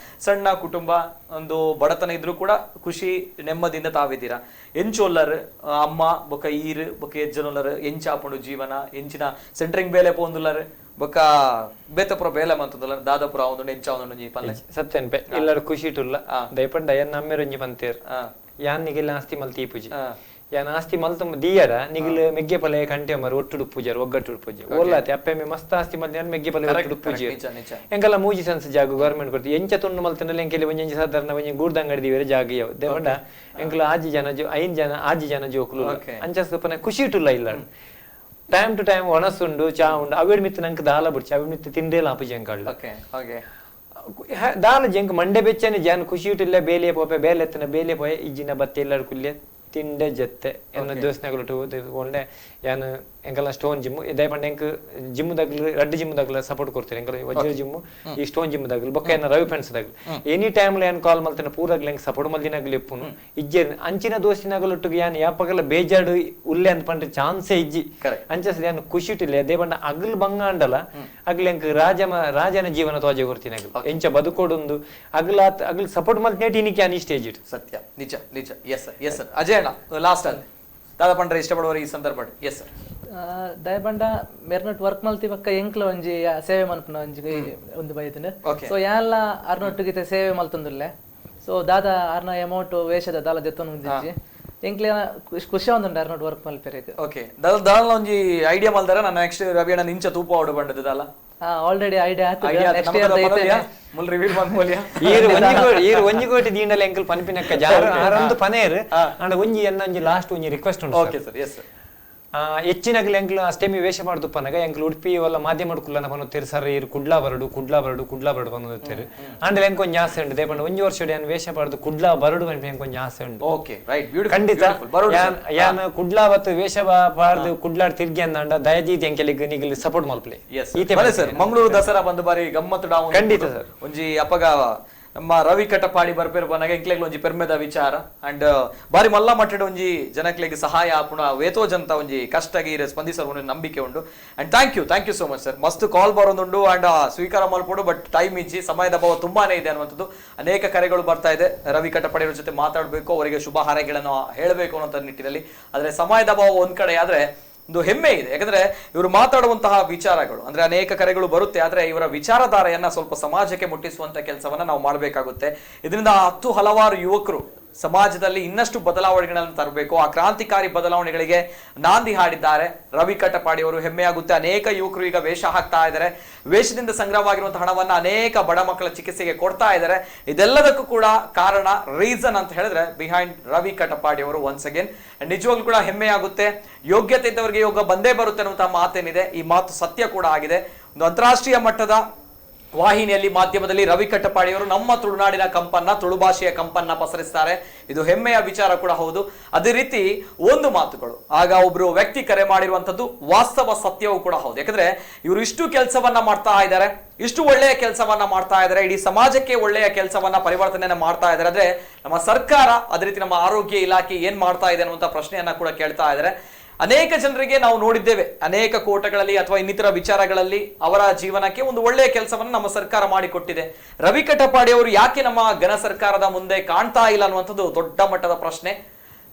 ಸಣ್ಣ ಕುಟುಂಬ, ಒಂದು ಬಡತನ ಇದ್ರೂ ಕೂಡ ಖುಷಿ ನೆಮ್ಮದಿಯಿಂದ ತಾವಿದ್ದೀರಾ. ಎಂಚೊಲ್ಲರ್ ಅಮ್ಮ ಬೊಕ್ಕ ಈರು ಬೊಕ್ಕ ಎಜ್ಜನೊಲ್ಲರ್ ಎಂಚಾಪುಂಡು ಜೀವನ ಎಂಚಿನ ಸೆಂಟ್ರಿಂಗ್ ಬೇಲೆ ಪೋಂದುಲ್ಲರ್ ಬೊಕ್ಕ ಬೇತಪುರ ಬೇಲೆ ಮಂತದಲ್ಲ ದಾದಾಪುರ ಒಂದು ಎಂಚ ಒಂಜಿ ಪಲ್ಲೆ ಸತ್ಯನ್ಪೆ ಎಲ್ಲರೂ ಖುಷಿ ಇಟ್ಟುಲ್ಲ ದಯಪಂಡ ಎನ್ನ ಅಮ್ಮೆರೊಂಜಿ ಪಂತೇರ್ ಯಾನ್ ನಿಗೆಲ್ಲ ಆಸ್ತಿ ಮಲ್ತಿ ಪೂಜೆ ಯಾನ್ ಆಸ್ತಿ ಮಲ್ತ ದೀಯರ ನಿಗಿಲ್ ಮೆಗ್ಗೆ ಪಲೆ ಕಂಟೆ ಮರು ಒಟ್ಟುಡು ಪೂಜಾರ ಒಗ್ಗಟ್ಟು ಪೂಜೆ ಓಲಾತಿ ಅಪ್ಪೆ ಮಸ್ತ್ ಆಸ್ತಿ ಮಲ್ತಿ ಯಾನ್ ಮೆಗ್ಗೆ ಪಲೆ ಒಟ್ಟುಡು ಪೂಜೆ ಎಂಕಲ್ಲ ಮೂಜಿ ಸೆನ್ಸ್ ಜಾಗ ಗವರ್ಮೆಂಟ್ ಕೊಡ್ತಿ ಎಂಚ ತುಂಡು ಮಲ್ತಂಡಲ ಎಂಕೆಲ್ಲ ಒಂಜಿ ಸಾಧಾರಣ ಒಂಜಿ ಗೂಡ್ದಂಗಡಿ ದಿವೇರೆ ಜಾಗ ಇವು ದೇಪಂಡ ಎಂಕಲ ಆಜಿ ಜನ ಐನ್ ಜನ ಆಜಿ ಜನ ಜೋಕುಲು ಅಂಚ ಖುಷಿ ಇಟ್ಟುಲ್ಲ ಇಲ್ಲ time to time ಒಣಸುಂಡು ಚಾ ಉಂಡು ಅವೇಡ್ ಮಿತ್ತು ನಂಗೆ ದಾಲ ಬುಡ್ಚಿ ಅವೇಡ್ ಮಿತ್ತು ತಿಂದೇಲ ಆಪುಜಿ ಅಂಕಳ್ಳ ದಾಲ ಜಂಕ್ ಮಂಡೆ ಬೆಚ್ಚನೆ ಜಾನ್ ಖುಷಿ ಇಟ್ಟಿಲ್ಲ ಬೇಲೆ ಪೋಪೆ ಬೇಲೆ ಎತ್ತನ ಬೇಲೆ ಪೋಯೆ ಇಜ್ಜಿನ ಬತ್ತೆ ಎಲ್ಲಾರು ಕುಲ್ಲೆ ತಿಂಡೆ ಜತ್ತೆ ಎನ್ನ ದೋಸ್ನಗಳು ಒಳ್ಳೆ ಯಾನ್ ಎಂಕಲ್ಲ ಸ್ಟೋನ್ ಜಿಮ್ ದಯಪಂಡ ಎಂಕ್ ಜಿಮ್ ದಾಗ್ಲು ರಡ್ಡು ಜಿಮ್ ದಾಗ್ಲ ಸಪೋರ್ಟ್ ಕೊಡ್ತಾರೆ ಎಂಕಲ್ ವಜ್ರ ಜಿಮ್ ಈ ಸ್ಟೋನ್ ಜಿಮ್ ದಾಗ್ಲು ಬೊಕ್ಕ ಎನ್ನ ರವಿ ಫ್ರೆಂಡ್ಸ್ ದಾಗ್ಲು ಎನಿ ಟೈಮ್ ಯಾನ್ ಕಾಲ್ ಮಲ್ತನ ಪೂರಾಗ್ಲ ಎಂಕ್ ಸಪೋರ್ಟ್ ಮಲ್ದಿನಾಗ್ಲು ಎಪ್ಪುನು ಇಜ್ಜೆ ಅಂಚಿನ ದೋಸ್ತಿನಾಗಲೊಟ್ಟಿಗೆ ಯಾನ್ ಯಾಪಗಲ ಬೇಜಾಡು ಉಲ್ಲೆ ಅಂತ ಪಂಡ್ರೆ ಚಾನ್ಸೇ ಇಜ್ಜಿ ಅಂಚ ಯಾನ್ ಖುಷಿ ಇಟ್ಟಿಲ್ಲ ದೇಪಂಡ ಅಗ್ಲು ಬಂಗ ಅಂಡಲ ಅಗ್ಲು ಎಂಕ್ ರಾಜನ ಜೀವನ ತೋಜೆ ಕೊಡ್ತೀನಿ ಅಗ್ಲು ಎಂಚ ಬದುಕೋಡೊಂದು ಅಗ್ಲ ಅಗ್ಲು ಸಪೋರ್ಟ್ ಮಲ್ತಿನೇಟ್ ಇನಿಕ್ ಯಾನ್ ಈ ಸ್ಟೇಜ್ ಇಟ್ಟು ಸತ್ಯ ನಿಜ ನಿಜ. Yes sir, yes sir. Ajay ಅಣ್ಣ ಲಾಸ್ಟ್ ಅಲ್ಲಿ ದಾದಾ ಪಂಡ್ರೆ ಇಷ್ಟಪಡುವವರು ಈ ಸಂದರ್ಭ. Yes sir. ದಯಬಂಡ ಮೆರ್ನಟ್ work ಮಲ್ತಿ ಪಕ್ಕ ಎಂಕ್ಲ ಒಂಜಿ ಸೇವೆ ಮನ್ಪುನ ಒಂಜಿ ಒಂದು ಬೈತುಂಡು. ಸೊ ಯಾನ್ಲ ಅರ್ನೊಟ್ಟಿಗೆ ಸೇವೆ ಮಲ್ತೊಂದುಲ್ಲೆ. ಸೊ ದಾದಾ ಅರ್ನ ಅಮೌಂಟ್ ವೇಷದ ದಾಲ ದೆತ್ತೊಂದು ಮುಂದಿಜ್ಜಿ ಎಂಕ್ಲೆ ಖುಷಿ ಒಂದುಂಡು ಅರ್ನೊಟ್ ವರ್ಕ್ ಮಲ್ಪೆರೆಗ್. ಓಕೆ ದಾಲ ಒಂಜಿ ಐಡಿಯಾ ಮಲ್ದಾರ ನಾನು ನೆಕ್ಸ್ಟ್ ರವಿ ಅಣ್ಣ ಇಂಚ ತೂಪ ಆಡು ಬಂಡದು ದಾಲ ಆಲ್ರೆಡಿ ಐಡಿಯಾ ಆತು. ನೆಕ್ಸ್ಟ್ ಇಯರ್ ದೈತೇನೆ ಮುಲ್ ರಿವೀಲ್ ಬಂದ ಮೂಲ್ಯ ಈರು ಒಂಜಿ ಕೋಟಿ ದೀಂಡಲ ಎಂಕಲ್ ಪನ್ಪಿನಕ್ಕ ಜಾರ ಆರೊಂದು ಪನೇರ್ ಅಂಡ ಒಂಜಿ ಎನ್ನ ಒಂಜಿ ಲಾಸ್ಟ್ ಒಂಜಿ ರಿಕ್ವೆಸ್ಟ್ ಉಂಟು. Okay sir, yes sir. ಹೆಚ್ಚಿನಗ್ಲು ಎಂಕ್ಲು ಅಷ್ಟೇಮಿ ವೇಷ ಮಾಡ್ದುಪ್ಪನಾಗ ಎಂಕ್ಲು ಉಡುಪಿ ಒಲ್ಲ ಮಾಧ್ಯಮ ಕುಲ್ಲನ ಪನ್ನೊತ್ತೇರು ಸರ್ ಇರು ಕುಡ್ಲಾ ಬರಡು ಕುಡ್ಲಾ ಬರಡು ಕುಡ್ಲಾ ಬರಡು ಪನ್ನೊತ್ತೇರು ಅಂಡಲ ಎಂಕ್ ಒಂಜಿ ಆಸೆ ಉಂಟು ದೇಪಂಡ ಒಂಜಿ ವರ್ಷ ಯಾನ್ ವೇಷ ಪಾಡ್ದು ಕುಡ್ಲಾ ಬರಡು ಪನ್ಪಿ ಎಂಕ್ ಒಂಜಿ ಆಸೆ ಉಂಟು. Okay right, beautiful. ಖಂಡಿತ ಯಾನ್ ಕುಡ್ಲಾ ಬತ್ತು ವೇಷ ಪಾಡ್ದು ಕುಡ್ಲಾಡ್ ತಿರ್ಗಿ ಅಂದಾಂಡ ದಯದೀತಿ ಎಂಕೆಲಿಗ್ ನಿಗಲ್ ಸಪೋರ್ಟ್ ಮಲ್ಪಲೆ. ಈತೆ ಬಲೆ ಸರ್, ಮಂಗಳೂರು ದಸರಾ ಬಂದು ಬಾರಿ ಗಮ್ಮತ್ತು ಡಾವು ಖಂಡಿತ ಸರ್. ಒಂಜಿ ಅಪಗ ನಮ್ಮ ರವಿ ಕಟಪಾಡಿ ಬರ್ಪೇರು ಬನ್ನಾಗ ಎಂಕ್ಲೆಗ್ ಒಂಜಿ ಪೆರ್ಮೆದ ವಿಚಾರ ಅಂಡ್ ಬಾರಿ ಮಲ್ಲ ಮಟ್ಟದ ಒಂಜಿ ಜನಕ್ಲೆಗ್ ಸಹಾಯ ಆಪುಣ ವೇತೋ ಜನತ ಒಂಜಿ ಕಷ್ಟಗಿ ಇರೆ ಸ್ಪಂದಿಸಲು ಒಂದು ನಂಬಿಕೆ ಉಂಡು. And thank you so much sir. ಮಸ್ತ್ ಕಾಲ್ ಬರೋದುಂಡು ಅಂಡ್ ಸ್ವೀಕಾರ ಮಲ್ಪೊಡು, ಬಟ್ ಟೈಮ್ ಇಜ್ಜಿ, ಸಮಯದ ಅಭಾವ ತುಂಬಾನೇ ಇದೆ ಅನ್ನುವಂಥದ್ದು. ಅನೇಕ ಕರೆಗಳು ಬರ್ತಾ ಇದೆ, ರವಿ ಕಟಪಾಡಿಯವರ ಜೊತೆ ಮಾತಾಡಬೇಕು, ಅವರಿಗೆ ಶುಭ ಹಾರೈಕೆಗಳನ್ನು ಹೇಳಬೇಕು ಅನ್ನೋಂಥ ನಿಟ್ಟಿನಲ್ಲಿ. ಆದರೆ ಸಮಯದ ಅಭಾವ ಒಂದ್ ಕಡೆ ಆದ್ರೆ ಒಂದು ಹೆಮ್ಮೆ ಇದೆ, ಯಾಕಂದ್ರೆ ಇವರು ಮಾತಾಡುವಂತಹ ವಿಚಾರಗಳು ಅಂದ್ರೆ ಅನೇಕ ಕರೆಗಳು ಬರುತ್ತೆ, ಆದ್ರೆ ಇವರ ವಿಚಾರಧಾರೆಯನ್ನ ಸ್ವಲ್ಪ ಸಮಾಜಕ್ಕೆ ಮುಟ್ಟಿಸುವಂತ ಕೆಲಸವನ್ನ ನಾವು ಮಾಡಬೇಕಾಗುತ್ತೆ. ಇದರಿಂದ 10 ಹಲವಾರು ಯುವಕರು ಸಮಾಜದಲ್ಲಿ ಇನ್ನಷ್ಟು ಬದಲಾವಣೆಗಳನ್ನು ತರಬೇಕು, ಆ ಕ್ರಾಂತಿಕಾರಿ ಬದಲಾವಣೆಗಳಿಗೆ ನಾಂದಿ ಹಾಡಿದ್ದಾರೆ ರವಿ ಕಟಪಾಡಿ ಅವರು. ಹೆಮ್ಮೆಯಾಗುತ್ತೆ, ಅನೇಕ ಯುವಕರು ಈಗ ವೇಷ ಹಾಕ್ತಾ ಇದ್ದಾರೆ, ವೇಷದಿಂದ ಸಂಗ್ರಹವಾಗಿರುವಂತಹ ಹಣವನ್ನ ಅನೇಕ ಬಡ ಮಕ್ಕಳ ಚಿಕಿತ್ಸೆಗೆ ಕೊಡ್ತಾ ಇದ್ದಾರೆ. ಇದೆಲ್ಲದಕ್ಕೂ ಕೂಡ ಕಾರಣ, ರೀಸನ್ ಅಂತ ಹೇಳಿದ್ರೆ ಬಿಹೈಂಡ್ ರವಿ ಕಟಪಾಡಿ ಅವರು. ಒನ್ಸ್ ಅಗೇನ್ ನಿಜವಾಗ್ಲೂ ಕೂಡ ಹೆಮ್ಮೆಯಾಗುತ್ತೆ, ಯೋಗ್ಯತೆ ಇದ್ದವರಿಗೆ ಯೋಗ ಬಂದೇ ಬರುತ್ತೆ ಅನ್ನುವಂತಹ ಮಾತೇನಿದೆ, ಈ ಮಾತು ಸತ್ಯ ಕೂಡ ಆಗಿದೆ. ಒಂದು ಅಂತಾರಾಷ್ಟ್ರೀಯ ಮಟ್ಟದ ವಾಹಿನಿಯಲ್ಲಿ, ಮಾಧ್ಯಮದಲ್ಲಿ ರವಿ ಕಟಪಾಡಿಯವರು ನಮ್ಮ ತುಳುನಾಡಿನ ಕಂಪನ್ನ, ತುಳು ಭಾಷೆಯ ಕಂಪನ್ನ ಪಸರಿಸ್ತಾರೆ. ಇದು ಹೆಮ್ಮೆಯ ವಿಚಾರ ಕೂಡ ಹೌದು. ಅದೇ ರೀತಿ ಒಂದು ಮಾತುಗಳು, ಆಗ ಒಬ್ರು ವ್ಯಕ್ತಿ ಕರೆ ಮಾಡಿರುವಂತದ್ದು ವಾಸ್ತವ ಸತ್ಯವೂ ಕೂಡ ಹೌದು. ಯಾಕಂದ್ರೆ ಇವರು ಇಷ್ಟು ಕೆಲಸವನ್ನ ಮಾಡ್ತಾ ಇದ್ದಾರೆ, ಇಷ್ಟು ಒಳ್ಳೆಯ ಕೆಲಸವನ್ನ ಮಾಡ್ತಾ ಇದ್ದಾರೆ, ಇಡೀ ಸಮಾಜಕ್ಕೆ ಒಳ್ಳೆಯ ಕೆಲಸವನ್ನ, ಪರಿವರ್ತನೆಯನ್ನ ಮಾಡ್ತಾ ಇದ್ದಾರೆ. ಅಂದ್ರೆ ನಮ್ಮ ಸರ್ಕಾರ, ಅದೇ ರೀತಿ ನಮ್ಮ ಆರೋಗ್ಯ ಇಲಾಖೆ ಏನ್ ಮಾಡ್ತಾ ಇದೆ ಅನ್ನುವಂತ ಪ್ರಶ್ನೆಯನ್ನ ಕೂಡ ಕೇಳ್ತಾ ಇದ್ದಾರೆ. ಅನೇಕ ಜನರಿಗೆ ನಾವು ನೋಡಿದ್ದೇವೆ, ಅನೇಕ ಕೋಟಗಳಲ್ಲಿ ಅಥವಾ ಇನ್ನಿತರ ವಿಚಾರಗಳಲ್ಲಿ ಅವರ ಜೀವನಕ್ಕೆ ಒಂದು ಒಳ್ಳೆಯ ಕೆಲಸವನ್ನು ನಮ್ಮ ಸರ್ಕಾರ ಮಾಡಿಕೊಟ್ಟಿದೆ. ರವಿ ಕಟಪಾಡಿ ಅವರು ಯಾಕೆ ನಮ್ಮ ಘನ ಸರ್ಕಾರದ ಮುಂದೆ ಕಾಣ್ತಾ ಇಲ್ಲ ಅನ್ನುವಂಥದ್ದು ದೊಡ್ಡ ಮಟ್ಟದ ಪ್ರಶ್ನೆ.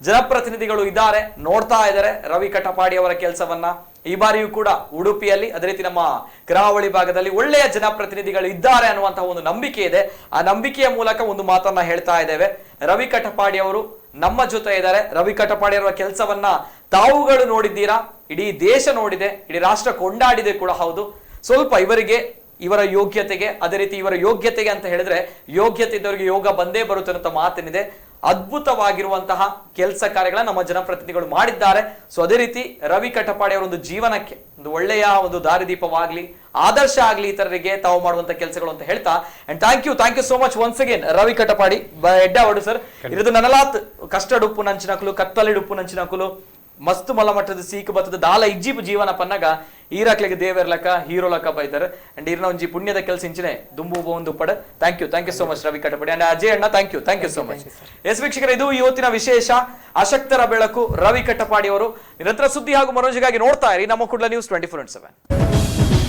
ಜನಪ್ರತಿನಿಧಿಗಳು ಇದ್ದಾರೆ, ನೋಡ್ತಾ ಇದ್ದಾರೆ ರವಿ ಕಟಪಾಡಿ ಅವರ ಕೆಲಸವನ್ನ. ಈ ಬಾರಿಯೂ ಕೂಡ ಉಡುಪಿಯಲ್ಲಿ, ಅದೇ ರೀತಿ ನಮ್ಮ ಕರಾವಳಿ ಭಾಗದಲ್ಲಿ ಒಳ್ಳೆಯ ಜನಪ್ರತಿನಿಧಿಗಳು ಇದ್ದಾರೆ ಅನ್ನುವಂತಹ ಒಂದು ನಂಬಿಕೆ ಇದೆ. ಆ ನಂಬಿಕೆಯ ಮೂಲಕ ಒಂದು ಮಾತನ್ನ ಹೇಳ್ತಾ ಇದ್ದೇವೆ, ರವಿ ಕಟಪಾಡಿ ಅವರು ನಮ್ಮ ಜೊತೆ ಇದ್ದಾರೆ. ರವಿ ಕಟಪಾಡಿ ಅವರ ಕೆಲಸವನ್ನ ತಾವುಗಳು ನೋಡಿದ್ದೀರಾ, ಇಡೀ ದೇಶ ನೋಡಿದೆ, ಇಡೀ ರಾಷ್ಟ್ರ ಕೊಂಡಾಡಿದೆ ಕೂಡ ಹೌದು. ಸ್ವಲ್ಪ ಇವರಿಗೆ, ಇವರ ಯೋಗ್ಯತೆಗೆ, ಅದೇ ರೀತಿ ಇವರ ಯೋಗ್ಯತೆಗೆ ಅಂತ ಹೇಳಿದ್ರೆ ಯೋಗ್ಯತೆ ಇದ್ದವರಿಗೆ ಯೋಗ ಬಂದೇ ಬರುತ್ತೆ ಅನ್ನೋ ಮಾತೇನಿದೆ. ಅದ್ಭುತವಾಗಿರುವಂತಹ ಕೆಲಸ ಕಾರ್ಯಗಳನ್ನ ನಮ್ಮ ಜನಪ್ರತಿನಿಧಿಗಳು ಮಾಡಿದ್ದಾರೆ. ಸೊ ಅದೇ ರೀತಿ ರವಿ ಕಟಪಾಡಿ ಅವರ ಒಂದು ಜೀವನಕ್ಕೆ ಒಂದು ಒಳ್ಳೆಯ ಒಂದು ದಾರಿದೀಪವಾಗ್ಲಿ, ಆದರ್ಶ ಆಗ್ಲಿ ಇತರರಿಗೆ ತಾವು ಮಾಡುವಂತ ಕೆಲಸಗಳು ಅಂತ ಹೇಳ್ತಾ, and thank you so much once again Ravi Katapadi. ಎಡ್ಡ sir, ಇರೋದು ನನಲಾತ್ ಕಷ್ಟಡುಪ್ಪು ನಂಚಿನಕುಲು, ಕತ್ತಲಿಡುಪ್ಪು ನಂಚಿನಕುಲು, ಮಸ್ತ್ ಮಲ್ಲ ಮಟ್ಟದ ಸೀಕು ಬತ್ತದ ದಾಲ ಇಜ್ಜಿಪು ಜೀವನ ಪನ್ನಗ ಈರಾಕ್ಲಿಗೆ ದೇವರ್ಲಕ ಹೀರೋಲಕ ಬೈತಾರೆ. ಅಂಡ್ ಈರ್ನ ಒಂಜಿ ಪುಣ್ಯದ ಕೆಲಸ ಇಂಚಿನೆ ದುಂಬು ಒಂದು ಪಡ. Thank you so much Ravi Katapadi and Ajay ಅಣ್ಣ, thank you so much. S ವೀಕ್ಷಕರೇ, ಇದು ಇವತ್ತಿನ ವಿಶೇಷ ಅಶಕ್ತರ ಬೆಳಕು ರವಿ ಕಟಪಾಡಿ ಅವರು. ನಿರಂತರ ಸುದ್ದಿ ಹಾಗೂ ಮನೋರಂಜನೆಗಾಗಿ ನೋಡ್ತಾ ಇರಿ ನಮ್ಮ ಕುಡ್ಲ ನ್ಯೂಸ್ 24/7.